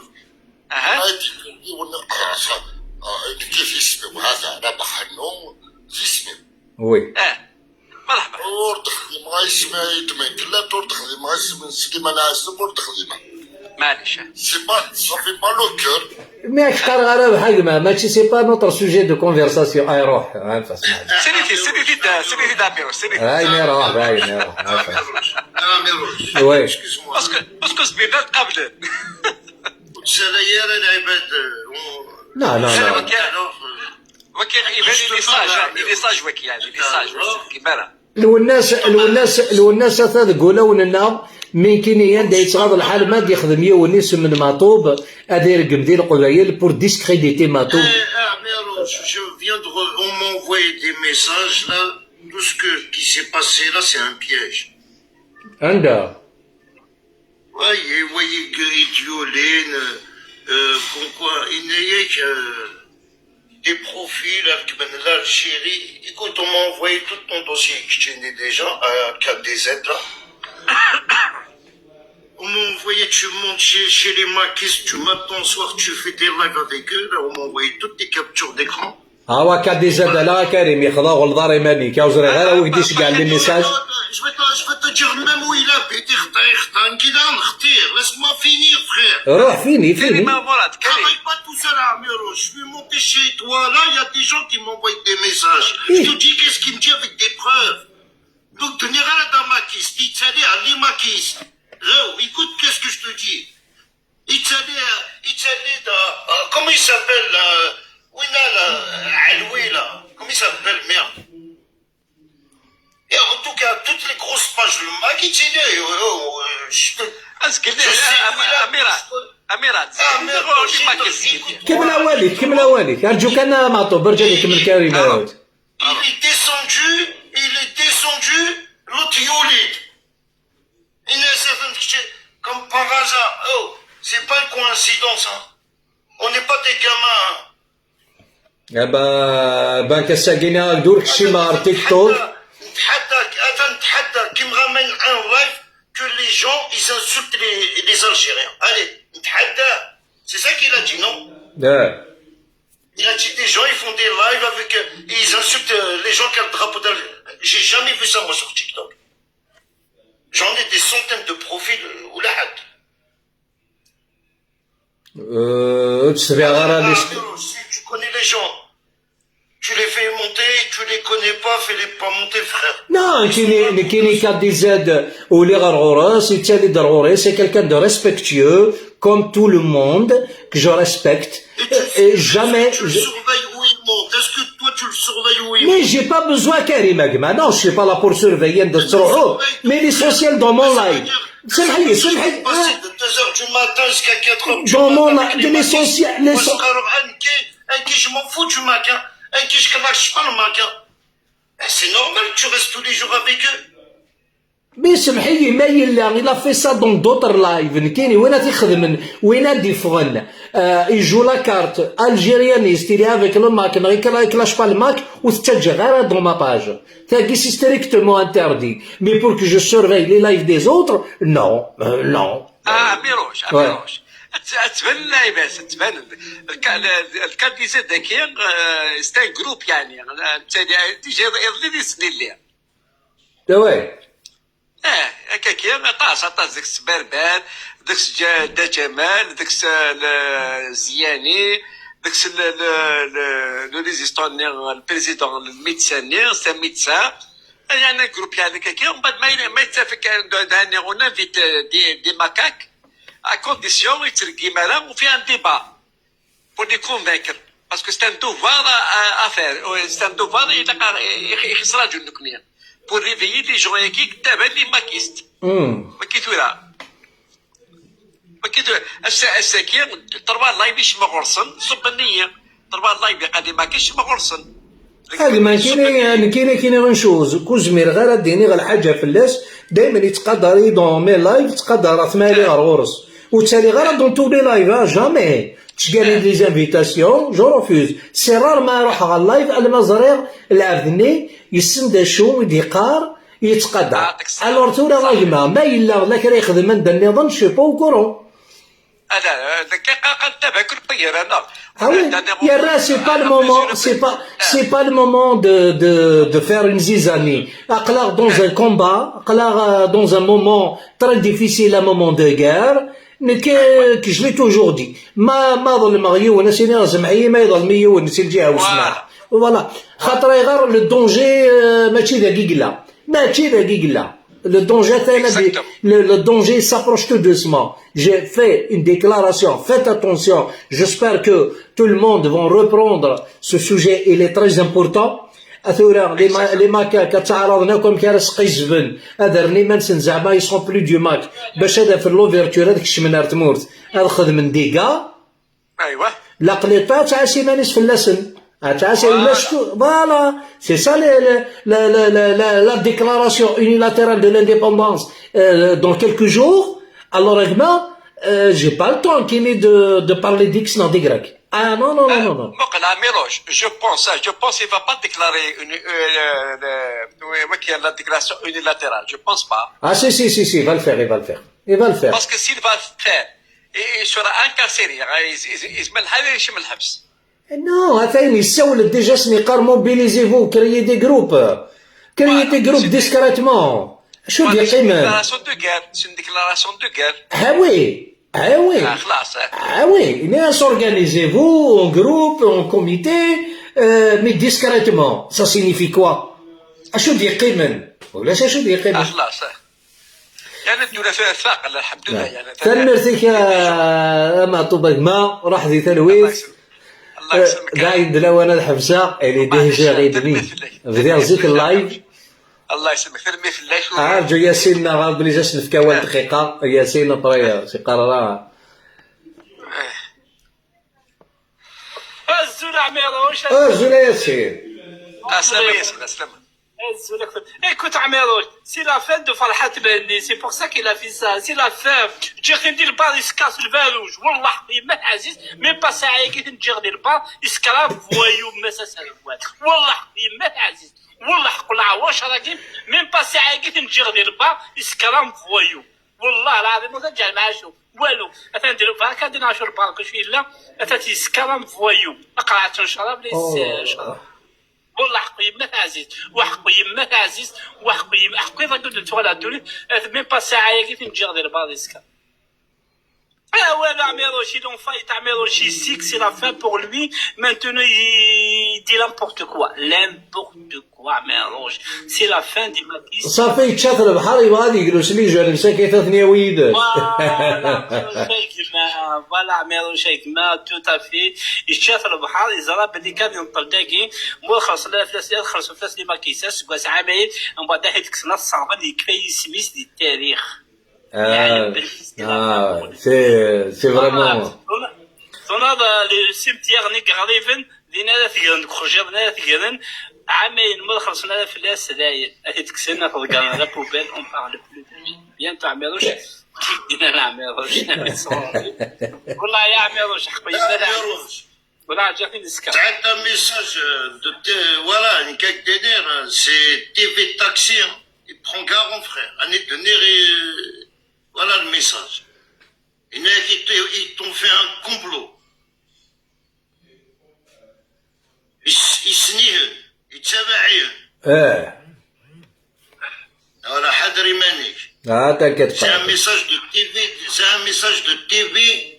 Aha. Ma d-ikun yiwen, ah, ah, nekk d isem-iw, hada, Rabaḥ Ḥannu, d isem-iw. Oui. Eh, merḥba. Ur d-xdimeɣ isem n Ayt Mengellat, ur d-xdimeɣ isem n Sliman Ɛazem, ur d-xdimeɣ. Maɛlic. C'est pas, ça fait mal au cœur. Mais ak qqareɣ ara Rabaḥ a gma, mačči c'est pas notre sujet de conversation. Ay, ruḥ, anef-as, maɛlic. Sali-t-id, sali-t-id, sali-t-id a Ɛmiruc, sali-t-id. Ay, mi ruḥ, ay, mi ruḥ, anef-as. Oui. Parce que, parce que c'est des dates قبل. Ur ttsalay ara lɛibad, euh, on- Non, non, non. Waki, waki iban il est sage, hein, il est sage waki, il est sage, ur s-tefkim ara. Lwennas, Lwennas, Lwennas ata deg ulawen-nneɣ, mi nekkini anda yettɣaḍ lḥal, ma d-yexdem yiwen isem n Meɛtub, ad ireggem di Leqbayel pour discréditer Meɛtub. Eh, Ɛmiruc, je viens de re-, on m'a envoyé des messages là, tout ce que, qui s'est passé là, c'est un piège. Anda? Oui, et voyez que Idiolène, euh, comme quoi, il n'y a que, euh, des profils, hein, qui viennent de l'Algérie. Écoute, on m'a envoyé tout ton dossier que tu connais déjà, à K D Z, là. On m'a envoyé, tu montes chez, chez les maquistes du matin au soir, tu fais des lives avec eux, là, on m'a envoyé toutes tes captures d'écran. Awa K D Z ala a Karim, yexḍa ɣelḍar iman-ik, ur ẓriɣ ara wi k-d-iceggɛen les messages. Je vais te, je vais te dire même où il habite, ixta, ixta, nekk d anextir, laisse-moi finir, frère. Ruḥ, fini, fini. Karim Amourat, Karim. Travaille pas tout seul à Amirouche, je suis monté chez toi, là, il y a des gens qui m'envoient des messages. Je te dis qu'est-ce qu'il me dit avec des preuves. Donc, tenir à la damakis, il t'allait à l'imakis. Là, écoute, qu'est-ce que je te dis. Italie, Italie, euh, comment il s'appelle, là? Oui, là, là, Alwi, là. Comment il s'appelle, merde? Et en tout cas, toutes les grosses pages de Mac, Italie, euh, euh, je te- Est-ce que je sais, Amira, Amira, Amira, Ah, merde, écoute, écoute. كمل أولك، كمل أولك. أرجوك أنا معطوب، برجع لك من كريم. Il est descendu, il est descendu, l'autre Yulid. Il est certain que c'est comme par hasard. Oh, c'est pas une coïncidence, hein. On n'est pas des gamins, hein. Ah bah, ben, que ça gagne un tour, que c'est marre, TikTok. نتحدى، نتحدى، أنا نتحدى كي مغامين en live que les gens, ils insultent les, les Algériens. Allez, نتحدى. C'est ça qu'il a dit, non? Il a dit des gens, ils font des lives avec, euh, et ils insultent, euh, les gens qui ont le drapeau d'Algérie. J'ai jamais vu ça, moi, sur TikTok. J'en ai des centaines de profils, euh, ولا حد. Euh, ur ttebɛeɣ ara. Ah, list- Amiro, si tu connais les gens, tu les fais monter, tu les connais pas, fais-les pas monter, frère. Non, nekkini, nekkini K D Z, uliɣ ar ɣur-s, yettali-d ar ɣur-i, c'est quelqu'un de respectueux, comme tout le monde, que je respecte. Et tu, et jamais, tu le surveilles où il monte. Est-ce que toi, tu le surveilles où il monte? Mais j'ai pas besoin, Karim, a gma. Non, je suis pas là pour surveiller, de mais l'essentiel dans mon live. سمحي لي، سمححي. Passer de deux heures du matin jusqu'à quatre heures du matin avec les maquis. Moi, je m'en fous du mac, hein. C'est normal que tu restes tous les jours avec eux. Mais سمححي لي، ما يلا, il a fait ça dans d'autres lives. Nekkini, win ad t-ixedmen, win ad d-iffɣen, euh, il joue la carte algérianiste, il est avec le mac, neɣ il cla-, il clash pas le mac, ur t-ttaǧǧaɣ ara dans ma page. Tagi, c'est strictement interdit. Mais pour que je surveille les lives des autres, non, euh, non. Ah, Amirouche, Amirouche. Ad t-, ad tbanen lɛibas, ad tbanen. Le K D Z daki, euh, c'est un groupe, يعني. Déjà, iḍelli d islilli. Ah ouais. Eh, akka-ki, aṭas, aṭas, deg-s Berber, deg-s Dja-, Dda Ǧamal, deg-s, eh, le-, Ziyani, Deg-s le, le, le, le résistant-nni, le président, le médecin-nni, c'est un médecin. Il y a un groupe, il y a quelqu'un, on va, mais, mais ça fait que, de, de, on invite euh, des, des macaques, à condition, il se dit, mais là, on fait un débat pour les convaincre. Parce que c'est un devoir à, à, à faire. Oui, c'est un devoir, il a, il, il, il sera d'une. Pour réveiller les gens, et qui, t'avais les maquistes. Hmm. Mais qui tu là? Wagi d-, ass-, ass-agi, ṭṭerwa live icemma ɣur-sen, ṣubben-iyi. Ṭṭerwa live iqadim akka icemma ɣur-sen. A gma, nekkini, nekkini, kini une chose, ku zmireɣ ara d-iniɣ lḥaǧa fell-as, daymen yettqadar-iyi dans mes lives, ttqadareɣ-t ma yili ɣer ɣur-s. Ur ttaliɣ ara dans tous les lives, hein, jamais. Ttgani des invitations, je refuse. C'est rare ma ruḥeɣ ɣer live, alma ẓriɣ lɛebd-nni yessen d acu i d-yeqqar, yettqadar. Alors tura a gma, ma yella la kra yexdem anda nniḍen, je suis pas au courant. Ala, d akka qqaqan tabakurt gar-aneɣ. Ah oui, yerra, c'est pas le moment, c'est pas, c'est pas le moment de, de, de faire une zizanie. Aql-aɣ dans un combat, aql-aɣ, euh, dans un moment très difficile, un moment de guerre. Nekk, euh, que je l'ai toujours dit. Ma, ma ḍelmeɣ yiwen, as-iniɣ zemḥ-iyi ma iḍelm-iyi yiwen si lǧiha wesmeɛ. Voilà. Xaṭer ayɣer le danger, euh, mačči dagi i yella. Mačči dagi i yella. Le danger, atan ad, le, le danger s'approche tout doucement. J'ai fait une déclaration. Faites attention. J'espère que tout le monde vont reprendre ce sujet. Il est très important. A tura, les ma-, les macaques, ad ttaɛraḍen akk amek ara sqizben. Ad rren iman-nsen zeɛma, ils seront plus du mac. Bac ad afen l'ouverture, ad kecmen ar tmurt. Ad xedmen dégâts. Aywa. Laqliṭ-a ad tɛas iman-is fell-asen. Ad tɛas, voilà. Ulac tu-, voilà. C'est ça le, le, le, le, le, le, la déclaration unilatérale de l'indépendance, euh, dans quelques jours. Alors, a gma, euh, j'ai pas le temps, kini, de, de parler d'X neɣ d'Y. Ah, non, non, non, non, non. Muqel, Amirouche, je pense, hein, je pense qu'il va pas déclarer une, euh, le, le, oui, oui, qu'il y a la déclaration unilatérale. Je pense pas. Ah, si, si, si, si, il va le faire, il va le faire. Il va le faire. Parce que s'il va le faire, il, il sera incarcéré, hein, il, il, il, il, Non, atan yessawel-d déjà, asen-yeqqar mobilisez-vous, créez des groupes. Créez des groupes discrètement. Acu d-yeqqimen? C'est une déclaration de guerre. C'est une déclaration de guerre. Ah oui, ah oui. Ah, xlas, eh. Ah oui, mais organisez-vous en groupe, en comité, euh, mais discrètement. Ça signifie quoi? Acu d-yeqqimen? Ulac acu d-yeqqimen. Ah, xlas, eh. Yerna ddula teɛqel, lḥemdullah, yerna. Tanemmirt-ik a, a Meɛṭub a gma, ruḥ di talwit. Allah yesselmek. Allah yesselmek. Eh, d ayen d lawan ad ḥebseɣ, elle est déjà et demie. Bdiɣ zik live. Allah yesselmek, tanemmirt fell-ak. Ah, rǧu Yasin, neɣ belli ad s-nefk awal dqiqa. Yasin, après, euh, si qqar ara. Azul a Ɛmiruc. Azul a Yasin. Aslama Yasin, aslama. Azul a Yasin. Écoute, Ɛmiruc, c'est la fin de Ferḥat Mhenni, c'est pour ça qu'il a fait ça, c'est la fin. Ǧǧiɣ-t-in di lbar, il se casse le vin rouge. Wallah, yemma-t ɛziz, même pas ssaɛa-agi i t-ǧǧiɣ di lbar, il se casse, voyou, ma s aserwal. Wallah, yemma-t ɛziz. Wallah, qqleɣ wacer-agi, même pas ssaɛa-agi i t-ǧǧiɣ di lbar, il se casse, voyou. Wallah lɛaḍim, ur t-ǧǧiɣ mɛacu. Walu. Atan d-, barka ad d-nɛacu lbarek, acu yella? Atan yesskaram voyou. Aqraɛ-tt n ccrab, la yesskaram. Wallah, ḥeqq yemma-t ɛziz. Wa ḥeqq yemma-t ɛziz. Wa ḥeqq yemma-, ḥeqq iḍ ad d-nettuɣal ɣer ddunit. Atan même pas ssaɛa-agi i t-ǧǧiɣ di lbar, yesskaram. Ah ouais, Amirouche, il est en faillite, Amirouche, il sait que c'est la fin pour lui. Maintenant, il dit n'importe quoi. N'importe quoi, Amirouche. C'est la fin de ma vie. Ṣafi, yečča-t lebḥer, yebɣa ad yeglus les jeunes, msakit ad ten-yawi yid-s. Voilà, Amirouche a gma, voilà, Amirouche a gma, tout à fait. Yečča-t lebḥer, yeẓra belli kan yenṭel dagi, ma ur xellṣen ara fell-as, ad xellṣen fell-as les maquisards, seg wass ɛamayen, mbeɛd ad t-id-kksen ad t-ṣerben, yekfa yisem-is di tarix. Ah, c'est, c'est vraiment. Tonnaḍ, euh, le cimetière n Iɣriben, din ara t-gren, deg uxjiḍ-nni ara t-gren, ɛamayen ma ur xellṣen ara fell-as, dayen, ad t-id-kksen, ad t-ḍeggren, la poubelle, on parle plus de lui. Bientôt, Ɛmiruc, kif d-yenna Ɛmiruc, Wallah ya Ɛmiruc, ḥeqq yemma d Ɛmiruc. Voilà, j'ai fait une escale. T'as un message, euh, de T-, voilà, une carte d'honneur, euh, c'est T V Taxi, hein. Il prend garant, frère. Année d'honneur et, euh, voilà le message. Il y en a qui te, ils t'ont fait un complot. Ils s-, ils se nient, ils te savent rien. Eh. Voilà, حضر إيمانك. Ah, t'inquiète pas. C'est un message de T V, c'est un message de T V.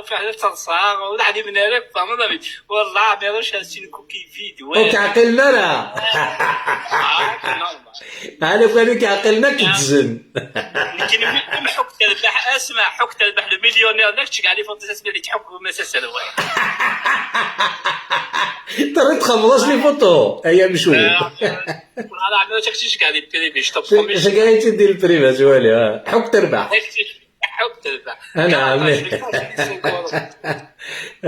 ur fiɣ ara d taḍsa, ur d-ɛlimen ara akk, tfehmeḍ, a mi-, wallah, Ɛmiruc, ad sin kuki vide, ur k-ɛqilen ara. Ah, normal. Ɛni kan ur k-ɛqilen ad k-ǧzen. Nekkini mi, mi ḥukk terbeḥ, asma, ḥukk terbeḥ le millionnaire, nek tceggeɛ les photos, asma di tḥukk, ma s aserwal. Terriḍ txedmeḍ-as les photos, ay amcum. Voilà, Ɛmiruc, ad k-tceggeɛ di privé, je te promets. Ceggeɛ-itt-id di privé, twali, ah. Ḥukk terbeḥ. Ḥukk terbeḥ. Ana, ah, mais.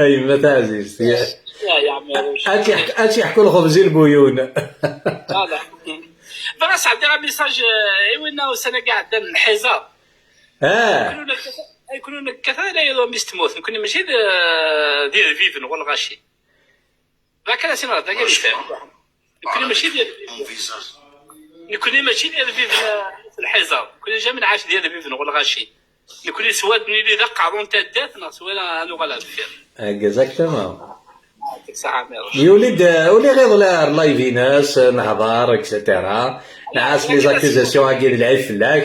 A yemma taɛzizt. Ya, ya, Ɛmiruc. Ad tt-yeḥk-, ad tt-yeḥku lxebz i lbuyun. Voilà. Bɣiɣ ad sɛeddiɣ un message, euh, i winna ussan-agi iɛeddan n lḥiẓer. Ah. Nekkni ur nekkat, nekkni ur nekkat ara iḍ-nni s tmurt. Nekkni mačči d, d irbiben ɣer lɣaci. Dak ara s-iniɣ, dak ara yefhem. Nekkni mačči d irbiben. Nekkni mačči d irbiben, euh, s lḥiẓer. Nekkni jamais nɛac d irbiben ɣer lɣaci. Nekkni s wa ad nili d aqerru n taddart neɣ s wa ad nuɣal ar deffir. Exactement. Yuli-d, uliɣ iḍelli ar live-ines, nehḍer, et cetera. Nɛass les accusations-agi d lɛib fell-ak,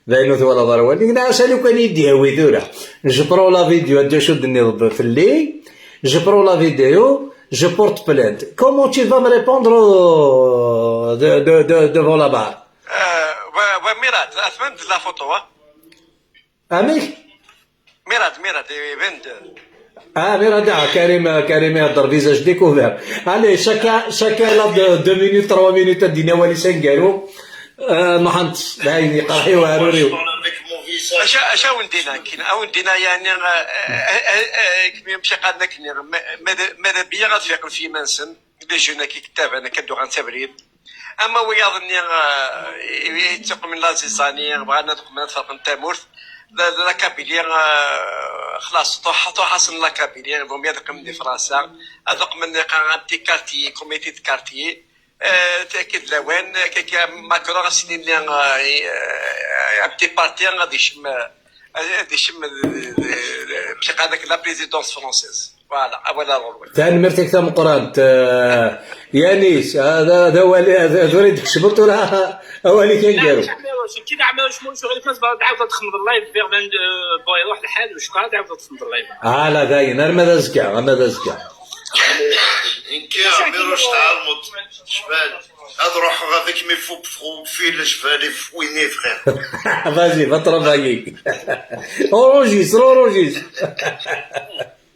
d ayen ur twalaḍ ara wallen. Nɛass a lukan i d-yawi tura. Je prends la vidéo, ad d-acu d-tenniḍ fell-i. Je prends la vidéo, je porte plainte. Comment tu vas me répondre, euh, de, de, de, devant la barre? Euh, ouais, ouais, Mirad, la semaine de la photo, hein. Amek? Mirad, Mirad, iban-d. Ah, Mirad, ah, Karim, Karim ihedder visage découvert. Allez, chacun, chacun là de deux minutes, trois minutes, ad d-yini awal-is aneggaru. Euh, nruḥ ad neṭṭes, d ayen yeqreḥ-iyi uɛrur-iw. Acu, acu awen-d-iniɣ akken? Awen-d-iniɣ yeɛni, euh, euh, euh, euh, kemmini mačči qqaren akken, ma, ma d, ma d abiyya ad fiqen f yiman-nsen. Les jeunes-agi yettaban akka ad d-uɣalen s abrid. Ama wiyaḍ-nni, eh, i, i ttuqmen la zizani, bɣan ad qmen ad ferqen tamurt. La, la Kabylie, eh, xlas, truḥ, truḥ-asen la Kabylie, vaut mieux ad qmen di Fransa, ad qmen un petit quartier, comité de quartier. Eh, tagi d lawan, kaki Macron ad s-nini, eh, eh, un petit parti ad ikcem, eh, ad ikcem, eh, eh, eh, la présidence française. Voilà, awal ar ɣur-wen. Tanemmirt-ik tameqqrant, eh, Yanis, ah, d, d awal, d, d tura i d-tkecmeḍ tura awal-ik aneggaru. Kid Ɛmiruc, ma ur tuɣ ma tɛawdeḍ ad txedmeḍ live vers vingt-deux, bon, iruḥ lḥal, u cukkeṛ ad tɛawdeḍ ad txedmeḍ live. Ah, la, dayen, arma d azekka, arma d azekka. Nekki, Ɛmiruc, tɛelmeḍ, jbal. Ad ruḥeɣ avec mes faux profils, jbal, il faut une frère. Vas-y, va travailler. Enregistre, enregistre.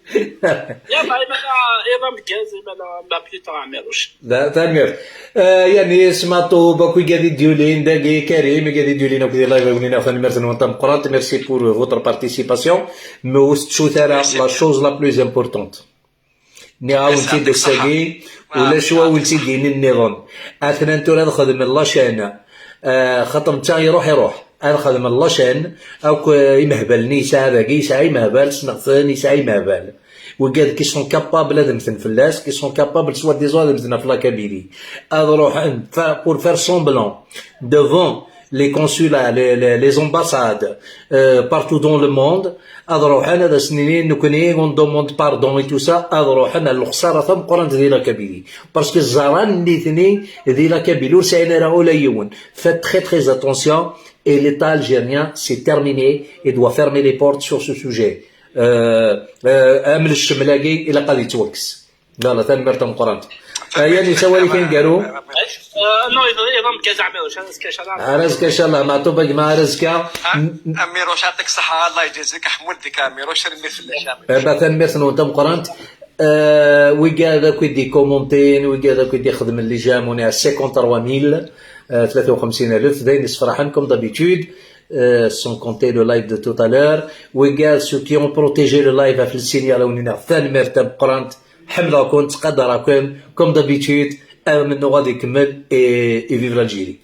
Yalla, imala, iḍ ameggaz, imala, ma plus tard, Ɛmiruc. Da, tanemmirt. Eh, Yanis, Matub, akk igad i d-yulin, dagi, Karim, igad i d-yulin, akk di live, awlin, tanemmirt-nwen tameqqrant. Merci pour, euh, votre participation. Mais ur tettut ara la chose la plus importante. Nniɣ-awen-tt-id ass-agi, ulac wa wen-tt-id-yinin nniḍen. Atnan tura ad xedmen la chaîne. Eh, xaṭer netta iruḥ, iruḥ. Ad xedmen la chaîne, akk, eh, imehbalen i yesɛa dagi, yesɛa imehbal, ssneɣ-ten, yesɛa imehbal. Wigad qui sont capables ad mmten fell-as, qui sont capables soi-disant ad mmten ɣef la Kabylie. Ad ruḥen fa-, pour faire semblant devant les consulats, les, les, les ambassades, euh, partout dans le monde, ad ruḥen ad as-nini, nekkni, on demande pardon et tout ça, ad ruḥen ar lexsara tameqqrant di la Kabylie. Parce que ẓran nitni di la Kabylie ur sɛin ara ula yiwen. Faites très, très attention, et l'État algérien, c'est terminé, il doit fermer les portes sur ce sujet. Euh, euh, am ccemla-agi, ilaq ad yettwakkes. Voilà, tanemmirt tameqqrant. Aya nisa wali kan garu. Euh, non, iḍ, iḍ ameggaz Ɛmiruc, ad azekka, inchallah. Ar azekka, inchallah, Matub a gma, ar azekka. Ɛmiruc, yeɛṭik ṣṣeḥḥa, Allah yeǧzi-k, Ḥmud dik Ɛmiruc, tanemmirt fell-ak, Ɛmiruc. Eh ben, tanemmirt-nwen tameqqrant. Euh, wigad akk i d-ikomentin, wigad akk i d-ixedmen les j'aime, on est à cinquante-trois mille, euh, tlata u xemsin alef, d ayen yessefraḥen, comme d'habitude, euh, sans compter le live de tout à l'heure. Wigad, ceux qui ont protégé le live ɣef le signal, ad wen-iniɣ tanemmirt tameqqrant. Ḥemmleɣ-ken, ttqadareɣ-ken, comme d'habitude, amennuɣ ad ikemmel, et, et vive l'Algérie.